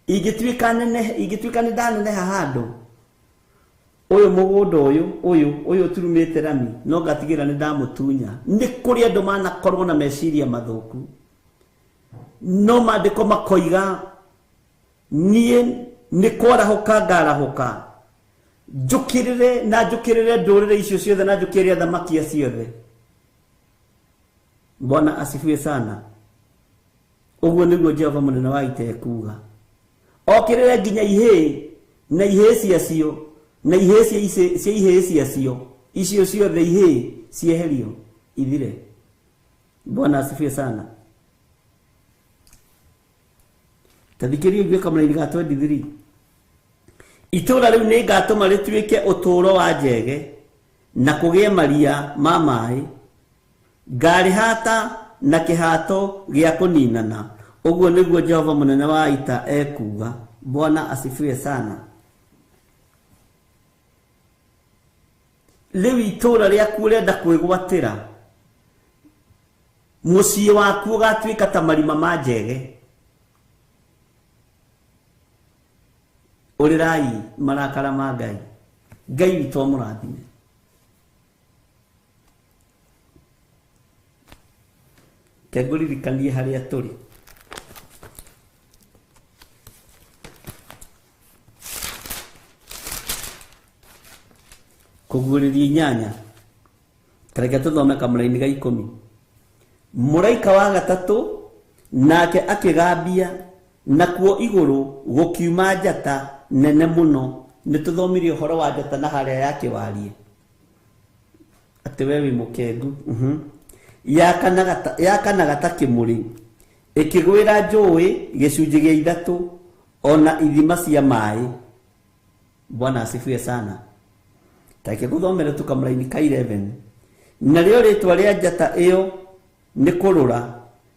Ingĩtuĩka nene, ingĩtuĩka nĩ ndaneneha handũ, ũyũ mũgũnda ũyũ ũyũ ũyũ ũturumĩte rami no ngatigĩra nĩ ndamũtunya. Nĩ kũrĩ andũ manakorwo na meciria mathũku, no maandĩko makoiga niĩ nĩ kwarahũka ngarahũka njũkĩrĩre na njũkĩrĩre ndũrĩrĩ icio ciothe na njũkĩrĩre athamaki ciothe. Bwana asifiwe sana. Ũguo nĩguo Jehova mũnene wa ita ekuuga. Okĩrĩre nginya ihĩĩ na ihĩĩ ciacio na ihĩĩ cia ihĩĩ ciacio, icio ciothe ihĩĩ cieherio ithire. Bwana asifiwe sana. Tathikĩrĩria ũigue kamũraini ga 23. Itũũra rĩu nĩngatũma rĩtuĩke ũtũũro wa njege na kũgĩe maria ma maĩ, ngarĩhata na kĩhato gĩa kũninana. Ũguo nĩguo Jehova mũnene wa ita ekuuga. Bwana asifiwe sana. Rĩu itũũra rĩaku ũrenda kwĩgwatĩra, mũciĩ waku ũgatuĩka ta marima ma njege. Ũrĩrai marakara ma Ngai. Ngai witũ amũrathime. Ke ngũririkanie harĩa tũrĩ. Kũguũrĩria inyanya, tareke tũthome kamũraini ga 10. Mũraika wa gatatũ nake akĩgambia, nakuo igũrũ gũkiuma njata nene mũno. Nĩ tũthomire ũhoro wa njata na harĩa yakĩwarie atĩ we wĩ mũkengu. Yakanaga ta kĩmũrĩ, ĩkĩgwĩra njũĩ gĩcunjĩ gĩa 3 ona ithima cia maĩ. Bwana asifiwe sana. Tareke ngũthomere tu kamũraini ka 11. Narĩo rĩtwa rĩa njata ĩyo nĩ kũrũra,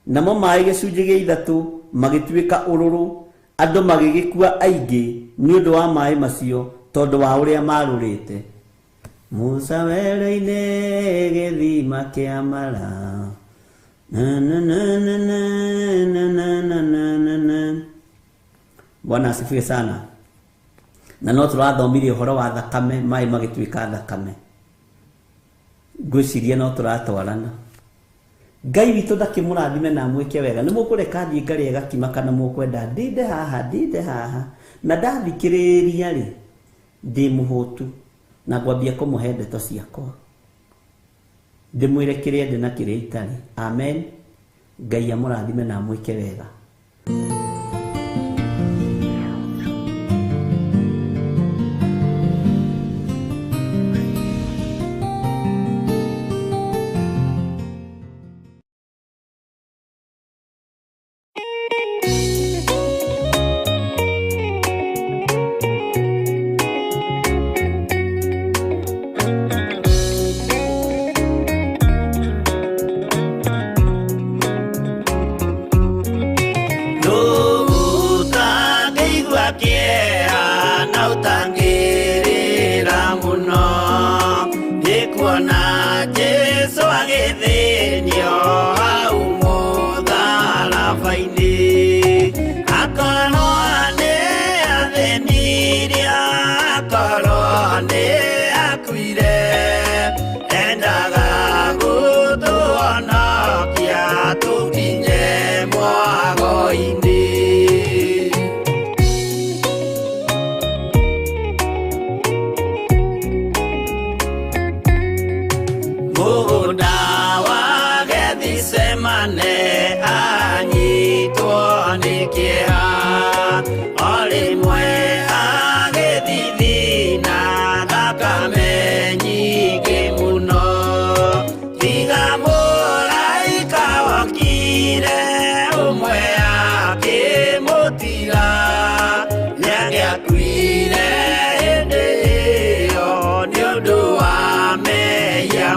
namo maĩ gĩcunjĩ gĩa 3 magĩtuĩka ũrũrũ, andũ magĩgĩkua aingĩ nĩ ũndũ wa maĩ macio tondũ wa ũrĩa marũrĩte. Musa werũ-inĩ gĩthima kĩa Mara. Na na na na na na na na na na. Bwana asifiwe sana. Na no tũrathomire ũhoro wa thakame, maĩ magĩtuĩka thakame. Ngwĩciria no tũratwarana. Ngai witũ ndakĩmũrathime na amwĩke wega. Nĩ mũkũreka thiĩ ngarĩe gakima kana mũkwenda ndinde haha, ndinde haha. Na ndathikĩrĩria rĩ, ndĩ mũhũtu na ngwambia kũmũhe ndeto ciakwa, ndĩmwĩre kĩrĩa ndĩ na kĩrĩa itarĩ. Amen. Ngai amũrathime na amwĩke wega.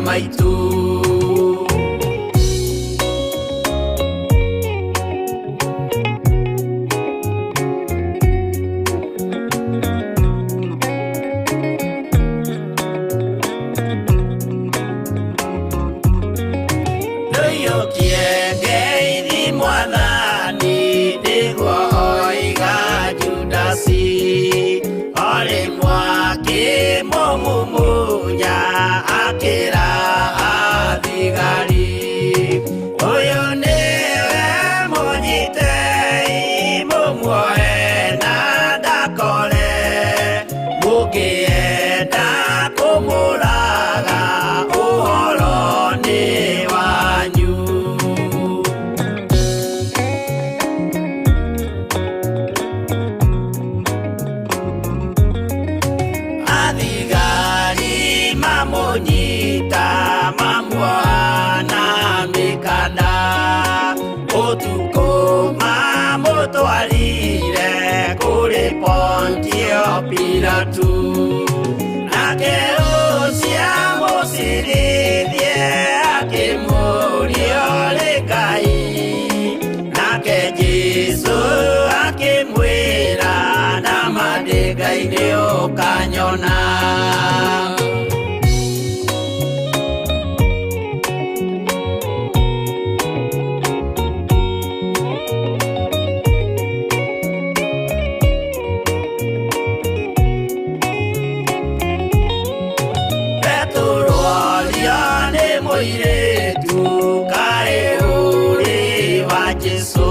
Maitu. Pilatu nake ũcio mũcirithie akĩmũria ũrĩ Ngai nake Jesũ akĩmwĩra nama ndĩ Ngai nĩ ũkanyona. Petero orio nĩ mũirĩtu kaĩ ũrĩ wa Jesũ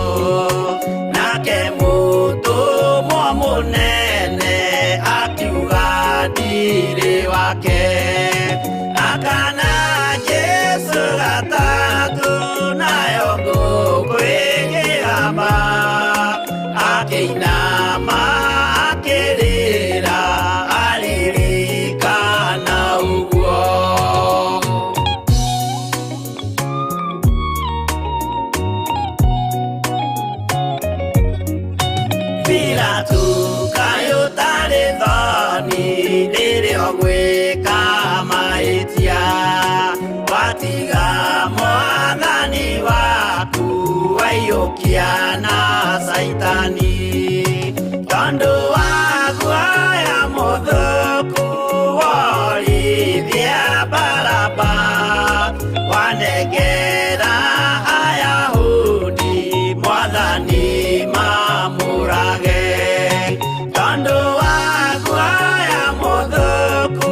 nake mũtũmwo mũnene akiuga ndirĩ wake akana Jesũ gatatũ nayo ngũkũ ĩkĩgamba akĩinama akĩrĩra aririkana ũguo. Pilatu kaĩ ũtarĩ thoni rĩrĩa ũgwĩka mahĩtia watiga mwathani waku waiyũkia na Caitani tondũ wa guoya mũthũku worithia Baraba wanengera Ayahudi mwathani mamũrage tondũ wa guoya mũthũku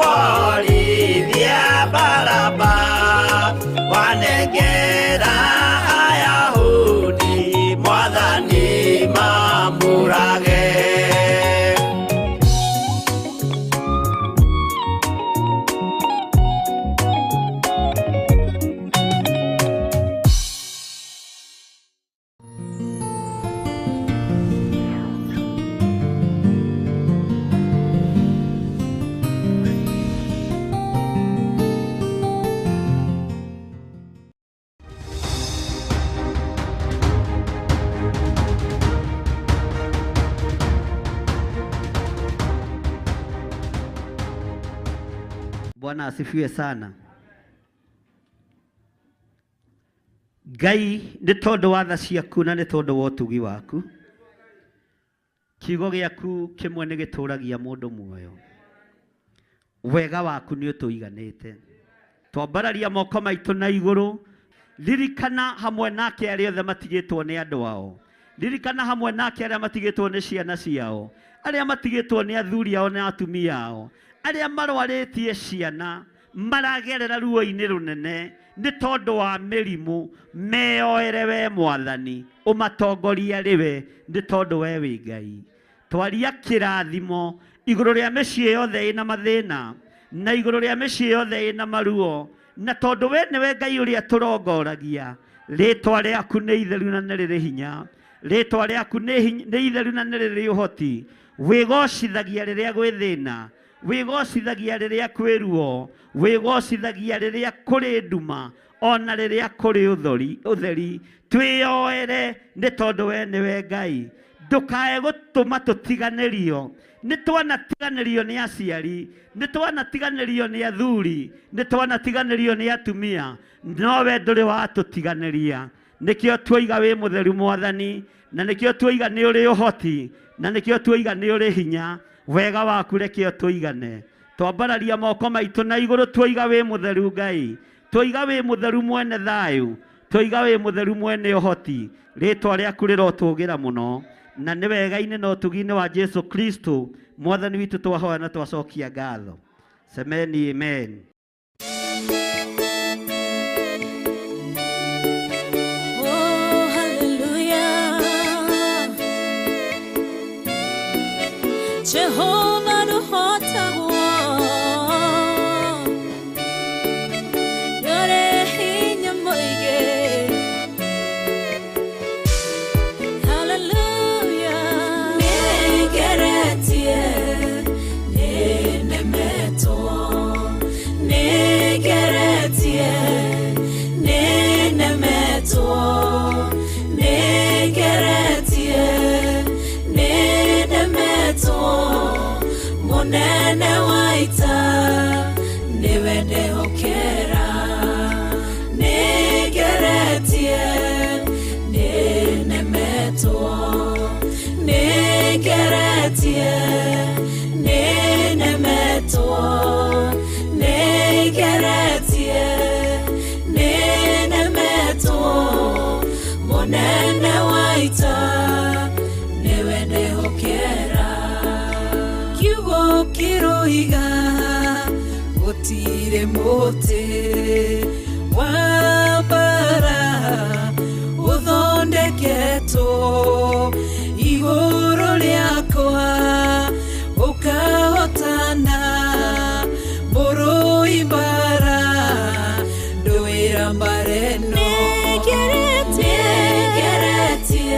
worithia Baraba wanengera Ayahudi mwathani mamũrage. Bwana asifiwe sana. Ngai nĩ tondũ wa tha ciaku na nĩ tondũ wa ũtugi waku kiugo gĩaku kĩmwe nĩ gĩtũragia mũndũ muoyo wega waku nĩ ũtũiganĩte twambararia moko maitũ na igũrũ ririkana hamwe nake arĩa othe matigĩtwo nĩ andũ ao ririkana hamwe nake arĩa matigĩtwo nĩ ciana ciao arĩa matigĩtwo nĩ athuri ao na atumia ao arĩa marwarĩtie ciana maragerera ruo-inĩ rũnene nĩ tondũ wa mĩrimũ meyoere we mwathani ũmatongorie arĩ we nĩ tondũ we wĩ Ngai twaria kĩrathimo igũrũ rĩa mĩciĩ yothe ĩna mathĩna na igũrũ rĩa mĩciĩ yothe ĩna maruo na tondũ we nĩwe Ngai ũrĩa tũrongoragia rĩtwa rĩaku nĩ itheru na nĩ rĩrĩ hinya rĩtwa rĩaku nĩ itheru na nĩ rĩrĩ ũhoti wĩgocithagia rĩrĩa gwĩ thĩna wĩgocithagia rĩrĩa kwĩ ruo wĩgocithagia rĩrĩa kũrĩ nduma ona rĩrĩa kũrĩ ũtheri twĩyoere nĩ tondũ we nĩwe Ngai ndũkae gũtũma tũtiganĩrio nĩ twanatiganĩrio nĩ aciari nĩ twanatiganĩrio nĩ athuri nĩ twanatiganĩrio nĩ atumia no we ndũrĩ watũtiganĩria nĩkĩo tuoiga wĩ mũtheru mwathani na nĩkĩo tuoiga nĩ ũrĩ ũhoti na nĩkĩo tuoiga nĩ ũrĩ hinya wega waku reke ũtũigane twambararia moko maitũ na igũrũ tuoiga wĩ mũtheru Ngai tuoiga wĩ mũtheru mwene thayũ tuoiga wĩ mũtheru mwene ũhoti rĩtwa rĩaku rĩrotũgĩra mũno na nĩ wega-inĩ na ũtugi-inĩ wa Jesu Kristo mwathani witũ twahoya na twacokia ngatho semeni amen. Oh, hallelujah. Jehovah nũhotagwo nĩũrĩ hinya mũingĩ. Hallelujah. Nĩngeretie, nĩnemetwo, nĩngeretie, nĩnemetwo, nĩngeretie, nĩnemetwo, Munene wa ita niwe ndehokera. Nĩngeretie, nĩnemetwo. Nĩngeretie, nĩnemetwo. Nĩngeretie, nĩnemetwo. Munene wa ita niwe ndehokera. Kiugo kĩroiga gũtirĩ mũtĩ wa mbara ũthondeketwo igũrũ rĩakwa ũkahotana mũrũi mbara ndũĩra mbara ĩno. Nĩngeretie, nĩnemetwo.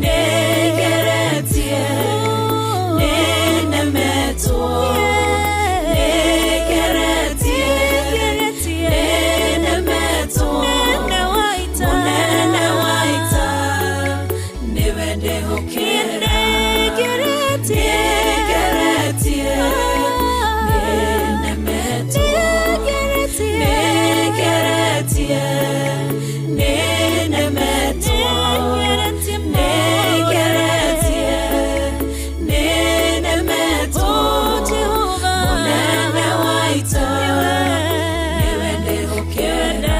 Nĩngeretie, nĩnemetwo. Nĩngeretie, nĩnemetwo. Mũnene wa ita nĩwe ndehokera. Nĩngeretie, nĩnemetwo. Nĩngeretie, nĩnemetwo. Nĩngeretie, nĩnemetwo. Mũnene wa ita nĩwe ndehokera.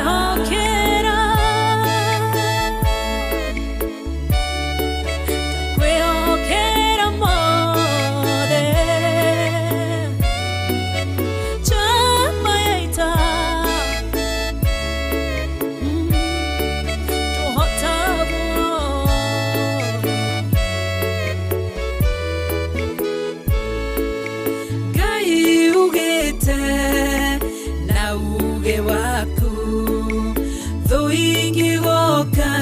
Kwĩhokera mothe chama ya ita tũhotagwo. Ngai ugĩte na uge waku thũ ingĩgoka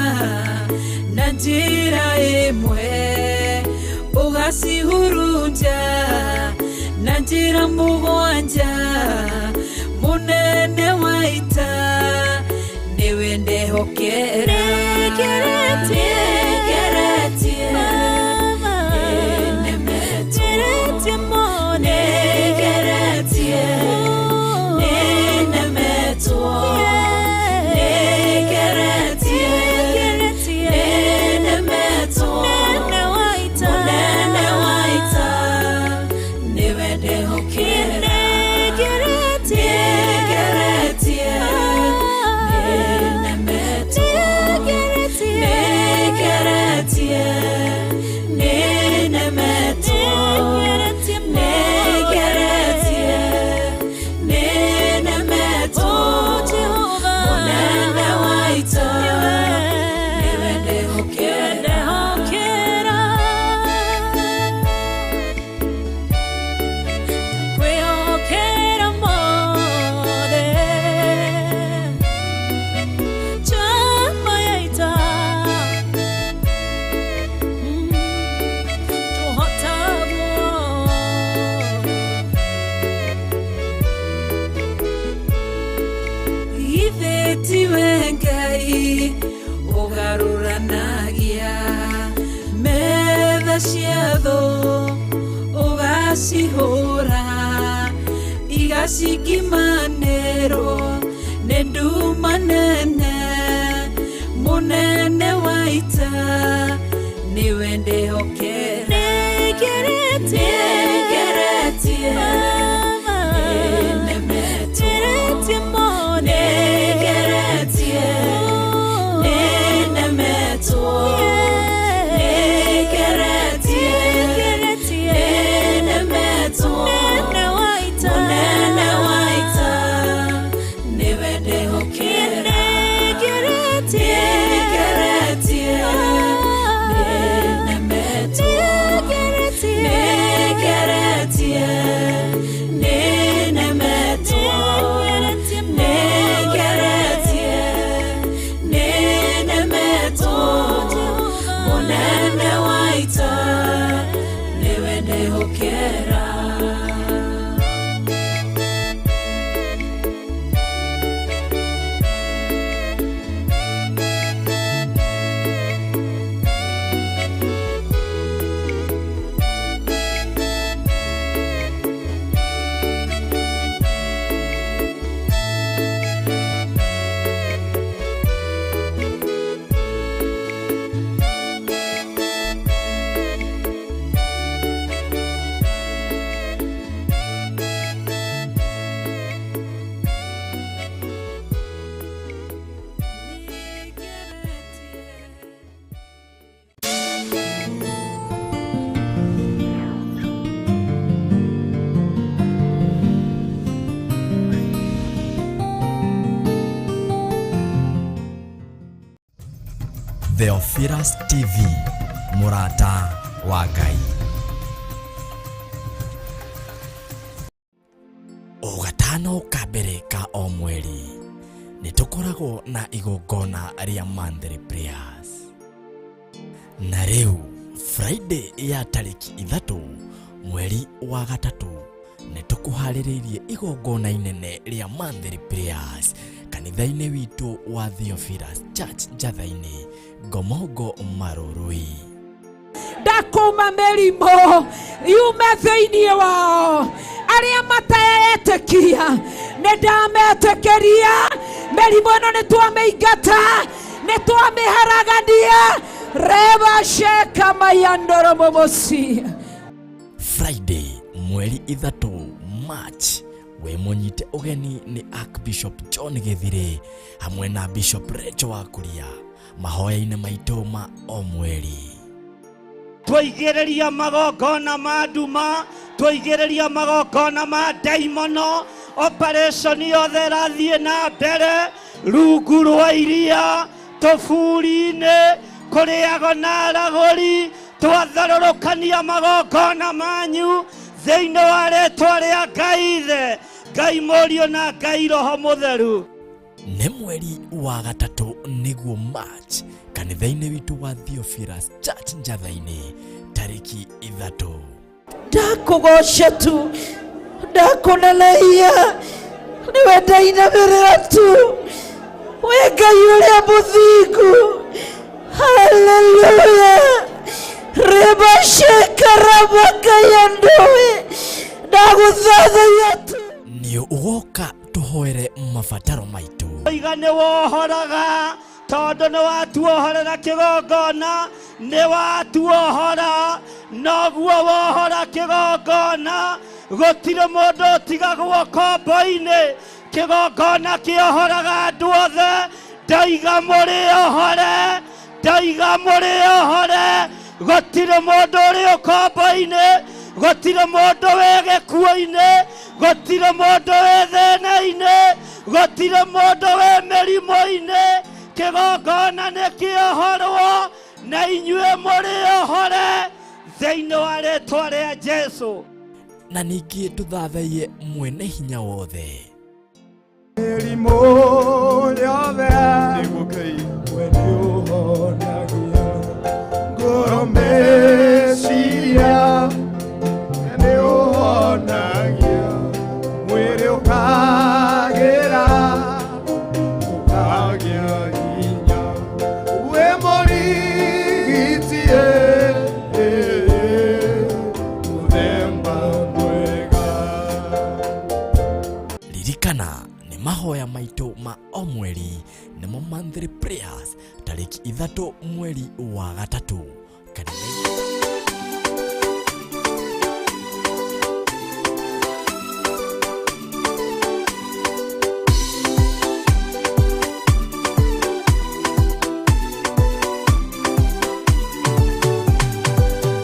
na njĩra ĩmwe ũgacihurunja na njĩra mũgwanja. Mũnene wa ita nĩwe ndehokera. Nĩngeretie, nĩnemetwo. Nĩngeretie, nĩnemetwo. Nĩngeretie, nĩnemetwo. Mũnene wa ita nĩwe ndehokera. Nĩngeretie, nĩnemetwo. Nĩngeretie, nĩnemetwo. Nĩngeretie, nĩnemetwo. Mũnene wa ita nĩwe ndehokera. Kwĩhokera mothe chama ya ita tũhotagwo. Githĩ tiwe Ngai ũgarũranagia metha cia thũ ũgacihũra igacikimanĩrwo nĩ nduma nene. Mũnene wa ita nĩwe ndehokera. Nĩngeretie, nĩnemetwo. Nĩngeretie, nĩnemetwo. Nĩngeretie, nĩnemetwo. Mũnene wa ita nĩwe ndehokera. Nĩngeretie, nĩnemetwo. Nĩngeretie, Theophilus TV, mũrata wa Ngai. O gatano ka mbere ka o mweri nĩ tũkoragwo na igongona rĩa monthly prayers. Na rĩu Friday ya tarĩki 3 mweri wa 3 nĩ tũkũharĩrĩirie igongona inene rĩa monthly prayers kanitha-inĩ witũ wa Theophilus Church Njatha-inĩ, Ngomongo Marũrũi. Ndakuma mĩrimũ yume thĩinĩ wao, arĩa mataetĩkia nĩ ndametĩkĩria. Mĩrimũ ĩno nĩ twamĩingata, nĩ twamĩharagania. Reba sheka mayandoro momosi. Friday mweri 3 March wĩ mũnyite ũgeni nĩ Archbishop John Gĩthirĩ hamwe na Bishop Rachel Wakuria mahoya-inĩ maitũ ma o mweri. Twaigĩrĩria magongona ma nduma, twaigĩrĩria magongona ma ndaimono, operation yothe ĩrathiĩ na mbere rungu rwa iria, tũburi-inĩ, kũrĩago na aragũri, twatharũrũkania magongona manyu thĩinĩ wa rĩtwa rĩa Ngai Ithe, Ngai Mũriũ na Ngai Roho Mũtheru. Nĩ mweri wa 3 nĩguo March kanitha-inĩ witũ wa Theophilus Church Njatha-inĩ tarĩki 3. Ndakũgoca tu, ndakũneneia, nĩwe ndainamĩrĩra tu, wĩ Ngai ũrĩa mũthingu. Haleluya. Reba sheka rabakayandoe, ndagũthathaiya tu. Nĩ ũgoka tũhoere mabataro maitũ. Iga nĩ wohoraga tondũ nĩ watuohorera kĩgongona, nĩ watuohora, noguo wohora kĩgongona, gũtirĩ mũndũ ũtigagwo kombo-inĩ. Kĩgongona kĩohoraga andũ othe, ndaiga mũrĩ ohore, ndaiga mũrĩ ohore, gũtirĩ mũndũ ũrĩ ũkombo-inĩ, gũtirĩ mũndũ wĩ gĩkuũ-inĩ, gũtirĩ mũndũ wĩ thĩna-inĩ, gũtirĩ mũndũ wĩ mĩrimũ-inĩ. Kĩgongona nĩ kĩohorwo na inyuĩ mũrĩ ohore thĩinĩ wa rĩtwa rĩa Jesũ. Na ningĩ tũthathaiye mwene hinya wothe. Mĩrimũ yothe we nĩũhonagia, ngoro meciria nĩũhonagia, mwĩrĩ ũkagĩra, ũkagĩa hinya, wĩ mũrigiti mũthemba mwega. Ririkana nĩ mahoya maitũ ma o mweri nĩmo monthly prayers tarĩki 3 mweri wa 3 kanitha-inĩ.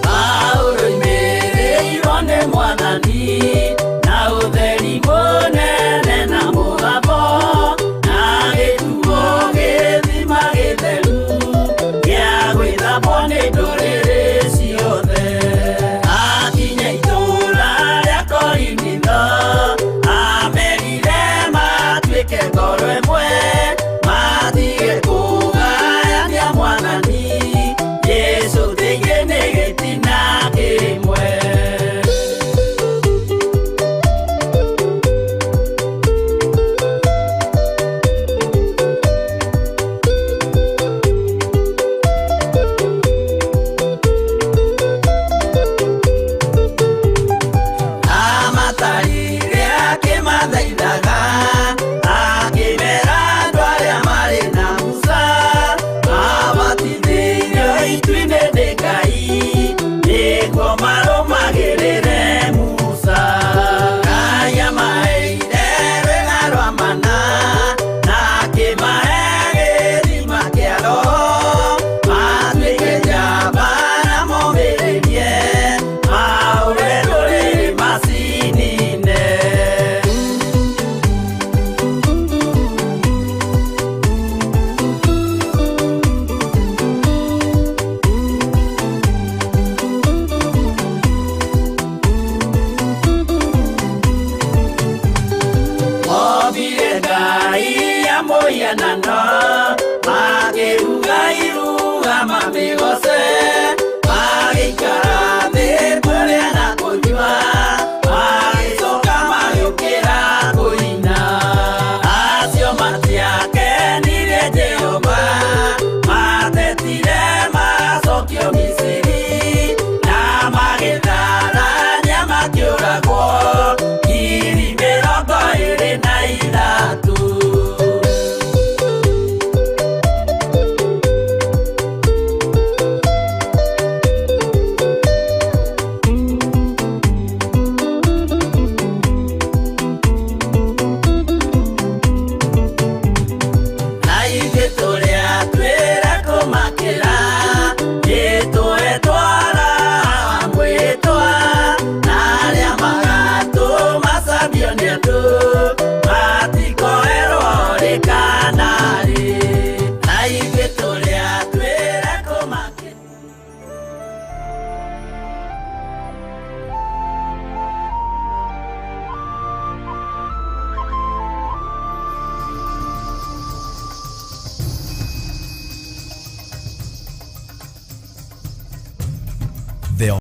Paulo imĩrĩirwo nĩ Mwathani na ũtheri mũnene na mũgambo na gĩtuo gĩthima gĩtheru gĩa gwĩthambwo nĩ ndũrĩrĩ ciothe. mĩhianano, makĩruga iruga mamĩgoce.